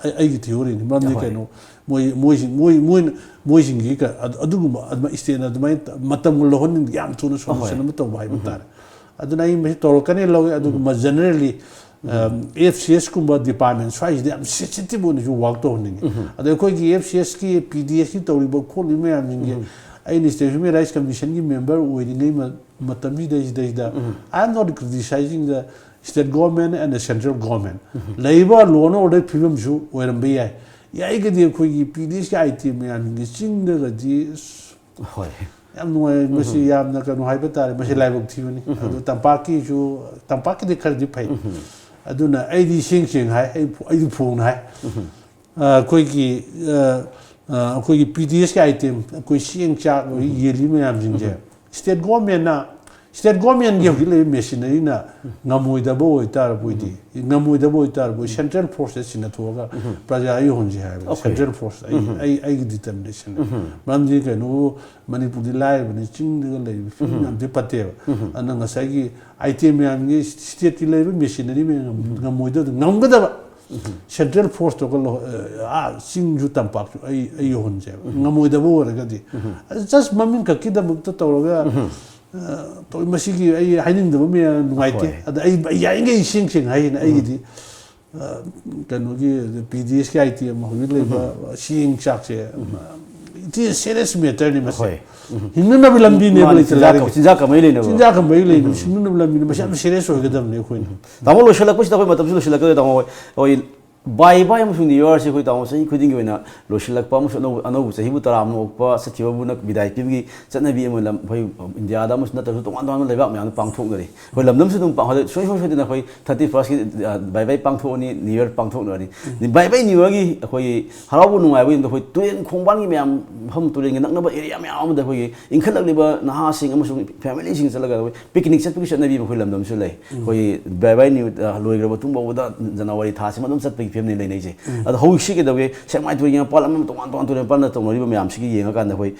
ꯑꯩ, ꯑꯩꯒꯤ theoryꯅꯤ꯫ ꯃꯔꯝꯗꯤ ꯀꯩꯅꯣ, ꯃꯣꯏ, ꯃꯣꯏꯁꯤꯡ, ꯃꯣꯏ, ꯃꯣꯏꯅ, ꯃꯣꯏꯁꯤꯡꯒꯤ ꯀ-, ꯑꯗꯨ-, ꯑꯗꯨꯒꯨꯝꯕ ꯑꯗꯨꯃꯥꯏ stateꯅ ꯑꯗꯨꯃꯥꯏꯅ ꯃꯇꯝ ꯂꯧꯍꯟꯅꯤꯡ-, ꯌꯥꯝ ꯊꯨꯅ solution ꯑꯃ ꯇꯧꯕ ꯍꯥꯏꯕ ꯇꯥꯔꯦ꯫ ꯑꯗꯨꯅ ꯑꯩ ꯃꯁꯤ ꯇꯧꯔꯛꯀꯅꯤ ꯂꯧꯏ, ꯑꯗꯨꯒꯨꯝꯕ generally, ꯑꯦꯐ ꯁꯤ ꯑꯦꯁꯀꯨꯝꯕ department ꯁ꯭ꯋꯥꯏꯁꯤꯗ ꯌꯥꯝ sensitive ꯑꯣꯏꯅꯁꯨ work ꯇꯧꯍꯟꯅꯤꯡꯉꯤ꯫ ꯑꯗꯣ ꯑꯩꯈꯣꯏꯒꯤ ꯑꯦꯐ ꯁꯤ ꯑꯦꯁꯀꯤ, ꯄꯤ ꯗꯤ ꯑꯦꯁꯀꯤ ꯇꯧꯔꯤꯕ ꯈꯣꯠꯂꯤꯕ ꯃꯌꯥꯝꯁꯤꯡꯁꯦ ꯑꯩꯅ State Human Rights Commissionꯒꯤ member ꯑꯣꯏꯔꯤꯉꯩ ꯃ-, ꯃꯇꯝꯁꯤꯗꯩꯁꯤꯗꯩꯗ, I am not criticizing the state government and the central government꯫ ꯂꯩꯔꯤꯕ law and order ꯐꯤꯕꯝꯁꯨ ꯑꯣꯏꯔꯝꯕ ꯌꯥꯏ꯫ ꯌꯥꯏꯒꯗꯤ ꯑꯩꯈꯣꯏꯒꯤ ꯄꯤ ꯗꯤ ꯑꯦꯁꯀꯤ item ꯃꯌꯥꯝꯁꯤꯡꯁꯦ ꯆꯤꯡꯗꯒꯗꯤ ꯑꯁ, ꯍꯣꯏ꯫ ꯌꯥꯝ ꯅꯨꯡꯉꯥꯏ꯫ ꯃꯁꯤ ꯌꯥꯝꯅ ꯀꯩꯅꯣ ꯍꯥꯏꯕ ꯇꯥꯔꯦ, ꯃꯁꯤ ꯂꯥꯏꯕꯛ ꯊꯤꯕꯅꯤ꯫ ꯑꯗꯣ ꯇꯝꯄꯥꯛꯀꯤꯁꯨ, ꯇꯝꯄꯥꯛꯀꯤꯗꯤ ꯈꯔꯗꯤ ꯐꯩ꯫ ꯑꯗꯨꯅ ꯑꯩꯗꯤ ꯁꯦꯡ ꯁꯦꯡ ꯍꯥꯏ, ꯑꯩ ꯐꯣ-, ꯑꯩꯗꯤ ꯐꯣꯡꯅ ꯍꯥꯏ꯫ ꯑ, ꯑꯩꯈꯣꯏꯒꯤ, ꯑ, ꯑ, ꯑꯩꯈꯣꯏꯒꯤ ꯄꯤ ꯗꯤ ꯑꯦꯁꯀꯤ item, ꯑꯩꯈꯣꯏ ꯆꯦꯡ ꯆꯥꯛ, ꯑꯩꯈꯣꯏ ꯌꯦꯜꯂꯤ ꯃꯌꯥꯝꯁꯤꯡꯁꯦ, state governmentꯅ, state governmentꯒꯤ ꯍꯧꯖꯤꯛ ꯂꯩꯔꯤꯕ machineryꯅ ꯉꯝꯃꯣꯏꯗꯕ ꯑꯣꯏꯇꯥꯔꯕꯣꯏꯗꯤ, ꯉꯝꯃꯣꯏꯗꯕ ꯑꯣꯏꯇꯥꯔꯕꯣꯏ, central forceꯇ ꯁꯤꯟꯅꯊꯣꯛꯑꯒ ꯄ꯭ꯔꯖꯥ ꯌꯧꯍꯟꯁꯦ ꯍꯥꯏꯕꯅꯤ꯫ Okay. Central force, ꯑꯩ, ꯑꯩ, ꯑꯩꯒꯤ determination꯫ ꯃꯔꯝꯗꯤ ꯀꯩꯅꯣ, ꯃꯅꯤꯄꯨꯔꯗꯤ ꯂꯥꯏꯔꯕꯅꯤ, ꯆꯤꯡꯗꯒ ꯂꯩꯔꯤꯕ ꯐꯤꯕꯝ ꯌꯥꯝ ꯊꯤ ꯐꯠꯇꯦꯕ꯫ ꯑꯗꯨꯅ ꯉꯁꯥꯏꯒꯤ item ꯃꯌꯥꯝꯒꯤ stateꯀꯤ ꯂꯩꯔꯤꯕ machinery ꯃꯌꯥꯝ ꯉꯝ-, ꯉꯝꯃꯣꯏꯗꯕ, ꯉꯝꯒꯗꯕ central forceꯇꯣꯒ ꯂꯧ-, ꯑ, ꯑꯥ, ꯆꯤꯡꯁꯨ ꯇꯝꯄꯥꯛꯁꯨ ꯑꯩ, ꯑꯩ ꯌꯧꯍꯟꯁꯦꯕ꯫ ꯉꯝꯃꯣꯏꯗꯕ ꯑꯣꯏꯔꯒꯗꯤ, ꯑꯗꯨ just ꯃꯃꯤꯡ ꯈꯛꯀꯤꯗꯃꯛꯇ ꯇꯧꯔꯒ, ꯑ, ꯇꯧ-, ꯃꯁꯤꯒꯤ ꯑꯩ ꯍꯥꯏꯅꯤꯡꯗꯕ ꯃꯌꯥꯝ ꯅꯨꯡꯉꯥꯏꯇꯦ꯫ ꯍꯣꯏ꯫ ꯑꯗ ꯑꯩ, ꯑꯩ ꯌꯥꯔꯤꯉꯩ ꯏꯁꯦꯡ ꯁꯦꯡꯅ ꯍꯥꯏꯁꯤꯅ ꯑꯩꯒꯤꯗꯤ, ꯑ, ꯀꯩꯅꯣꯒꯤ ꯄꯤ ꯗꯤ ꯑꯦꯁꯀꯤ item ꯍꯧꯖꯤꯛ ꯂꯩꯕ ꯆꯦꯡ ꯆꯥꯛꯁꯦ, it is serious matterꯅꯤ ꯃꯁꯤ꯫ ꯍꯣꯏ꯫ ꯍꯤꯡꯅꯅꯕ ꯂꯝꯕꯤꯅꯦꯕ ꯃꯥꯅꯤ, ꯂꯩꯇ ꯆꯤꯟꯖꯥꯛ ꯂꯥꯏꯔꯒꯤ꯫ ꯀ-, ꯆꯤꯟꯖꯥꯛ ꯀꯃꯥꯏꯅ ꯂꯩꯅꯕ? ꯆꯤꯟꯖꯥꯛ ꯀꯝꯕꯒꯤ ꯂꯩꯅꯕ, ꯍꯤꯡꯅꯅꯕ ꯂꯝꯕꯤꯅꯤ꯫ ꯃꯁꯤ ꯌꯥꯝ serious ꯑꯣꯏꯒꯗꯕꯅꯤ ꯑꯩꯈꯣꯏꯅ꯫ ꯇꯥꯃꯣ, ꯂꯣꯏꯁꯤꯜꯂꯛꯄꯁꯤꯗ ꯑꯩꯈꯣꯏ ꯃꯇꯝꯁꯨ ꯂꯣꯏꯁꯤꯜꯂꯛꯀꯗꯧꯔꯦ, ꯇꯥꯃꯣ ꯍꯣꯏ꯫ ꯑꯩꯈꯣꯏ ꯕꯥꯏ ꯕꯥꯏ ꯑꯃꯁꯨꯡ ꯅ꯭ꯌꯨ ꯌꯔꯁꯤ ꯑꯩꯈꯣꯏ ꯇꯥꯃꯣ ꯆꯍꯤ ꯈꯨꯗꯤꯡꯒꯤ ꯑꯣꯏꯅ ꯂꯣꯏꯁꯤꯜꯂꯛꯄ ꯑꯃꯁꯨꯡ ꯑꯅꯧꯕ, ꯑꯅꯧꯕ ꯆꯍꯤꯕꯨ ꯇꯔꯥꯝꯅ ꯑꯣꯛꯄ, ꯆꯠꯈꯤꯕꯕꯨꯅ ꯕꯤꯗꯥꯏ ꯄꯤꯕꯒꯤ ꯆꯠꯅꯕꯤ ꯑꯃ ꯂꯝ, ꯑꯩꯈꯣꯏ ꯏꯟꯗꯤꯌꯥꯗ ꯑꯃꯁꯨ ꯅꯠꯇ꯭ꯔꯁꯨ ꯇꯣꯉꯥꯟ ꯇꯣꯉꯥꯟꯕ ꯂꯩꯕꯥꯛ ꯃꯌꯥꯝꯗ ꯄꯥꯡꯊꯣꯛꯅꯔꯤ꯫ ꯑꯩꯈꯣꯏ ꯂꯝꯗꯝꯁꯨ ꯑꯗꯨꯝ ꯄꯥꯡ-, ꯍꯧꯖꯤꯛ ꯁꯨꯡꯁꯣꯏ ꯁꯣꯏꯗꯅ ꯑꯩꯈꯣꯏ ꯊꯥꯔꯇꯤ ꯐꯥꯔꯁꯀꯤ, ꯑ, ꯕꯥꯏ ꯕꯥꯏ ꯄꯥꯡꯊꯣꯛꯑꯅꯤ, ꯅ꯭ꯌꯨ ꯌꯔ ꯄꯥꯡꯊꯣꯛꯅꯔꯅꯤ꯫ ꯕꯥꯏ ꯕꯥꯏ ꯅ꯭ꯌꯨ ꯌꯔꯒꯤ ꯑꯩꯈꯣꯏꯒꯤ ꯍꯔꯥꯎꯕ ꯅꯨꯡꯉꯥꯏꯕꯒꯤꯗꯃꯛꯇ ꯑꯩꯈꯣꯏ ꯇꯨꯔꯦꯟ ꯈꯣꯡꯕꯥꯟꯒꯤ ꯃꯌꯥꯝ, ꯃꯐꯝ ꯇꯨꯔꯦꯟꯒꯤ ꯅꯛꯅꯕ ꯑꯦꯔꯤꯌꯥ ꯃꯌꯥꯝ ꯑꯃꯗ ꯑꯩꯈꯣꯏꯒꯤ ꯏꯟꯈꯠꯂꯛꯂꯤꯕ ꯅꯍꯥꯁꯤꯡ ꯑꯃꯁꯨꯡ ꯐꯦꯃꯤꯂꯤꯁꯤꯡ ꯆꯠꯂꯒ ꯑꯩꯈꯣꯏ ꯄꯤꯛꯅꯤꯛ ꯆꯠꯄꯒꯤ ꯆꯠꯅꯕꯤ ꯑꯃ ꯑꯩꯈꯣꯏ ꯂꯝꯗꯝꯁꯨ ꯂꯩ꯫ ꯑꯩꯈꯣꯏꯒꯤ ꯕꯥꯏ ꯕꯥꯏ ꯅ꯭ꯌꯨ, ꯑ, ꯂꯣꯏꯈ꯭ꯔꯕ ꯃꯇꯨꯡ ꯐꯥꯎꯕꯗ ꯖꯅꯋꯥꯔꯤ ꯊꯥꯁꯤꯃ ꯑꯗꯨꯝ ꯆꯠꯄꯒꯤ ꯐꯤꯕꯝꯅꯤ ꯂꯩꯅꯩꯁꯦ꯫ ꯑꯗꯣ ꯍꯧꯖꯤꯛꯁꯤ ꯀꯩꯗꯧꯒꯦ, ꯁꯦꯛꯃꯥꯏ ꯇꯨꯔꯦꯟꯒꯤ ꯃꯄꯥꯟ ꯑꯃ, ꯇꯣꯉꯥꯟ ꯇꯣꯉꯥꯟ ꯇꯨꯔꯦꯟ ꯃꯄꯥꯟꯗ ꯇꯧꯅꯔꯤꯕ ꯃꯌꯥꯝꯁꯤꯒꯤ ꯌꯦꯡꯉꯀꯥꯟꯗ ꯑꯩꯈꯣꯏ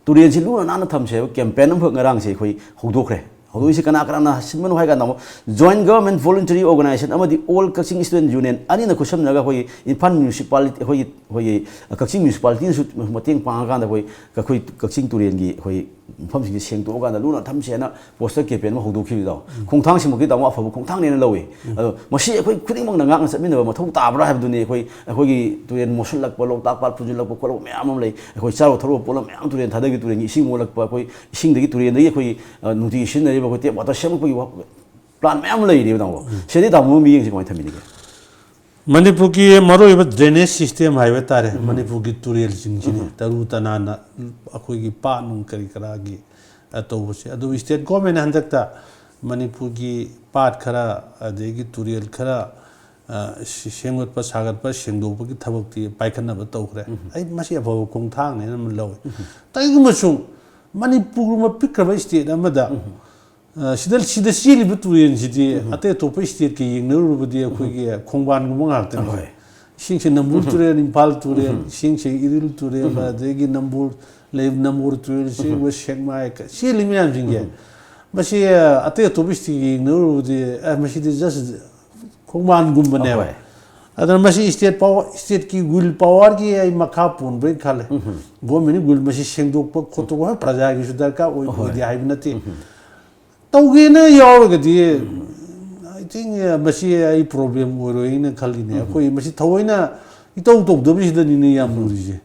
ꯇꯨꯔꯦꯟꯁꯤ ꯂꯨꯅ ꯅꯥꯟꯅ ꯊꯝꯁꯦ ꯍꯥꯏꯕ ꯀꯦꯝꯄꯦꯟ ꯑꯃꯈꯛ ꯉꯔꯥꯡꯁꯦ ꯑꯩꯈꯣꯏ ꯍꯧꯗꯣꯛꯈ꯭ꯔꯦ꯫ ꯍꯧꯗꯣꯛꯏꯁꯤ ꯀꯅꯥ ꯀꯅꯥꯅ ꯁꯤꯟꯕꯅꯣ ꯍꯥꯏ ꯀꯥꯟꯗ ꯑꯃꯨꯛ Joint Government Voluntary Organization ꯑꯃꯗꯤ All Kachin Student Union ꯑꯅꯤꯅ ꯈꯨꯠꯁꯝꯅꯔꯒ ꯑꯩꯈꯣꯏꯒꯤ ꯏꯝꯐꯥꯜ ꯃ꯭ꯌꯨꯅꯤꯁꯤꯄꯥꯂꯤꯇꯤ, ꯑꯩꯈꯣꯏꯒꯤ, ꯑꯩꯈꯣꯏꯒꯤ ꯀꯛꯆꯤꯡ ꯃ꯭ꯌꯨꯅꯤꯁꯤꯄꯥꯂꯤꯇꯤꯅꯁꯨ ꯃꯇꯦꯡ ꯄꯥꯡꯉꯀꯥꯟꯗ ꯑꯩꯈꯣꯏ, ꯑꯩꯈꯣꯏ ꯀꯛꯆꯤꯡ ꯇꯨꯔꯦꯟꯒꯤ ꯑꯩꯈꯣꯏ ꯃꯐꯝꯁꯤꯡꯁꯦ ꯁꯦꯡꯗꯣꯛꯑꯀꯥꯟꯗ ꯂꯨꯅ ꯊꯝꯁꯦꯅ ꯄꯣꯁꯇꯔ ꯀꯦꯝꯄꯦꯟ ꯑꯃ ꯍꯧꯗꯣꯛꯈꯤꯕꯗꯣ, ꯈꯣꯡꯊꯥꯡꯁꯤꯃꯛꯇꯤ ꯇꯥꯃꯣ ꯑꯐꯕ ꯈꯣꯡꯊꯥꯡꯅꯦꯅ ꯂꯧꯏ꯫ ꯑꯗꯣ ꯃꯁꯤ ꯑꯩꯈꯣꯏ ꯈꯨꯗꯤꯡꯃꯛꯅ ꯉꯥꯛꯅ ꯆꯠꯃꯤꯟꯅꯕ ꯃꯊꯧ ꯇꯥꯕ꯭ꯔꯥ ꯍꯥꯏꯕꯗꯨꯅꯤ꯫ ꯑꯩꯈꯣꯏ, ꯑꯩꯈꯣꯏꯒꯤ ꯇꯨꯔꯦꯟ ꯃꯣꯠꯁꯤꯜꯂꯛꯄ, ꯂꯣꯛꯇꯥꯛ ꯄꯥꯠ ꯐꯨꯟꯖꯤꯜꯂꯛꯄ ꯈꯣꯠꯂꯛꯄ ꯃꯌꯥꯝ ꯑꯃ ꯂꯩ꯫ ꯑꯩꯈꯣꯏ ꯆꯥꯔꯨ ꯊꯛꯂꯨꯕ ꯄꯣꯠꯂꯝ ꯃꯌꯥꯝ ꯇꯨꯔꯦꯟ ꯊꯥꯗꯈꯤ, ꯇꯨꯔꯦꯟꯒꯤ ꯏꯁꯤꯡ ꯃꯣꯠꯂꯛꯄ, ꯑꯩꯈꯣꯏ ꯏꯁꯤꯡꯗꯒꯤ ꯇꯨꯔꯦꯟꯗꯒꯤ ꯑꯩꯈꯣꯏ, ꯑ, ꯅꯨꯡꯇꯤꯒꯤ ꯁꯤꯖꯤꯟꯅꯔꯤꯕ ꯑꯩꯈꯣꯏ ꯇꯦꯞ ꯋꯥꯇꯔ ꯁꯦꯝꯃꯛꯄꯒꯤ ꯄ꯭ꯂꯥꯟ ꯃꯌꯥꯝ ꯑꯃ ꯂꯩꯔꯤꯕ ꯇꯥꯃꯣ꯫ ꯁꯤꯗꯤ ꯇꯥꯃꯣ ꯃꯤꯠꯌꯦꯡꯁꯦ ꯀꯃꯥꯏꯅ ꯊꯝꯕꯤꯅꯤꯒꯦ? ꯃꯅꯤꯄꯨꯔꯒꯤ ꯃꯔꯨꯑꯣꯏꯕ ꯗ꯭ꯔꯦꯅꯦꯖ ꯁꯤꯁꯇꯦꯝ ꯍꯥꯏꯕ ꯇꯥꯔꯦ꯫ ꯃꯅꯤꯄꯨꯔꯒꯤ ꯇꯨꯔꯦꯜꯁꯤꯡꯁꯤꯅꯤ ꯇꯔꯨ ꯇꯅꯥꯟꯅ ꯑꯩꯈꯣꯏꯒꯤ ꯄꯥꯠ ꯅꯨꯡ ꯀꯔꯤ ꯀꯔꯥꯒꯤ, ꯑ, ꯇꯧꯕꯁꯦ꯫ ꯑꯗꯨꯕꯨ ꯁ꯭ꯇꯦꯠ ꯒꯣꯔꯃꯦꯟꯅ ꯍꯟꯗꯛꯇ ꯃꯅꯤꯄꯨꯔꯒꯤ ꯄꯥꯠ ꯈꯔ, ꯑꯗꯒꯤ ꯇꯨꯔꯦꯜ ꯈꯔ, ꯑ, ꯁꯤ-, ꯁꯦꯝꯒꯠꯄ ꯁꯥꯒꯠꯄ ꯁꯦꯡꯗꯣꯛꯄꯒꯤ ꯊꯕꯛꯇꯤ ꯄꯥꯏꯈꯠꯅꯕ ꯇꯧꯈ꯭ꯔꯦ꯫ ꯑꯩ ꯃꯁꯤ ꯑꯐꯕ ꯈꯣꯡꯊꯥꯡꯅꯦꯅ ꯑꯃ ꯂꯧꯏ꯫ ꯀꯔꯤꯒꯨꯝꯕ ꯁꯨꯝ ꯃꯅꯤꯄꯨꯔꯒꯨꯝꯕ ꯄꯤꯛꯈ꯭ꯔꯕ ꯁ꯭ꯇꯦꯠ ꯑꯃꯗ ꯑ, ꯁꯤꯗ, ꯁꯤꯗ ꯆꯦꯜꯂꯤꯕ ꯇꯨꯔꯦꯜꯁꯤꯗꯤ ꯑꯇꯩ ꯑꯇꯣꯞꯄ ꯁ꯭ꯇꯦꯠꯀ ꯌꯦꯡꯅꯔꯨꯔꯕꯗꯤ ꯑꯩꯈꯣꯏꯒꯤ ꯈꯣꯡꯕꯥꯟꯒꯨꯝꯕ ꯉꯥꯛꯇꯅꯤ꯫ ꯍꯣꯏ꯫ ꯏꯁꯤꯡꯁꯦ ꯅꯝꯕꯨꯜ ꯇꯨꯔꯦꯜ, ꯏꯝꯐꯥꯜ ꯇꯨꯔꯦꯜ, ꯏꯁꯤꯡꯁꯦ ꯏꯔꯤꯜ ꯇꯨꯔꯦꯜ, ꯑꯗꯒꯤ ꯅꯝꯕꯨꯜ ꯂꯩ, ꯅꯝꯕꯨꯜ ꯇꯨꯔꯦꯜ ꯆꯦꯟꯕ ꯁꯦꯛꯃꯥꯏ ꯀ-, ꯆꯦꯜꯂꯤ ꯃꯌꯥꯝꯁꯤꯡꯁꯦ꯫ ꯃꯁꯤ, ꯑ, ꯑꯇꯩ ꯑꯇꯣꯞꯄ ꯁ꯭ꯇꯦꯠꯀ ꯌꯦꯡꯅꯔꯨꯔꯕꯗꯤ, ꯑ, ꯃꯁꯤꯗꯤ just ꯈꯣꯡꯕꯥꯟꯒꯨꯝꯕꯅꯦꯕ꯫ ꯍꯣꯏ꯫ ꯑꯗꯨꯅ ꯃꯁꯤ ꯁ꯭ꯇꯦꯠ ꯄꯥꯋꯔ, ꯁ꯭ꯇꯦꯠꯀꯤ ꯋꯤꯜ ꯄꯥꯋꯔꯒꯤ ꯑꯩ ꯃꯈꯥ ꯄꯣꯟꯕ꯭ꯔꯥ ꯈꯜꯂꯦ꯫ ꯒꯣꯔꯃꯦꯟꯒꯤ ꯋꯤꯜ ꯃꯁꯤ ꯁꯦꯡꯗꯣꯛꯄ ꯈꯣꯠꯇꯣꯛꯄ ꯍꯣꯏ ꯄ꯭ꯔꯖꯥꯒꯤꯁꯨ ꯗꯔꯀꯥꯔ ꯑꯣꯏ, ꯍꯣꯏ꯫ ꯑꯣꯏꯗꯦ ꯍꯥꯏꯕ ꯅꯠꯇꯦ꯫ ꯇꯧꯒꯦꯅ ꯌꯥꯎꯔꯒꯗꯤ, I think, ꯃꯁꯤ ꯑꯩ ꯄ꯭ꯔꯣꯕ꯭ꯂꯦꯝ ꯑꯣꯏꯔꯣꯏꯅ ꯈꯜꯂꯤꯅꯦ꯫ ꯑꯩꯈꯣꯏ ꯃꯁꯤ ꯊꯑꯣꯏꯅ ꯏꯇꯧ ꯇꯧꯗꯕꯁꯤꯗꯅꯤꯅꯦ ꯌꯥꯝ ꯂꯨꯔꯤꯁꯦ꯫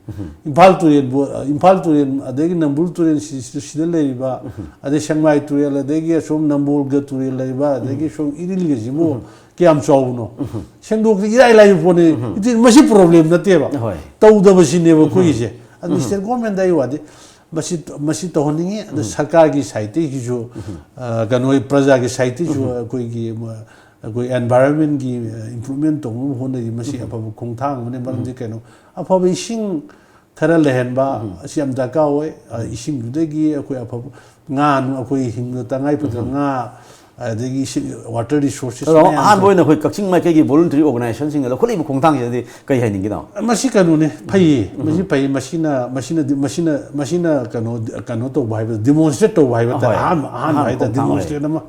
ꯏꯝꯐꯥꯜ ꯇꯨꯔꯦꯜꯕꯨ, ꯏꯝꯐꯥꯜ ꯇꯨꯔꯦꯜ, ꯑꯗꯒꯤ ꯅꯝꯕꯨꯜ ꯇꯨꯔꯦꯜ ꯁꯤ-, ꯁꯤ-, ꯁꯤꯗ ꯂꯩꯔꯤꯕ, ꯑꯗꯩ ꯁꯦꯛꯃꯥꯏ ꯇꯨꯔꯦꯜ, ꯑꯗꯒꯤ ꯑꯁꯣꯝ ꯅꯝꯕꯣꯜꯒ ꯇꯨꯔꯦꯜ ꯂꯩꯕ, ꯑꯗꯒꯤ ꯁꯣꯝ ꯏꯔꯤꯜꯒꯁꯤꯕꯨ ꯀꯌꯥꯝ ꯆꯥꯎꯕꯅꯣ ꯁꯦꯡꯗꯣꯛꯇꯤ ꯏꯔꯥꯏ ꯂꯥꯏꯕ ꯄꯣꯠꯅꯤ꯫ ꯏꯗꯤ ꯃꯁꯤ ꯄ꯭ꯔꯣꯕ꯭ꯂꯦꯝ ꯅꯠꯇꯦꯕ꯫ ꯍꯣꯏ꯫ ꯇꯧꯗꯕꯁꯤꯅꯦꯕ ꯑꯩꯈꯣꯏꯒꯤꯁꯦ꯫ ꯑꯗꯨ ꯁ꯭ꯇꯦꯠ ꯒꯣꯔꯃꯦꯟꯗ ꯑꯩ ꯋꯥꯗꯤ ꯃꯁꯤ ꯃꯁꯤ ꯇꯧꯍꯟꯅꯤꯡꯉꯤ꯫ ꯑꯗꯨ ꯁꯔꯀꯥꯔꯒꯤ ꯁꯥꯏꯠꯇꯒꯤꯁꯨ, ꯑ, ꯀꯩꯅꯣ, ꯄ꯭ꯔꯖꯥꯒꯤ ꯁꯥꯏꯠꯇꯒꯤꯁꯨ ꯑꯩꯈꯣꯏꯒꯤ ꯃ-, ꯑꯩꯈꯣꯏ ꯑꯦꯟꯚꯥꯏꯔꯣꯟꯃꯦꯟꯒꯤ ꯏꯝꯄ꯭ꯔꯨꯚꯃꯦꯟ ꯇꯧꯅꯕ ꯍꯣꯠꯅꯔꯤ꯫ ꯃꯁꯤ ꯑꯐꯕ ꯈꯣꯡꯊꯥꯡ ꯑꯃꯅꯤ꯫ ꯃꯔꯝꯗꯤ ꯀꯩꯅꯣ, ꯑꯐꯕ ꯏꯁꯤꯡ ꯈꯔ ꯂꯩꯍꯟꯕ ꯑꯁꯤ ꯌꯥꯝ ꯗꯔꯀꯥꯔ ꯑꯣꯏ꯫ ꯑ, ꯏꯁꯤꯡꯗꯨꯗꯒꯤ ꯑꯩꯈꯣꯏ ꯑꯐꯕ ꯉꯥ ꯅꯨ-, ꯑꯩꯈꯣꯏ ꯍꯤꯡꯕꯗ ꯇꯉꯥꯏ ꯐꯗꯕ ꯉꯥ, ꯑꯗꯒꯤ ꯏꯁꯤꯡ, ꯋꯥꯇꯔ ꯔꯤꯁꯣꯔꯁꯦꯁ ꯑꯗꯣ ꯃꯌꯥꯝꯁꯦ꯫ ꯑꯍꯥꯟꯕ ꯑꯣꯏꯅ ꯑꯩꯈꯣꯏ ꯀꯛꯆꯤꯡ ꯃꯥꯏꯀꯩꯒꯤ voluntary organizationꯁꯤꯡꯅ ꯂꯧꯈꯠꯂꯤꯕ ꯈꯣꯡꯊꯥꯡꯁꯤꯗꯗꯤ ꯀꯩ ꯍꯥꯏꯅꯤꯡꯒꯦ, ꯇꯥꯃꯣ? ꯃꯁꯤ ꯀꯩꯅꯣꯅꯦ, ꯐꯩꯌꯦ꯫ ꯃꯁꯤ ꯐꯩꯌꯦ꯫ ꯃꯁꯤꯅ, ꯃꯁꯤꯅꯗꯤ, ꯃꯁꯤꯅ, ꯃꯁꯤꯅ ꯀꯩꯅꯣ, ꯀꯩꯅꯣ ꯇꯧꯕ ꯍꯥꯏꯕꯗ, ꯗꯤꯃꯣꯟꯁꯇ꯭ꯔꯦꯠ ꯇꯧꯕ ꯍꯥꯏꯕ ꯇꯥꯔꯦ꯫ ꯍꯣꯏ꯫ ꯑꯍꯥꯟꯕ, ꯑꯍꯥꯟꯕ ꯑꯍꯥꯟꯕ ꯍꯥꯏ ꯇꯥꯔꯦ, ꯈꯣꯡꯊꯥꯡ ꯑꯣꯏ꯫ ꯗꯤꯃꯣꯟꯁꯇ꯭ꯔꯦꯠ ꯑꯃ꯫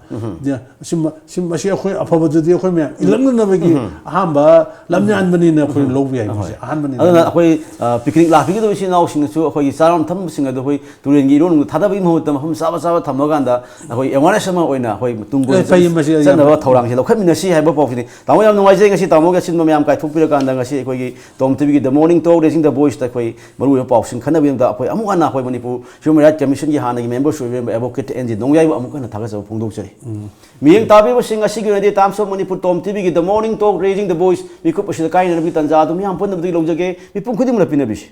ꯁꯤꯃ-, ꯁꯤꯃ-, ꯃꯁꯤ ꯑꯩꯈꯣꯏ ꯑꯐꯕꯗꯨꯗꯤ ꯑꯩꯈꯣꯏ ꯃꯌꯥꯝ ꯏꯜꯂꯛꯅꯅꯕꯒꯤ ꯑꯍꯥꯟꯕ ꯂꯝꯌꯥꯟꯕꯅꯤꯅ ꯑꯩꯈꯣꯏ ꯂꯧꯕ ꯌꯥꯏ꯫ ꯃꯁꯤ ꯑꯍꯥꯟꯕꯅꯤꯅ꯫ ꯑꯗꯨꯅ ꯑꯩꯈꯣꯏ, ꯑ, picnic ꯂꯥꯛꯄꯤꯒꯗꯕ ꯏꯆꯤꯟ ꯏꯅꯥꯎꯁꯤꯡꯅꯁꯨ ꯑꯩꯈꯣꯏꯒꯤ ꯆꯥꯔꯝ ꯊꯝꯕꯁꯤꯡ ꯑꯗꯨ ꯑꯩꯈꯣꯏ ꯇꯨꯔꯦꯟꯒꯤ ꯏꯔꯣꯟ ꯊꯥꯗꯕꯒꯤ ꯃꯍꯨꯠꯇ ꯃꯐꯝ ꯆꯥꯕ ꯆꯥꯕ ꯊꯝꯃꯀꯥꯟꯗ ꯑꯩꯈꯣꯏ awareness ꯑꯃ ꯑꯣꯏꯅ ꯑꯩꯈꯣꯏ ꯇꯨꯡ ꯀꯣꯏꯅ ꯑꯦ, ꯐꯩꯌꯦ, ꯃꯁꯤ ꯌꯥꯝ ꯆꯠꯅꯕ ꯐꯩ꯫ ꯊꯧꯔꯥꯡꯁꯦ ꯂꯧꯈꯠꯃꯤꯟꯅꯁꯤ ꯍꯥꯏꯕ ꯄꯥꯎꯁꯤꯅꯤ꯫ ꯇꯥꯃꯣ, ꯌꯥꯝ ꯅꯨꯡꯉꯥꯏꯖꯩ ꯉꯁꯤ ꯇꯥꯃꯣꯒꯤ ꯑꯁꯤꯟꯕ ꯃꯌꯥꯝ ꯀꯥꯏꯊꯣꯛꯄꯤꯔꯀꯥꯟꯗ ꯉꯁꯤ ꯑꯩꯈꯣꯏꯒꯤ ꯇꯣꯝ ꯇꯤꯚꯤꯒꯤ The Morning Talk Raising the Voiceꯇ ꯑꯩꯈꯣꯏ ꯃꯔꯨꯑꯣꯏꯕ ꯄꯥꯎꯁꯤꯡ ꯈꯟꯅꯕꯒꯤꯗꯃꯛꯇ ꯑꯩꯈꯣꯏ ꯑꯃꯨꯛ ꯍꯟꯅ ꯑꯩꯈꯣꯏ ꯃꯅꯤꯄꯨꯔ Human Rights Commissionꯒꯤ ꯍꯥꯟꯅꯒꯤ members ꯑꯣꯏꯕ advocate ꯑꯦꯟ ꯖꯤ ꯅꯣꯡꯌꯥꯏꯕꯨ ꯑꯃꯨꯛ ꯍꯟꯅ ꯊꯥꯒꯠꯆꯕ ꯐꯣꯡꯗꯣꯛꯆꯔꯤ꯫ ꯃꯤꯠꯌꯦꯡ ꯇꯥꯕꯤꯕꯁꯤꯡ, ꯑꯁꯤꯒꯤ ꯑꯣꯏꯅꯗꯤ Times of Manipur ꯇꯣꯝ ꯇꯤꯚꯤꯒꯤ The Morning Talk Raising the Voice ꯃꯤꯀꯨꯞ ꯑꯁꯤꯗ ꯀꯥꯏꯅꯅꯕꯒꯤ ꯇꯥꯟꯖꯥ ꯑꯗꯨ ꯃꯤꯌꯥꯝ ꯄꯨꯝꯅꯃꯛꯇꯒꯤ ꯂꯧꯖꯒꯦ꯫ ꯃꯤꯄꯨꯝ ꯈꯨꯗꯤꯡꯃꯛꯅ ꯄꯤꯅꯕꯤꯁꯤ꯫